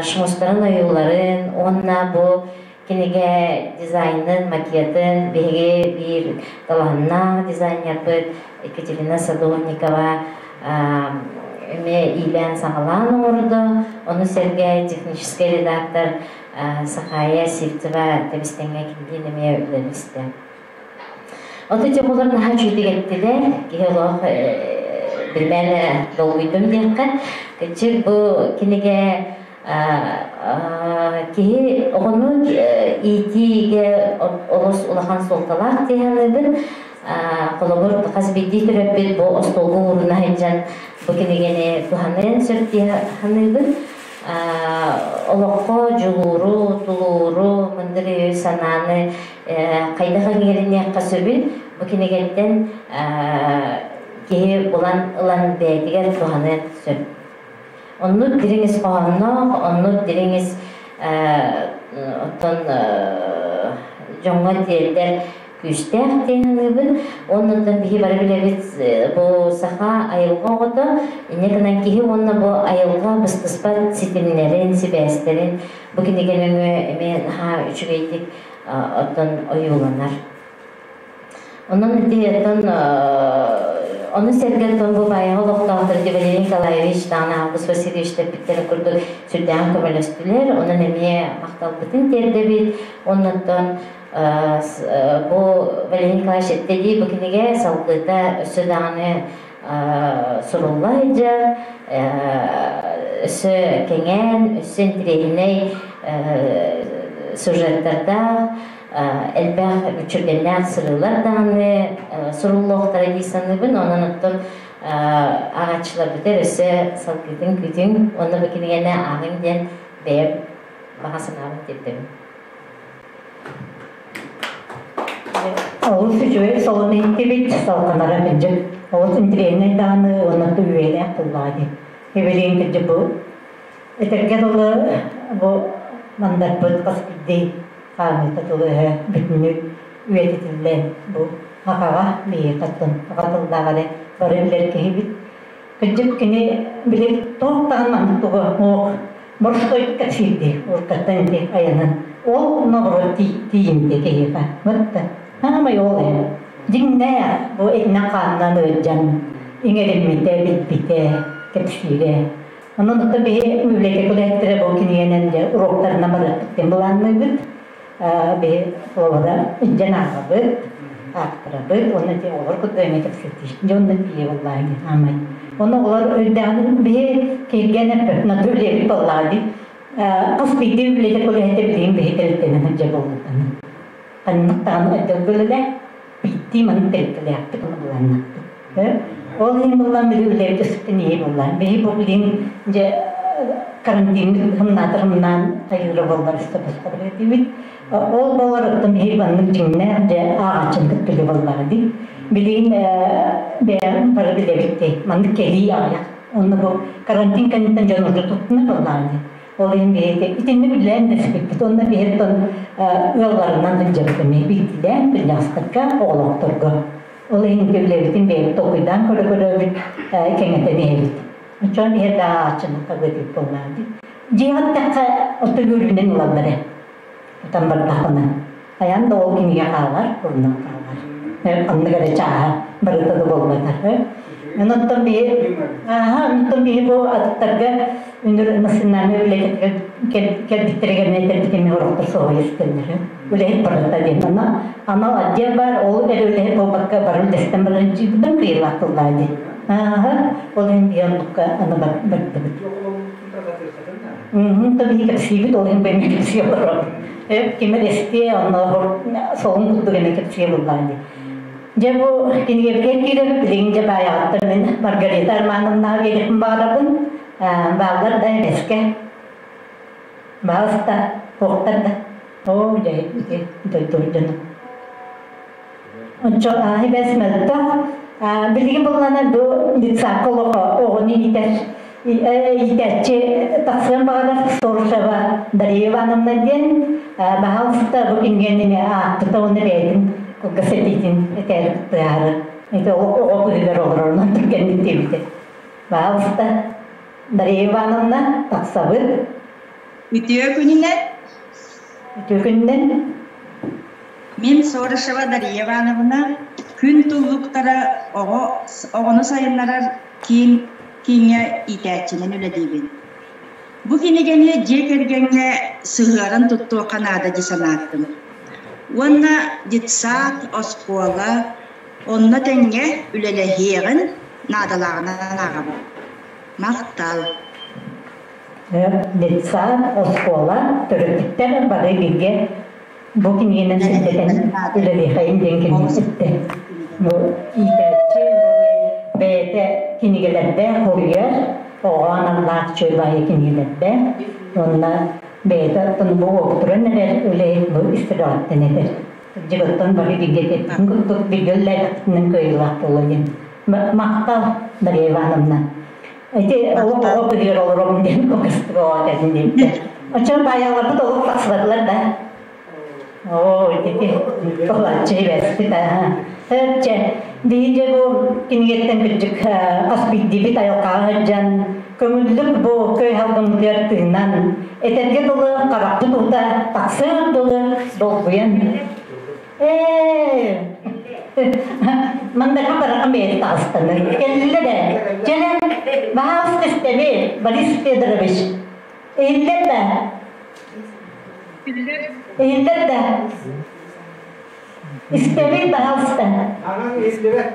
шмустарын ойууларын уонна бу кинигэ дизайнын, макетын биһиги биир талааннаах дизайнербыт Екатерина Садовникова эмиэ иилээн-саҕалаан оҥордо. Ону сэргэ техническэй редактор Сахая Сивцева тэбистэҥҥэ кинилиин эмиэ үлэлэстэ. Ото дьоҕулар наһаа үчүгэйдик эттилэр. Киһи олох билмээн долгуйдум диэххэ. Кыччык бу кинигэ киһи оҕону иитиигэ олус улахан суолталаах дии саныыбын. Холобур, хас биирдии төрөппүт бу остуолга ууруна сылдьан бу кинигэни туһаныан сөп дии саныыбын. Олоххо дьулууру, тулууру, мындыр өйү санааны хайдах иҥэриниэххэ сөбүн бу кинигэттэн киһи булан ылан бэйэтигэр туһаныан сөп. Оннук дириҥ ис хоһоонноох, оннук дириҥ ис оттон дьоҥҥо тиэрдэр күүстээх диэн саныыбын. Оннуттан биһи бары билэбит бу саха айылҕа оҕото, инньэ гынан киһи уонна бу айылҕа быстыспат ситимнэрин, сибээстэрин бу кинигэ нөҥүө эмиэ наһаа үчүгэйдик оттон ойууланар. Онон ити оттон ону сэргэ оттон бу Баайаҕа олохтоохтор Валерий Николаевич даҕаны Август Васильевич тэппиттэрин курдук сүрдээҕин көмөлөстүлэр. Онон эмиэ махталбытын тиэрдэбит. Оннуттан бу Валерий Николаевич эттэ дии бу кинигэ салгыыта өссө даҕаны сурулла сылдьар, өссө кэҥээн, өссө интэриэһинэй сюжеттардаах, элбэх мүччүргэннээх сырыылар даҕаны суруллуохтара дии саныыбын. Онон оттон ааҕааччыларбытыгар өссө салгыытын күүтүҥ уонна бу кинигэни ааҕыҥ диэн бэйэм баҕа санаабын тиэрдэбин. Олус үчүгэй солун иһиттибит, салҕанара кырдьык олус интэриэһинэй даҕаны уонна үөрэх тыллаҕа дии. Эбилиин кырдьык бу этэргэ дылы бу мандарбыт хас биирдии хаамыыта тылы-өһө бүтүннүү үйэтитиллэн бу сахаҕа биһиэхэ саха тыллаах эрэ бары билэр киһибит. Кырдьык кини били туох даҕаны маннык тугу суох боростуойдук кэпсиирдии уруккаттан ити айанын ол ноҕоро тиийимтиэ киһиэхэ мытта хаамай ол ээ дьиҥнээх бу этинэн-хаанынан ыалдьан иҥэриммитэ билбитэ кэпсиирэ. Онон оттон биһи библиотека үлэһиттэрэ бу кинигэнэн дьэ уруоктарынан барыахпыт диэн былаанныыбыт. Биһи оҕолоро илдьэн ааҕабыт, аахтарабыт уонна ити оҕолор кытта эмиэ кэпсэтии. Дьэ онно тиийэ буоллаҕа дии хаамай. Онно оҕолор өйдөөн биһи кииргэн эппэт натур үлэбит буоллаҕа дии. Хас биирдии библиотека үлэһитэ билигин биһи тэрилтэнэн сылдьар буолбутана. Ханнык даҕаны отделга үлэлээ, биирдии маннык тэрилтэлээхпит ону былааннаахпыт. Ол иһин буллаан били үлэбит өссө ийэ буллаан. Биһи бу билигин дьэ Карантин хымнаатырымнаан айыыра боллар истэбит. Ол болар оттон биһи маннык дьиҥнээх дьэ ааҕааччын кыттыгы боллаҕа ди. Билигин бэйэм бары билэбит маннык кэлии аҕыйах. Онно бу карантин кэнниттэн дьон уже туттуна боллаҕа ди. Ол иһин биһиги итинник үлэлээн дэспиппит. Онно биһиттэн ыалларынан сылдьабыт эмиэ биирдилээн кырдьаҕастарга, оҕолоохторго. Ол иһин үлэбитин бэйэбит толкуйдаан көрө-көрөбүт кэҥэтэн иһэбит. Оччоон иһэр да ааҕааччыны хабыатык буоллаҕа дии. Дьиэҕэ эттэххэ, отто үөрүүнэн ылаллар ээ. Тутан бардаххына. Хайаан да ол кинигэ хаалар, урунан хаалар. Ханнык эрэ чааһа барыта да буолбатар. Онтон биһи онтон биһи бу атыттарга үнүр национальнай үлэтигэр кэлбиттэригэр этэрбит эмиэ ороктор соһуйа истэллэр. Үлэһит барыта диэн. Ана анал отдел бар, ол эрэ үлэһит буолбакка бары үлэстэн баран дьиибитин кыйылаах тыллаа диэн. Ааһа, ол иһин биһи оннукка аны бардыбыт. То биһи кэпсиибит, ол иһин бэйэм кэпсии олоробут. Ким эстиэ, онно солун курдук эмэ кэпсиэ буллаа дии. Дьэ бу кинигэбитигэр киирэбит, билигин дьэ баайаҕыттан мин Маргарита Армановнаҕа биэриэхпин баҕарабын. Бааллар да эбэскэ. Баалыста, туохтар да. Оо, дьэ, ити дойду дьоно. Ончо бэс мөлтөх. Билигин буллана бу детсадка олохо оҕону иитэр иитээччи тахсыан баҕарар Соршева Дарья Ивановна диэн баһаалыста бу кинигэни аахпыта уонна бэйэтин кылгас этиитин этээри кыттыһаары ити оҕо быһыгар олорорунан түргэнник диэбитэ. Баһаалыста Дарья Ивановна тахсабыт. Үтүө күнүнэн. Үтүө күнүнэн. Мин Сорышева Дария Ивановна күн туллуктара оҕо оҕону сайыннарар киин кииҥҥэ иитээччинэн үлэлиибин. Бу кинигэни дьиэ кэргэҥҥэ сыһыаран туттуохха наада дии санаатым. Уонна детсад, оскуола онно тэҥҥэ үлэлэһиэҕин наадалааҕынан ааҕабын. Махтал. Детсад, оскуола, төрөппүттэр бары бииргэ бу кинигэнэн сирдэтэн үлэлиэхэйин диэн кини эттэ. Бу иитээччи бэйэтэ кинигэлэрдээх хоруйар, оҕо аналлаах чөл баайы кинигэлэрдээх уонна бэйэтэ оттон бу уопутуран эрэр үлэһит бу истирэҕиттэн этэр. Дьыгыттан бары бииргэ эппитин курдук бииргэ үлэлээбиппитинэн кыайыылаах буолуо диэн. Махтал, Мария Ивановна. Ити олох оҕо быһыыр олоробун диэн кылгастык оҕо этэн диэбитэ. Оччон баайаларбыт олох тахсыбатылар да. Оо, ити тоһулааччы ибэспит аа. Чэ, биһи дьэ бу кинигэттэн кырдьык хас биирдиибит айылҕаҕа сылдьан көҥүллүк бу көй халгымытыгар тыынан этэргэ дылы харахпыт уута тахсыар дылы долгуйан Ээ, мандака барахан бэйэтэ таҕыстанар. Кэллэ да, чэлэ, баһаалыста истэби, Борис Федорович. Иһиллэр да? Иһиллэр да? Истэби, баһаалыста.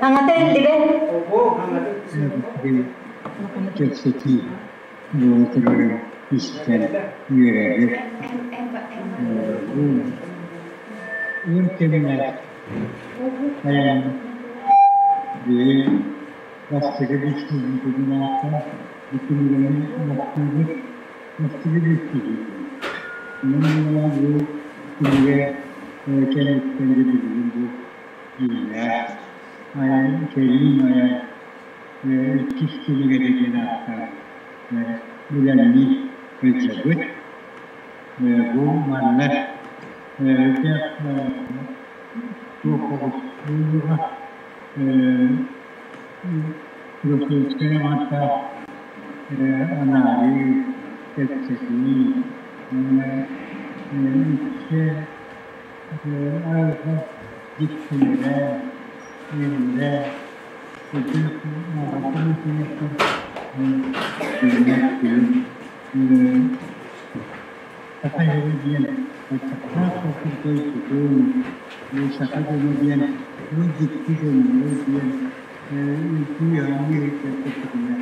Аҥата иһиллибэт. Кэпсэтии буола турарын истэн үөрэбит. Бу өр кэмҥэ айан биһи бастакы билсиһиибитин аата бүтүннүүнү махтыыбыт бастакы билсиһиибит. Онон бу кинигэ кэнниттэн дьэ билигин бу дьиҥнээх айан кэлиим айан иккис кинигэтэ диэн ааттаах үлэлии сылдьабыт. Бу манна туох оҕус Философскай ааттаах анаарыы, кэпсэтии уонна үксэ айылҕа дьиктилэрэ, үөрүүлэрэ Саха сирэ диэн ыччаттаах толкуйдай тутуун, саха дьоно диэн бу дьикти дьоннору диэн үҥкүү аанньа иһиттэрбитинэ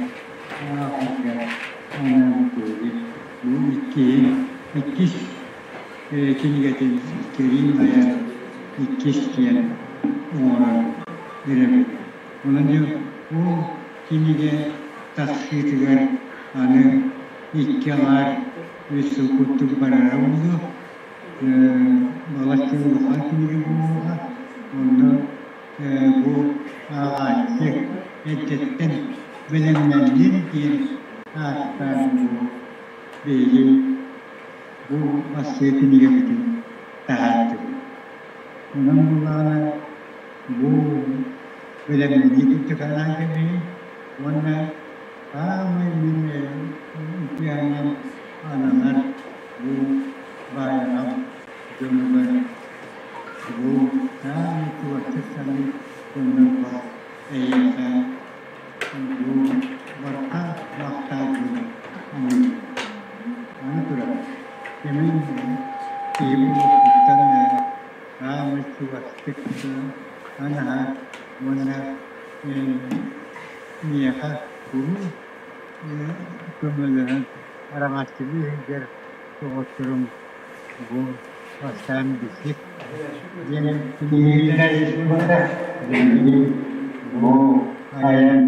ааҕарга анаан киһи бу иккиһин иккис кинигэтин кэриим айар иккис диэн оҥорон эрэбит. Онон дьэ ол кинигэ тахсыытыгар аны Икки аҥаар үс сыл курдук барара буолуо. Балачча улахан кинигэ буолуоҕа. Онно бу ааҕааччы эрдэттэн бэлэмнэннин диэн ааттаан бу биһиги бу бастакы кинигэбитин таһаардыбыт. Онон буллаҕына бу бэлэмнэнии курдук анаан кэбиһиҥ уонна саамай мин үтүө ананар бу баайаҕам дьонугар бу саамай чугастык саныыр дьоннорбор эйиэхэ бу барҕа махтаабын аныыбын. Аны туран, кэмин киһи буолуохпуттан саамай чугастык анаһа уонна миэхэ куруук көмөлөһөн араҥаччылыы сылдьар доҕотторум бу бастаан билсик диэн билигин бу айан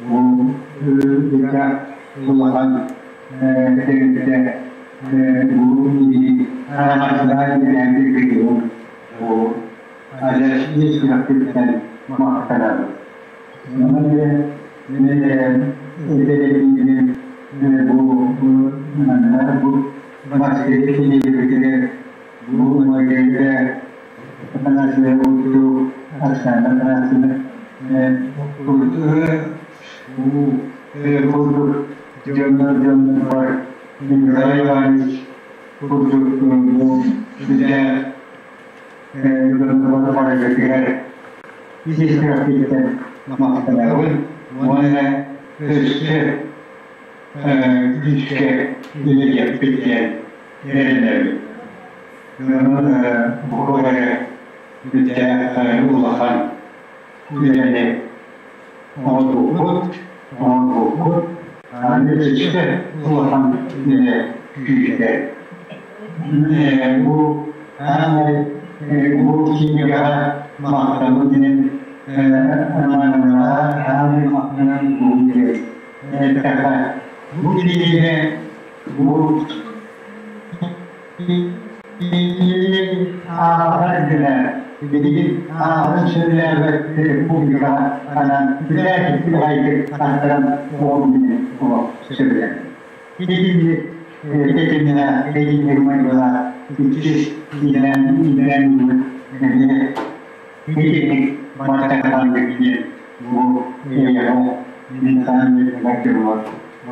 бу ыта улахан тэрилтэ бу араҥаччылаан бу адьас ис сүрэхпиттэн махтанабын. Бу Москве бу Маргарита Афанасьевна Александр Афанасьевна бу курдук дьоннор бар Николай Иванович курдук бу сүрдээх барыгытыгар ис сүрэхпиттэн махтанабын уонна өссө күүскэ үлэлиэхпит диэн эрэнэбин. Онон бу эрэ сүрдээх улахан үлэни оҥорбуппут, оҥорбуппут. Аны өссө улахан үлэ күүтэр. Бу аамай бу кинигэҕэ махтанабын диэн аамай махтанан буолуо эттэххэ бу кинигэ бу ааҕар гына билигин ааҕарын сөбүлээбэт республикаҕа анаан үлэлээбит аттаран оҕолорун олох сөбүлээн. Итинник тэтимнээх, итинник майгылаах иккис иилээн иилээн эмиэ итинник бартакааннык диэн бу эйэҕэ мин хаан дьоҥҥор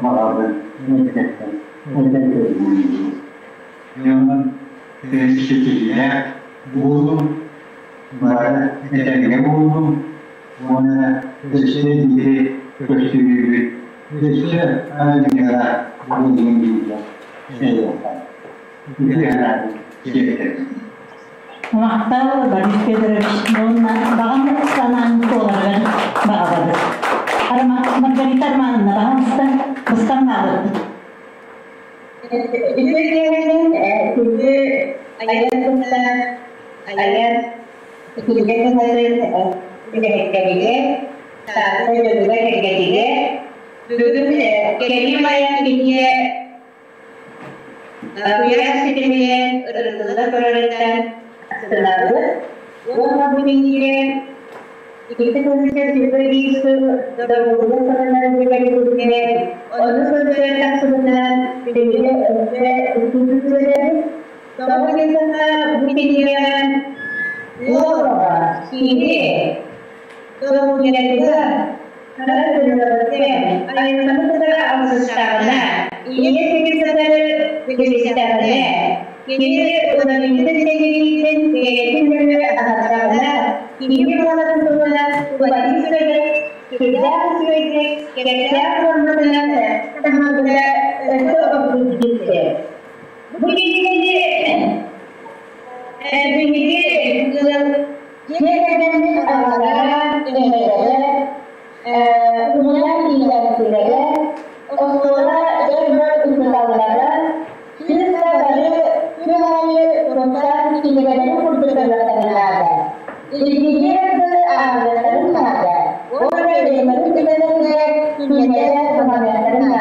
баҕарбын эттэттэн этэн көрдүүбүн. Дьонун ситиһиилээх буолуҥ, бары этэҥҥэ буолуҥ уонна өссө биири көрсүһүүбүт өссө аныгыга буолуҥ дииллэр эйиэхэ. Үтүө санаабын тиэрдэбин. Махтал, Борис Федорович, уонна баҕам санаан туоларыгар баҕарабыт. Маргарита Романовна, баҕам быстан хаалбыт. Үтүө киэһэнэн күндү айар кытта айар кинигэ кыһатын үлэһиттэригэр, Таатта дьонугар-сэргэтигэр бүгүн кэлим айан кинигэ куйаар ситиминэн ырытылла турарыттан астынабыт уонна бу кинигэ Икки тыһыынча сүүрбэ сыл доруобуйа саҕаланарын билэригэр онно сылдьан тахсыбытынан билиҥҥи өссө устудьуоннары тоҕо диэтэххэ бу кинигэҕэ уол оҕо киһи доруобуйатыгар хара дьылларыттан айылҕаны кытары алтыстаҕына ийэ сирин кытары билистэҕинэ кини уларыйбыт сэриитин бэйэтин нөҥүө аһардаҕына кини буоларын туһунан уларыы сүрүнэ сүрдээх үчүгэйдик кэпсээн буолбутунан таһаарбыта өссө ордук дьикти. Бу кинигэни биһиги ыал дьиэ кэргэммит аҕалара, эһэлэрэ, уһуйаан иитээччилэрэ, оскуола өр-өр учууталлара сыыс да бары күн аайы куттаан кинигэлэрин курдук көрүөхтэрин наада. Илдьиһиэр дылы ааҕыахтарын наада. Уонна бэйэлэрин үлэлэригэр күннэтэ туһаныахтарын наада.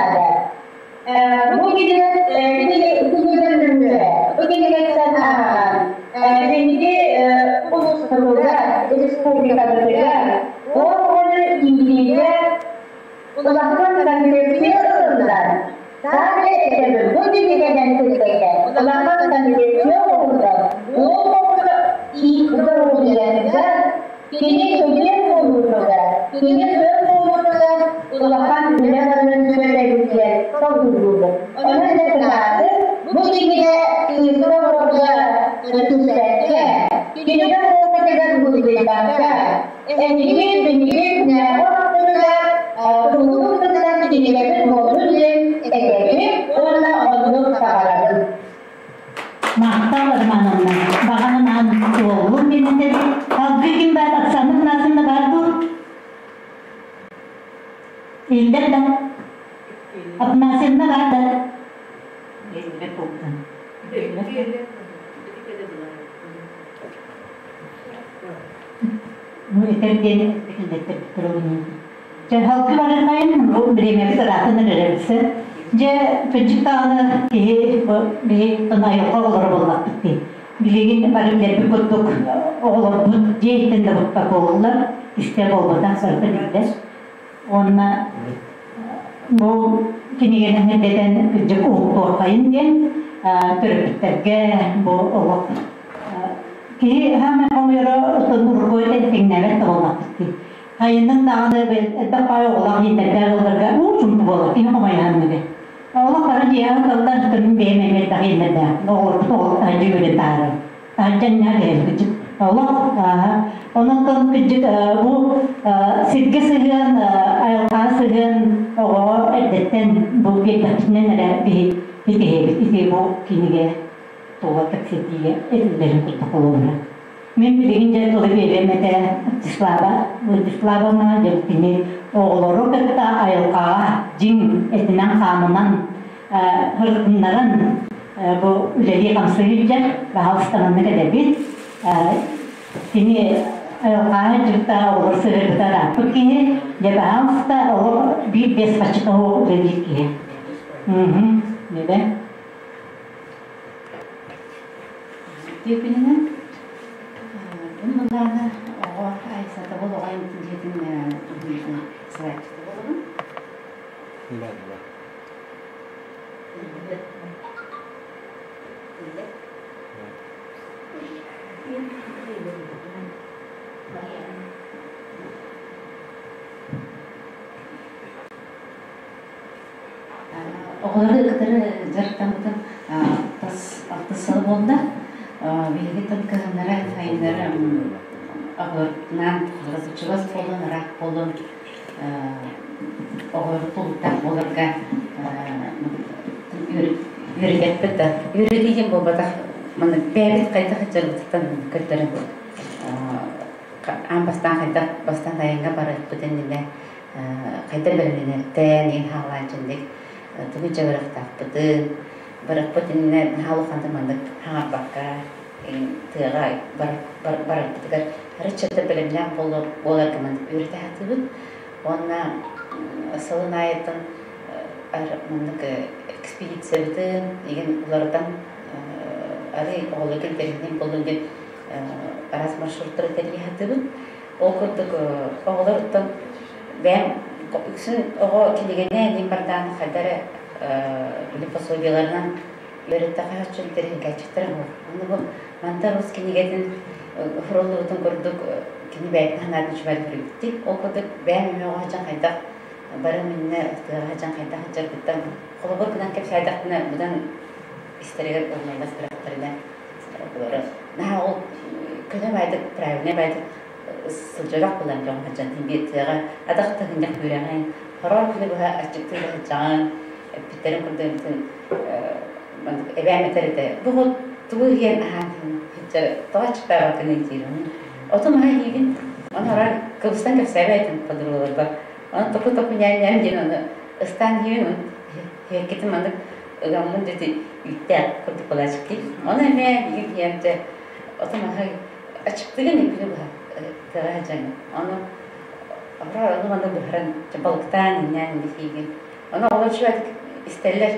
республикабытыгар уол оҕону иитиигэ улахан концепция ылыллан, саамай этэбин бу кинигэнэн сирдэтэн улахан концепция оҥоһуллан уол оҕону доруобуйатыгар, кини чэгиэн буолуутугар, кини сыл буолуутугар улахан үлэ барарын сүбэлэбит диэн толкуйдуубут. Онон дьэ кытаатыҥ, бу кинигэ кыыска оҕолорго түспэккэ, кинигэ буолбутугар булгуйбакка, эһиги биһиги күнээҕи олохпутугар туһулуу сылдьан кинигэбит буоллун диэн этэбин уонна оннук баҕарабын. Махтал Романовна, баҕанан аан туоллун диэн этэбит. Алгыы ким баар Оксана Афанасьевна баар дуо? Иллэр да? Афанасьевна баар да? Иллэр буолтан. Ну, этэр диэн этиллэттэр. Дьэ, халкы барархайын, бу бириэмэбит ыраатан эрэрбисэ. Дьэ, кырдьык даҕаны киһи биһи айылҕа оҕолоро буоллахпыт дии. Билигин бары билэрбит курдук оҕолорбут дьиэ иһиттэн да букка буоллар, истэр буолбатах барыта биллэр. Уонна бу кинигэни сирдэтэн кырдьык уһуктуоххайын диэн төрөппүттэргэ бу олох киһи хаамай хомуйара оттон урукку тэҥнээбэт да буоллахпыт дии. Хайынын даҕаны элбэх баай оҕолоох иитэрдээх ыалларга уу чумпу буолар, киһи хомойоһон Олох бары дьиэҕэ тыллар тымын бэйэм эмиэ элбэх иэннэрдээх. Оҕолорбут оҕолор таһырдьа үөрэн таһаарар. Таһырдьа анньаа кэһэр кыдьык. Олох онон кыдьык бу сиргэ сыһыан, айылҕаҕа сыһыан оҕоҕо эрдэттэн бу биэрдэхпитинэн эрэ биһи ситиһэбит. Ити бу кинигэ тула кэпсэтиигэ этиллэрин курдук холобура. Мин билигин дьэ тылы биэриэм этэ Владислава Владиславовна дьэ кини оҕолору кытта айылҕаҕа дьиҥ этинэн-хаанынан ырытыннаран бу үлэлии-хамсыы илдьэр баһаалыстананнык эдэбит. Кини айылҕаҕа дьыкта оҕолор сыһыарбыта ырааппыт киһи, дьэ баһаалыста оҕо биир биэс хаччыта суох үлэлиир киһи. Небе. Түөкүнүнэн бу мыллааны оҕо Айсатабыл оҕо дьиэтин салайааччыта буолабын. Оҕолору кытары дьарыктаммытым тас алтыс сыл буолла. Биһиги тыл кыһыннара, сайыннары оҕолорбутунаан чугас буолан, ыраах буолан, оҕолору тулуктаах буоларга үөрэтиэхпит да. Үөрэтии диэн буолбатах, манна бэйэбит хайдах сылдьарбытыттан көрдөрөн аан бастаан хайдах бастаан айаҥҥа барыахпыт иннинэ хайда бэлэмнэнэртэн иин хаалаан дьэнник тугу дьэ барыахтаахпытын барыахпыт иннинэ наһаа улахантан маннык хаҥарбакка тыаҕа барарбытыгар арыччата бэлэмнээх буоларга маннык үөрэтэ сатыыбыт уонна сылын аайыттан маннык экспедициябытын игин уларытан арый оҕолорго интэриэһинэй буоллун диэн араас маршруттары тэрийэ сатыыбыт. Ол курдук оҕолоруттан бэйэм үксүн оҕо кинигэни эниин бардаан хайда эрэ били пособиеларынан үөрэттэххэ чун интэриэһиргээччиттэр буол. Аны бу Мандар Уус кинигэтин суруллубутун курдук кини бэйэтин санаатын үчүгэй суруйбут. Ол курдук бэйэм эмиэ оҕо сылдьан хайдах бары миннэ тыаҕа сылдьан хайдах сылдьарбыттан холобур гынан кэпсээтэхпинэ быдан истэригэр ылыналлар сүрэхтэринэ наһаа ол көнө баайдык правильнай баайдык сылдьарах булан дьон сылдьан тиийбиэт тыаҕа атах таһынньах үөрэҕин хороор күнү быһа аччыктыы сылдьаҕын эппиттэрин курдук эбээм этэр этэ бу тугу иһиэн аһаан сылдьар тоҕо аччыктаабаккын диир оту маһа иһиибин ону арар кыбыстан кэпсээбэт этим подругаларбар ону току току ньээн диэн ону ыстаан иһиибин иһэккитин маннык ыгаммын дьэ үүттээх курдук балаачыккый ону эмиэ биир киһиэм дьэ оту маһы аччыктыгын күнү быһа тыаҕа сылдьаҥҥын ону ону маннык быһаран балыктаан иннээн инникиигин ону оҕолор үчүгэйдик истэллэр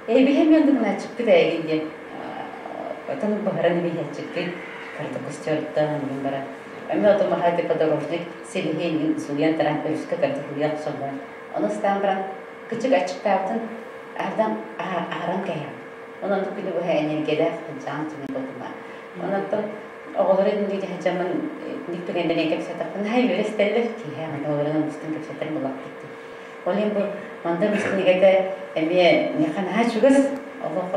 ээ биһи эмиэ оннук аччыкпыт ээгин диэн отон быһаран эмиэ аччыккый карта костеруттан оннун баран. Эмиэ оту маһа подорожник силиһин сууйан таран өрүскэ тарда охсоллор. Ону ыстаан баран кычык аччыктаабытын ардан аһаран кэһэм. Онон күнү быһа энергиялээх сылдьаан түнэ болдума. Онон оҕолору инник дьаһадьамын ник түгэннэрин кэпсэтахпын хай үөрэ истэллэр киһи оҕолорун устун кэпсэтэр булаппыт. Ол иһин бу мандар устунигэтэ эмиэ миэхэ наһаа чугас олох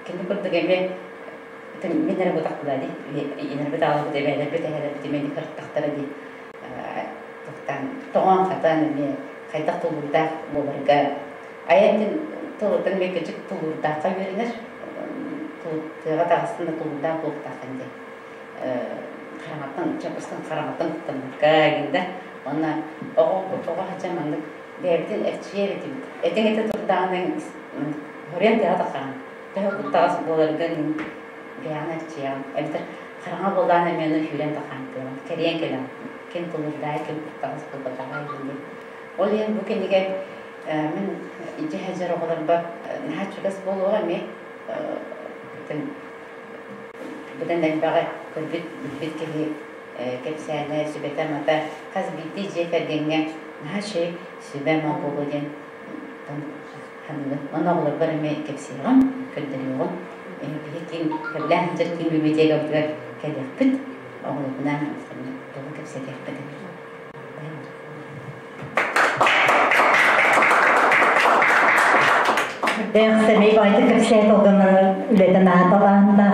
кини курдук эмиэ мин эрэ бутахпына ди инэрбит аалбыт эбээлэрбит эһэлэрбит эмиэ кырыттахтара ди тохтаан тоҕоон хатаан эмиэ хайдах тулуурдаах буоларга айан тылытын эмиэ кыдьык тулуурдаахха үөрэнэр тыаҕа таҕыстын да тулуурдаах буолуохтааххын диэн хараҥаттан чапыстан хараҥаттан куттаммакка гинда уонна оҕо оҕо сылдьан маннык бэйэбитин эрчийэр этибит этиҥ этэ турдаҕына хоруйан тыаҕа таххаҕын төһө куттаҕас буоларгын бэйэҕин эрчийэҕин эбэтэр хараҥа буоллаҕына эмиэ ону сүүрэн тахаантыаҕын кэрийэн кэлэҕин ким тулуурдаах ким куттаҕас буолбатаҕа диэн ол иһин бу кинигэ мин ити сылдьар оҕолорбор наһаа чугас буолуоҕа эмиэ быдан элбэҕи көрбүт билбит киһи кэпсээнэ сүбэтэ-амата хас биирдии дьиэ кэргэҥҥэ наһаа үчүгэй сүбэ-ама буолуо диэн саныыбын. Онно оҕолорбор эмиэ кэпсиэҕим, көрдөрүөҕүм. Биһи киин сөбүлээн сылдьар киин библиотекабытыгар кэлиэхпит, оҕолорбунаан толору кэпсэтиэхпит. Дээх сэмэй баайдык кэпсээн олгоннор үлэтин ааталаанда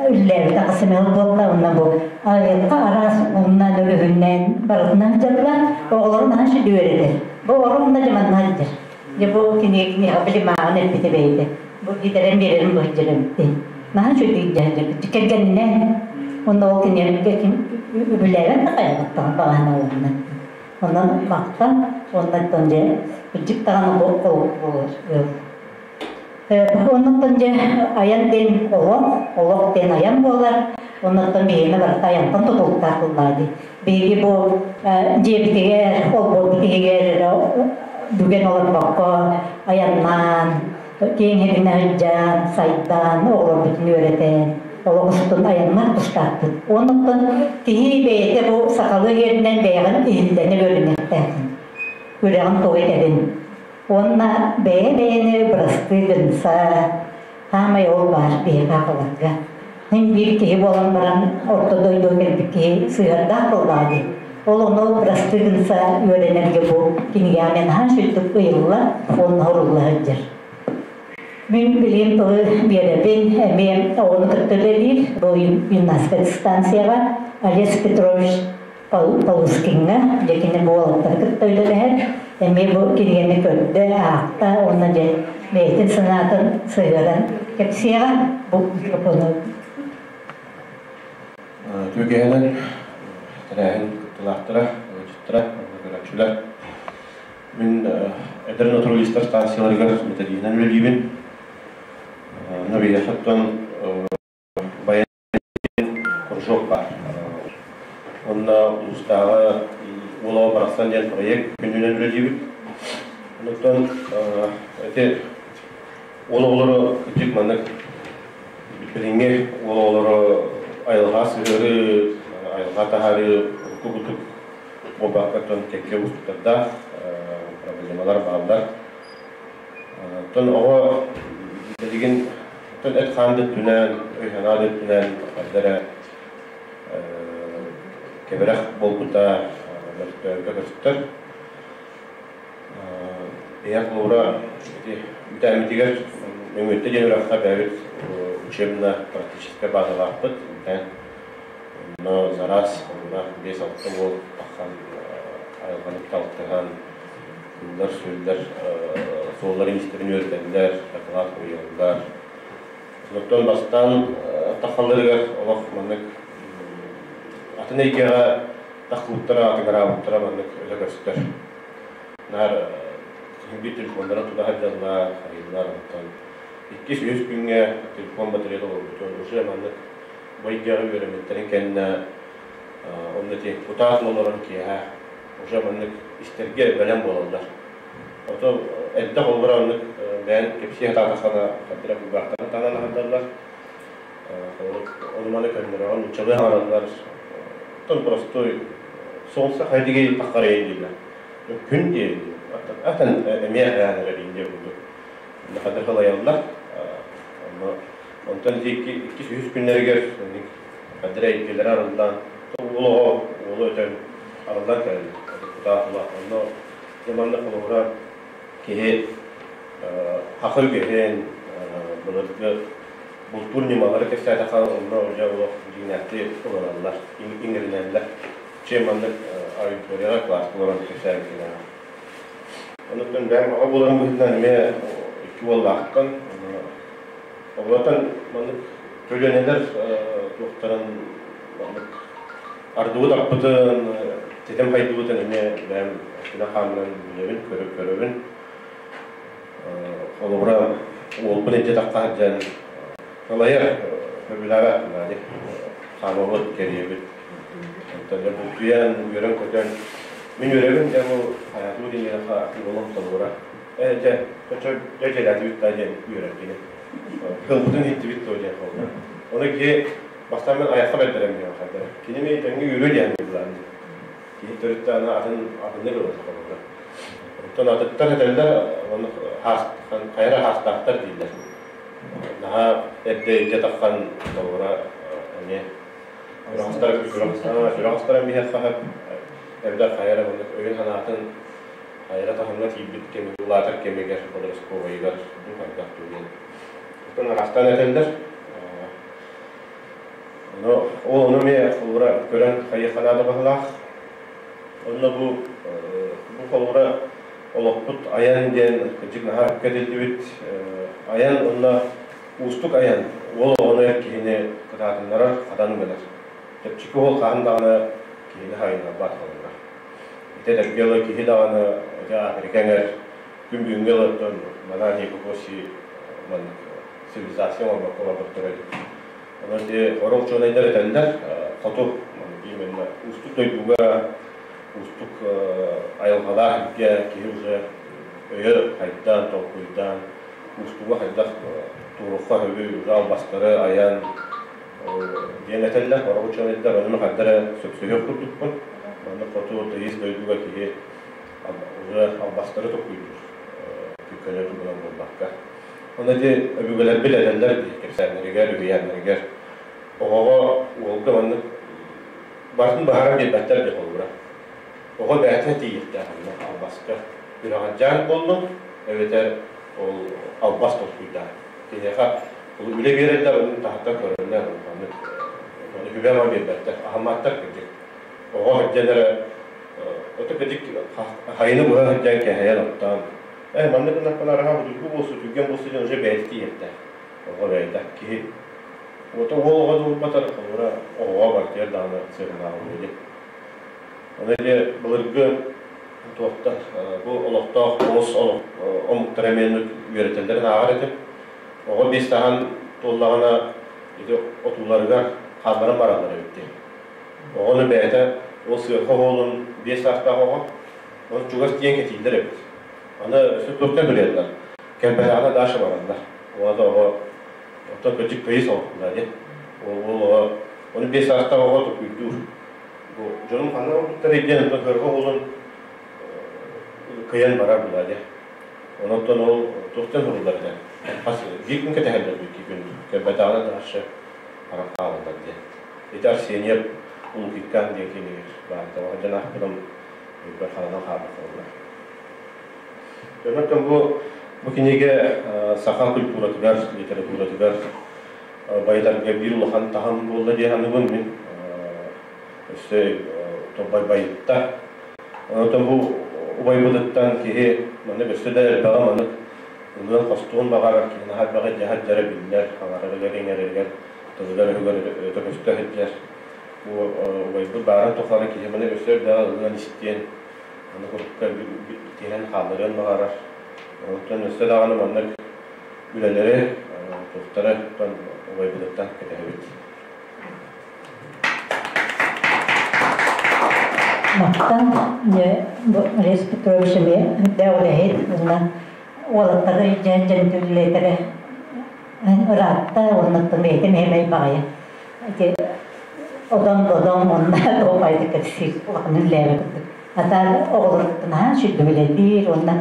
үллээбит аҕысымел буолла онно бу айылҕа араас ууннан өрүһүннээн барытынан дьалла оҕолорун аһан сүдүөрэтэр бу орунна дьаманна дьэр дьэ бу киниэхэ билимааҕын эппитэ бэйэтэ бу китэрэн биэрэрин бу дьэрэмти наһаа сүдү дьэ кэргэнинэн онно ол киниэхэ ким үбүлээбэт да хайабыттаҕын баҕаһына олорунан Онон махтан уоннаттан дьэ кырдьык даҕаны бу олук буолар ыал. Оннуттан дьэ айан диэн олох, олох диэн айан буолар. Оннуттан биһиэнэ барыта айантан тутулуктаах буоллаҕа дии. Биһиги бу дьиэбитигэр, олбуорбут иһигэр эрэ бүгэн олорбокко айаннаан, киэҥ сиринэ сылдьан, сайдан, оҕолорбутун үөрэтэн, олох устун айаннар тустаахпыт. Оннуттан киһи бэйэтэ бу сахалыы иһэринэн бэйэҕин иһиллэнэ үөрэнэхтээхин. Үрэҕин тугу этэбин. Уонна бэйэ-бэйэни бырастыы гынса, хаамай ол баар биһиэхэ аҕаларга. Мин биир киһи буолан баран орто дойдуга кэлбит киһи сыһыардаах буоллаҕа дии. Ол ону бырастыы гынса үөрэнэргэ бу кинигэҕэ мен аһаан сүрдүк ыйылла уонна хорулла сылдьар. Мин билигин тылы биэрэбин, эмиэ оҕону кытта үлэлиир бу юннатскай станцияҕа Олег Петрович Полускиҥҥа, дьэ кини бу уолаттары кытта үлэлэһэр, эмиэ бу кинигэни көрдө, аахта уонна дьэ бэйэтин санаатын сыһыаран кэпсиэҕэ бу микрофону. Түгэһинэн тэрээһин кыттыылаахтара, ыалдьыттара, көрөөччүлэр. Мин эдэр натуралистар станцияларыгар методиһынан үлэлиибин. Набиехаттан баян кружок баар. Онно улуустааҕы Уолаҕа барахсан диэн проект күнүнэн үлэлиибит. Онтон ити уол оҕолору кырдьык маннык билиҥҥи уол оҕолору айылҕа сыһыарыы, айылҕа таһаарыы урукку курдук буолбакка кэккэ уустуктардаах проблемалар бааллар. Оттон оҕо билигин оттон эт-хаан да өттүнэн, өй-санаа да өттүнэн хайда эрэ кэбирэх буолбута мөлтөөргө көстөр. Ийэ холобура ити үтээммитигэр Мөҥүттэ диэн үрэххэ бэйэбит учебно-практическай базалаахпыт. Үтээн Онно зараас холобура 5-6 уол тахсан айылҕаны алтыһан кыыллар-сүөллэр суолларын-иистэрин үөрэтэллэр, дакылаат суруйаллар. Оттон бастаан тахалларыгар олох маннык атын эйгэҕэ таххыбыттара, атыҥыраабыттара маннык өтө көстөр. Наар биир телефоннарын тута сылдьаллар, харыйаллар, оттон иккис-үһүс күҥҥэ телефон батареята олорбутун уже маннык Бу эйгэҕэ үөрэммиттэрин кэннэ онно ити кутаатын олорон киэһэ уже маннык истэргэ бэлэм буолаллар. Ото элбэх олбура оннук бэйэн кэпсии сатаатаххына хардыра кулгаахтарын таҥан аһардаллар. Ону маны көннөрөҕүн нууччалыы хаҥараллар. Оттон простой солнце хайдыгей таххарайын дииллэр. Күн диэн атын эмиэ аһаан эрэр Индия курдук. Хадыр халайаллар. Онтон ити иккис үһүс күннэригэр хадыр эйгэлэрэ арыллан, уол оҕо уолу өтөн арыллан кэлэллэр. Кутаахула. Онно манна холобура киһи хахы үгэһин, былыргы бултуур ньымалары кэпсээтэххэ онно уже олох дьиҥнээхтик ылыналлар, иҥэринэллэр. Чем маннык аудиторияҕа класска олорон кэпсээбиккинэ. Онуттан бэйэм аҕа буоларым быһыытынан эмиэ икки уоллаахтан оҕолортон маннык көлүөнэлэр туохтарын маннык ардыбыт аппытын, тэтим хайдыбытын эмиэ бэйэм өттүнэн хаамынан билэбин, көрөбүн. Холобура, уолбун илдьэ тахха сылдьан салайар сөбүлээбэт наадьы хаамабыт, кэрийэбит. Онтон дьэ бултуйан, үөрэн-көтөн мин үөрэбин дьэ бу хайатыбыт иннинэ уолум толура. Ээ дьэ, дьэ дьэлээтибит да диэн үөрэр кини. Кылбытын иһиттибит дуо диэн холобура. Ону киһи бастаан мен айахха бэрдэрэн диэн хайдара. Кини мин тэҥҥэ үөрүө диэн былаан. Киһи төрүттээн атын атыннык ылар холобура. Оттон атыттар этэллэр, ону хайара хаастаахтар дииллэр. Наһаа эрдэ илдьэ таххан холобура эмиэ сүрэхстэрэн биһиэхэ эбэтэр хайа эрэ маннык өйүн-санаатын хайа таһымҥа тиийбит кэмигэр, улаатар кэмигэр, подростковайыгар хайдах диэн. Оттон араастаан этэллэр. Ону ол ону эмиэ холобура көрөн хайыахха наада баһылаах. Онно бу бу холобура олохпут айан диэн кырдьык наһаа кэтиллибит айан онно уустук айан уол оҕону эр киһини кытаатыннарар хатан гынар. Чэпчэки уол хаһан даҕаны киһини хайыннарбат холобура. Ити эдэргэ ыла киһи даҕаны ити Африка эҥэр күн бүгүҥҥэ ылаттан манаа никакой маннык цивилизация оҥорбокко барбыттар эбит. Онон ити сорох учуонайдар этэллэр, хоту именно уустук дойдуга, уустук айылҕалаах илгэ киһи уже өйө хайдан, толкуйдаан, уустуга хайдах туруохха сөбүй, уже албастары айан диэн этэллэр. Сорох учуонайдар ону хайда эрэ сөпсөһүөх курдукпун. Манна хоту тыйыс дойдуга киһи уже албастары толкуйдуур, көнө тугунан буолбакка. Ону ити өбүгэлэрбит этэллэр дии, кэпсээннэригэр, үһүйээннэригэр. Оҕоҕо, уолга маннык барытын быһааран биэрбэттэр дии холобура. Оҕо бэйэтэ тиийиэхтээх онно албаска. Үрэҕэлдьээн буоллун, эбэтэр ол албас толкуйдаан. Киниэхэ ол үлэ биэрэллэр, ону таһыттан көрөллөр, маннык ону үбэ-ама биэрбэттэр, аһымматтар кырдьык. Оҕо сылдьан эрэ ото кырдьык хайыны быһа сылдьан кэһэйэн оттоон Ээ, маннык гыннахпына араһа будуйгу буолсу, түргэн буолсу диэн уже бэйэтэ тиийиэхтээх. Оҕо бэйэтэ, киһи. Ото уол оҕо дуурбатар, холобура, оҕоҕо барытыгар даҕаны сыһыаннаах диэн. Ону ити былыргы туохтар, бу олохтоох олус омуктар эмиэ үөрэтэллэрин ааҕар этим. Оҕо биэс сааһын туоллаҕына ити отууларыгар хаалларан бараллар эбит дии. Оҕону бэйэтэ ол сыарҕа оһолун 5 саастаах оҕо, оны чугас тиийэн кэтииллэр эбит. Аны өссө туохтан билэллэр? Кэлбэтэҕинэ Даша бараллар. Уола оҕо оттон кырдьык тыйыс оҕо диэн. Ол оҕо ону 5 саастаах оҕо токуйдуур. Бу дьонум ханна барбыттарый диэн оттон көргө оҕолун кыйан барар була диэн. Онон ол туохтан суруллар этэ? Хас биир күн кэтэһэллэр икки күн. Кэлбэтэҕинэ Даша баран хаалаллар диэн. Ити Арсеньев Улукиккан диэн кинигэр баар. Тоҕо дьон аахпытым өйбөр хаалан хаалбыт буолла. Онон бу бу кинигэ саха культуратыгар, литературатыгар байытарга биир улахан таһым буолла дии саныыбын мин. Өссө тобай байытта. Онон бу убайбытыттан киһи маннык өссө да элбэҕи маннык ылыан хостуон баҕарар, киһи наһаа элбэҕи дьаһар-дьара биллэр, хаҥарарыгар, иҥэрэригэр, тылыгар-өһүгэр өтө көстө сылдьар. Бу убайбыт баарын тухары киһи маны өссө элбэҕи ылыан истиэн, аны курукка тиһэн хаалларыан баҕарар. Онтон өссө даҕаны маннык үлэлэри, туохтары убайбытыттан кэтэһэбит. Махтан Борис Петрович эмиэ дэҕүлэһит уонна уолаттары илдьэн дьэнтүллэтэрэ ыраатта уонна бэйэтэ мэһэмэй баҕайы. Ити Одон-бодон онна туох кэпсиир улахан үллээбэ курдук. Ата оҕолор наһаа сүрдүбүлэлиир уонна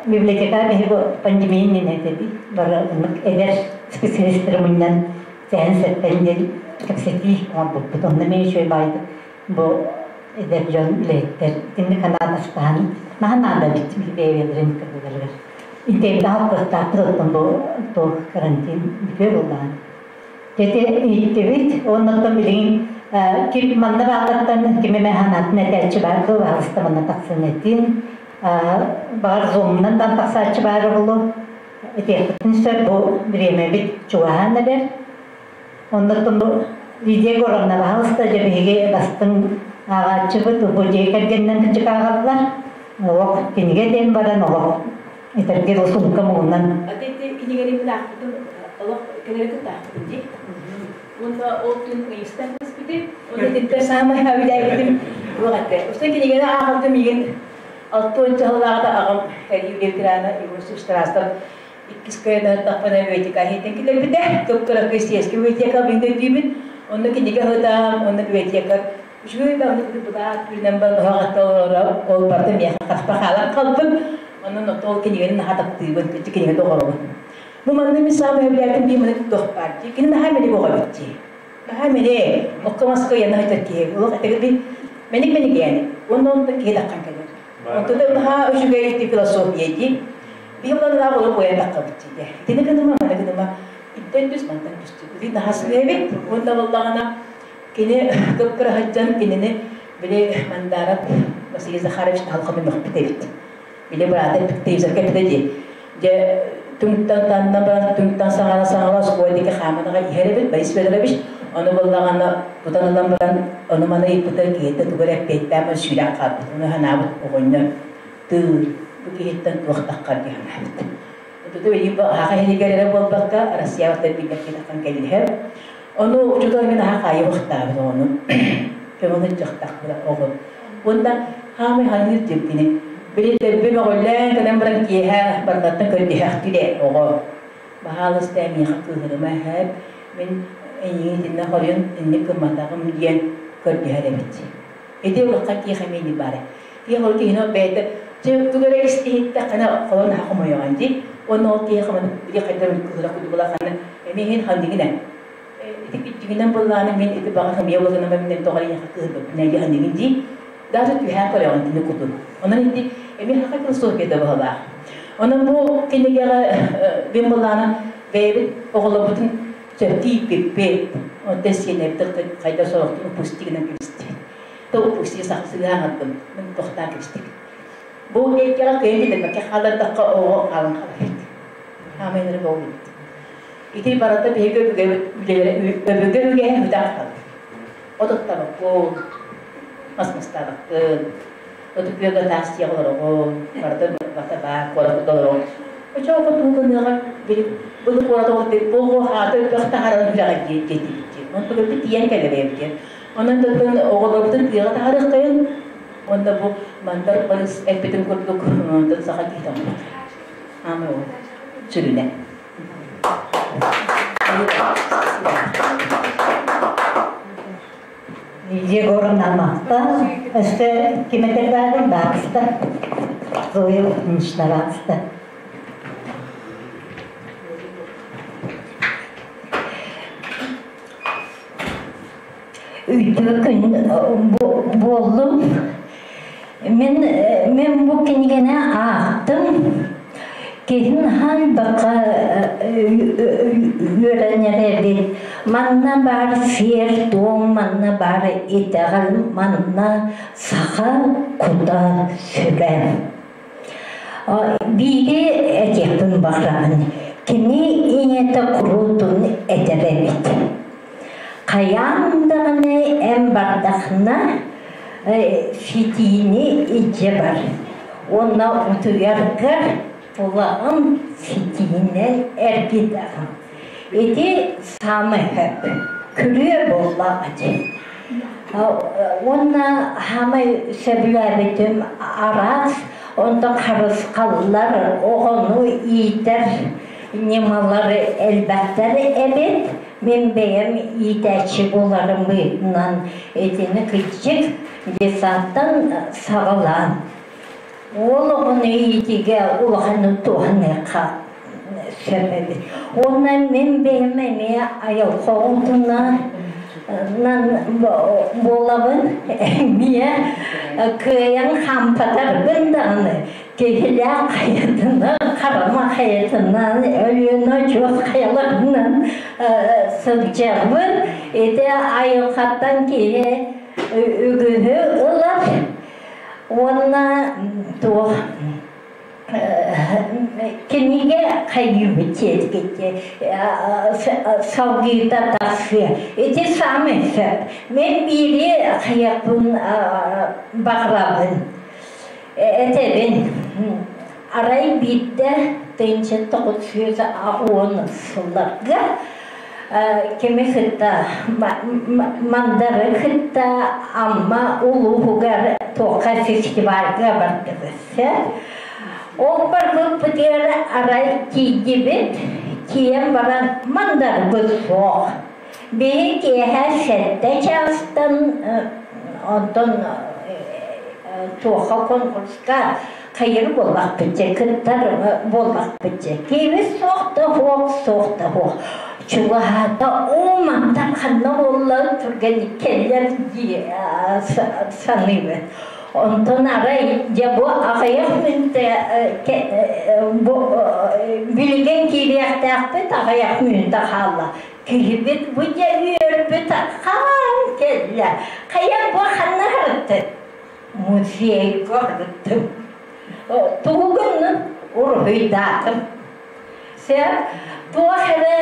библиотека биһи бу пандемия иннинэ этэ бары эдэр специалистары мунньан сэһэн сэппэн диэн кэпсэтии оҥорбуппут. Онно эмиэ үчүгэй баайдык бу эдэр дьон үлэһиттэр итинник санаа тастаһан наһаа наада эбит бэйэлэрин кыргыларыгар. Интэйбит аһыллыахтаахпыт оттон бу туох карантин бүтүө буоллаҕа. Дьэ иһиттибит уонна билигин ким манна бааллартан ким эмэ санаатын этээччи баар дуо, баһаалыста манна тахсан этин. Баҕар зумунан да тахсааччы баара буолуо. Этиэхпитин сөп бу бириэмэбит чугаһаан эрэр. Оннуттан бу Лидия Егоровна баһаалыста дьэ биһиги бастыҥ ааҕааччыбыт бу дьиэ кэргэнинэн кырдьык ааҕаллар. Олох кинигэ диэн баран олох этэргэ дылы сумка муҥунан. Ити кинигэни мин аахпытым олох кэлэри кытта аахпытым дии. Уонна ол күн ыйыстан кэспитим. Онно итинтэ саамай үлээбитим туох этэ. Устан кинигэни ааҕарга миигин 60 сыллааҕыта аҕам сэрии ветерана Иосиф Страстов иккис кыайан библиотека иһиттэн киллэрбитэ. Кып-кыракый сельский библиотека мин өйдүүбүн. Онно кинигэ ыһытам, онно библиотека үчүгэй даҕаны былаат бүрүнэн баран оһоҕотто олороро ол барыта миэхэ хаспа хаалан хаалбыт. Онон ол кинигэни наһаа таптыыбын, ити кинигэ доҕоробун. Бу манна мин саамай сөбүлээтим дии маны туох баар дии. Кини наһаа мэник оҕо эбит дии. Наһаа мэник. Окко маска ыйана сылдьар киһи. Олох этигэр би мэник мэник яни. Уонна онтон киһи даххан кэлэр. Онтон наһаа үчүгэй ити философия дии. Биһи булан олох уйан таххабыт дии. Итини гыныма, маны гыныма. Интэн түс, мантан түс дии. Били наһаа сыһыабит. Уонна буоллаҕына кини кып-кыра сылдьан кинини били Мандаров Василий Захарович халханы мөхпүт эбит. Били быраата телевизорга эппитэ дии. Дьэ түҥтэн танна баран түҥтэн саҥара саҥара оскуола диэки хааманаҕа иһэр эбит Борис Федорович. Ону буоллаҕына тутан ылан баран ону маны ыйыппыта киһитэ тугу эрэ эппиэттээн сүүрэн хаалбыт. Ону санаабыт оҕонньор тыыр бу киһиттэн туох таххар дии санаабыт. Туту билигин бу аһаҕа иһигэр эрэ буолбакка Россияҕа биллэр киһи кэллиһэр. Ону учуутал мин аһа хаайы бахтаабыт оҕону. Көмөлүн дьахтахпыта оҕо. Уонна хаамай ханыыр дьиптини. Били дэлби мөҕүллээн кэлэн баран киэһэ барыларыттан көрдөһөхтүлэ оҕо. Баһаалыста миэхэ кыыһырыма эһээп, мин эйигин итиннэ хоруйун инник гымматаҕым диэн көрдөһөр эбит. Ити улахан киэхэ миини баара. Киһи ол киһини бэйэтэ тугу эрэ истиһиттэххинэ холон аха хомойоҕун дии. Уонна ол киһи хаман били хайдах кыыһыра кудугула ханна эмиэ иһин ханныгына ити киччигинэн буллааны мин ити баҕа хамыйа буолана мин тоҕо ийэхэ кыыһырбыппын дии ханныгын дии. Даже түһээн көрөҕүн кини кутун. Онон ити эмиэ хаха философия да баһылаах. Онон бу кинигэҕэ бин буллааны бэйэбит оҕолорбутун сөптүү ииппиппит. Онтон сиэнэбит хайда сорохтун упустигынан кэбистибит. То упусти сахсыгаан мин тохтаа кэбистибит. Бу эйгэҕэ кыайан киллэрбэккэ хааллардахха оҕо хаалан хаалар. Хаамайнары буолбут. Ити барыта биһиги өбүгэ үгэһэ бүтэн хаалбыт. Отуттабаккын, мас мастаабаккын, оту күөгө таас сиэх олороҕун, барыта барыта баар, куораты олороҕун. Очоҕо туугыныаҕа били былы куорат оҕо хаата өтөх таһааран үлэҕэ диэтибит. Онтуга бит тиийэн кэлэбэйэбит. Онон тотон оҕолорбутун тыаҕа таһаарыахтайын, уонна бу мандар барыс эппитин курдук онтон саха киһи оҥорбут. Аамай ол сүрүнэ. Егоровна махтал. Өссө ким этэр баарыста? Зоя Ильинична Үтүө күн буоллум. Мин, мен бу кинигэни аахтым. Киһин хан бака үөрэнэр эбит. Манна бар сиэр туом, манна бар итэҕэл, манна саха кута сүрэ. Биири этиэхпин баҕарабын. Кини ийэтэ куруутун этэр эбит. Хайаан даҕаны эн бардахына ситиини илдьэ бар. Уонна утуйаргар тулаҕын ситиинэн эргитэҕин. Ити саамай сөп. Күрүө буоллаҕа дии. Уонна хаамай сөбүлээбитим араас, онтон харысхаллар оҕону иитэр ньымалары элбэхтэр эбит. Мин бэйэм иитээччи буоларым быһыытынан итини кырдьык детсадтан саҕалаан уол оҕону иитиигэ улаханнык туһаныахха сөп эбит. Уонна мин бэйэм эмиэ айылҕа оҕотунан буолабын эмиэ кыайан хаампатарбын даҕаны киһилээх хайатынан харама хайатынан Өлүөнэ очуос хайаларынан сылдьабын. Ити айылҕаттан киһи үгүһү ылар уонна туох кинигэ хайыыбыт диэбиккэ салгыыта тахсыа. Ити саамай сөп. Мин биири хайыахпын баҕарабын. Этэбин, арай биирдэ 1980 сылларга кими кытта Мандары кытта Амма улууһугар туохха фестивальга бардыбыт. Ол барбыппытыгар арай тиийдибит, тиийэн баран Мандарбыт суох. Биһи киэһэ 7 чаастан онтон туохха конкурска хайыр буоллахпыт дьэ, кыттар буоллахпыт дьэ. Киһибит суох да суох, суох да суох. Чугаһаата, оо, мантан ханна буолла түргэнник кэллэр дии саныыбын. Онтон арай дьэ бу аҕыйах мүнүүтэ бу билигин киириэхтээхпит аҕыйах мүнүүтэ хаалла. Киһибит бу дьэ үөрбүт хаан кэллэ. Хайа бу ханна сырыттыҥ? Музейга сырыттым. Тугу гынным? Уруһуйдаатым. Сөп, туох эрэ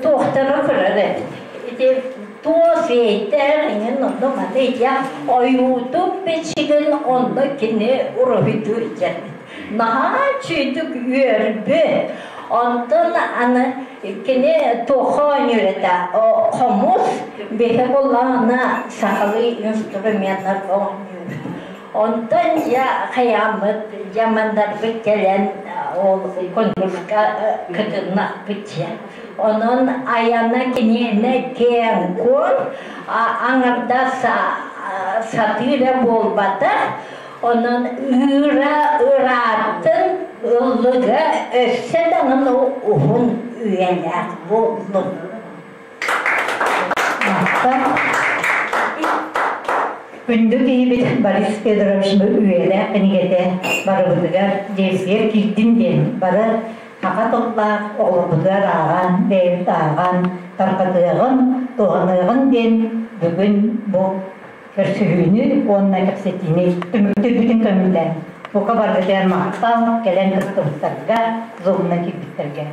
туохтары көрөр эбит. Ити туос эйдэр иҥин онно маны итиэх ойуутун бичигин онно кини уруһуйдуур дьэрбит. Наһаа үчүгэйдик үөрбүт. Онтон аны кини туохха оонньуур этэ? Хомус биһи буоллаҕына сахалыы инструменнарга оонньуур. Онтон дьэ хайааммыт дьамандарбыт кэлэн ол конкурска кытыннахпыт дьэ. Онон айана киниэнэ киэҥ-куоҥ аҥардас сатыыр эрэ буолбатах, онон ыыра ырааттын, ыллыга өссө даҕаны уһун үйэлээх буоллун. Күндү киһибит Борис Федорович бу үйэлээх кинигэтэ барыбытыгар дьиэбитигэр киирдин диэн бары саха тыллаах оҕолорбутугар ааҕан, бэйэбит ааҕан тарҕатыаҕын, туһаныаҕын диэн бүгүн бу көрсүһүүнү уонна кэпсэтиини түмүктүүрбүтүн көҥүллээн бука баргытыгар махтал кэлэн кыттыбыттарга, зумна киирбиттэргэ.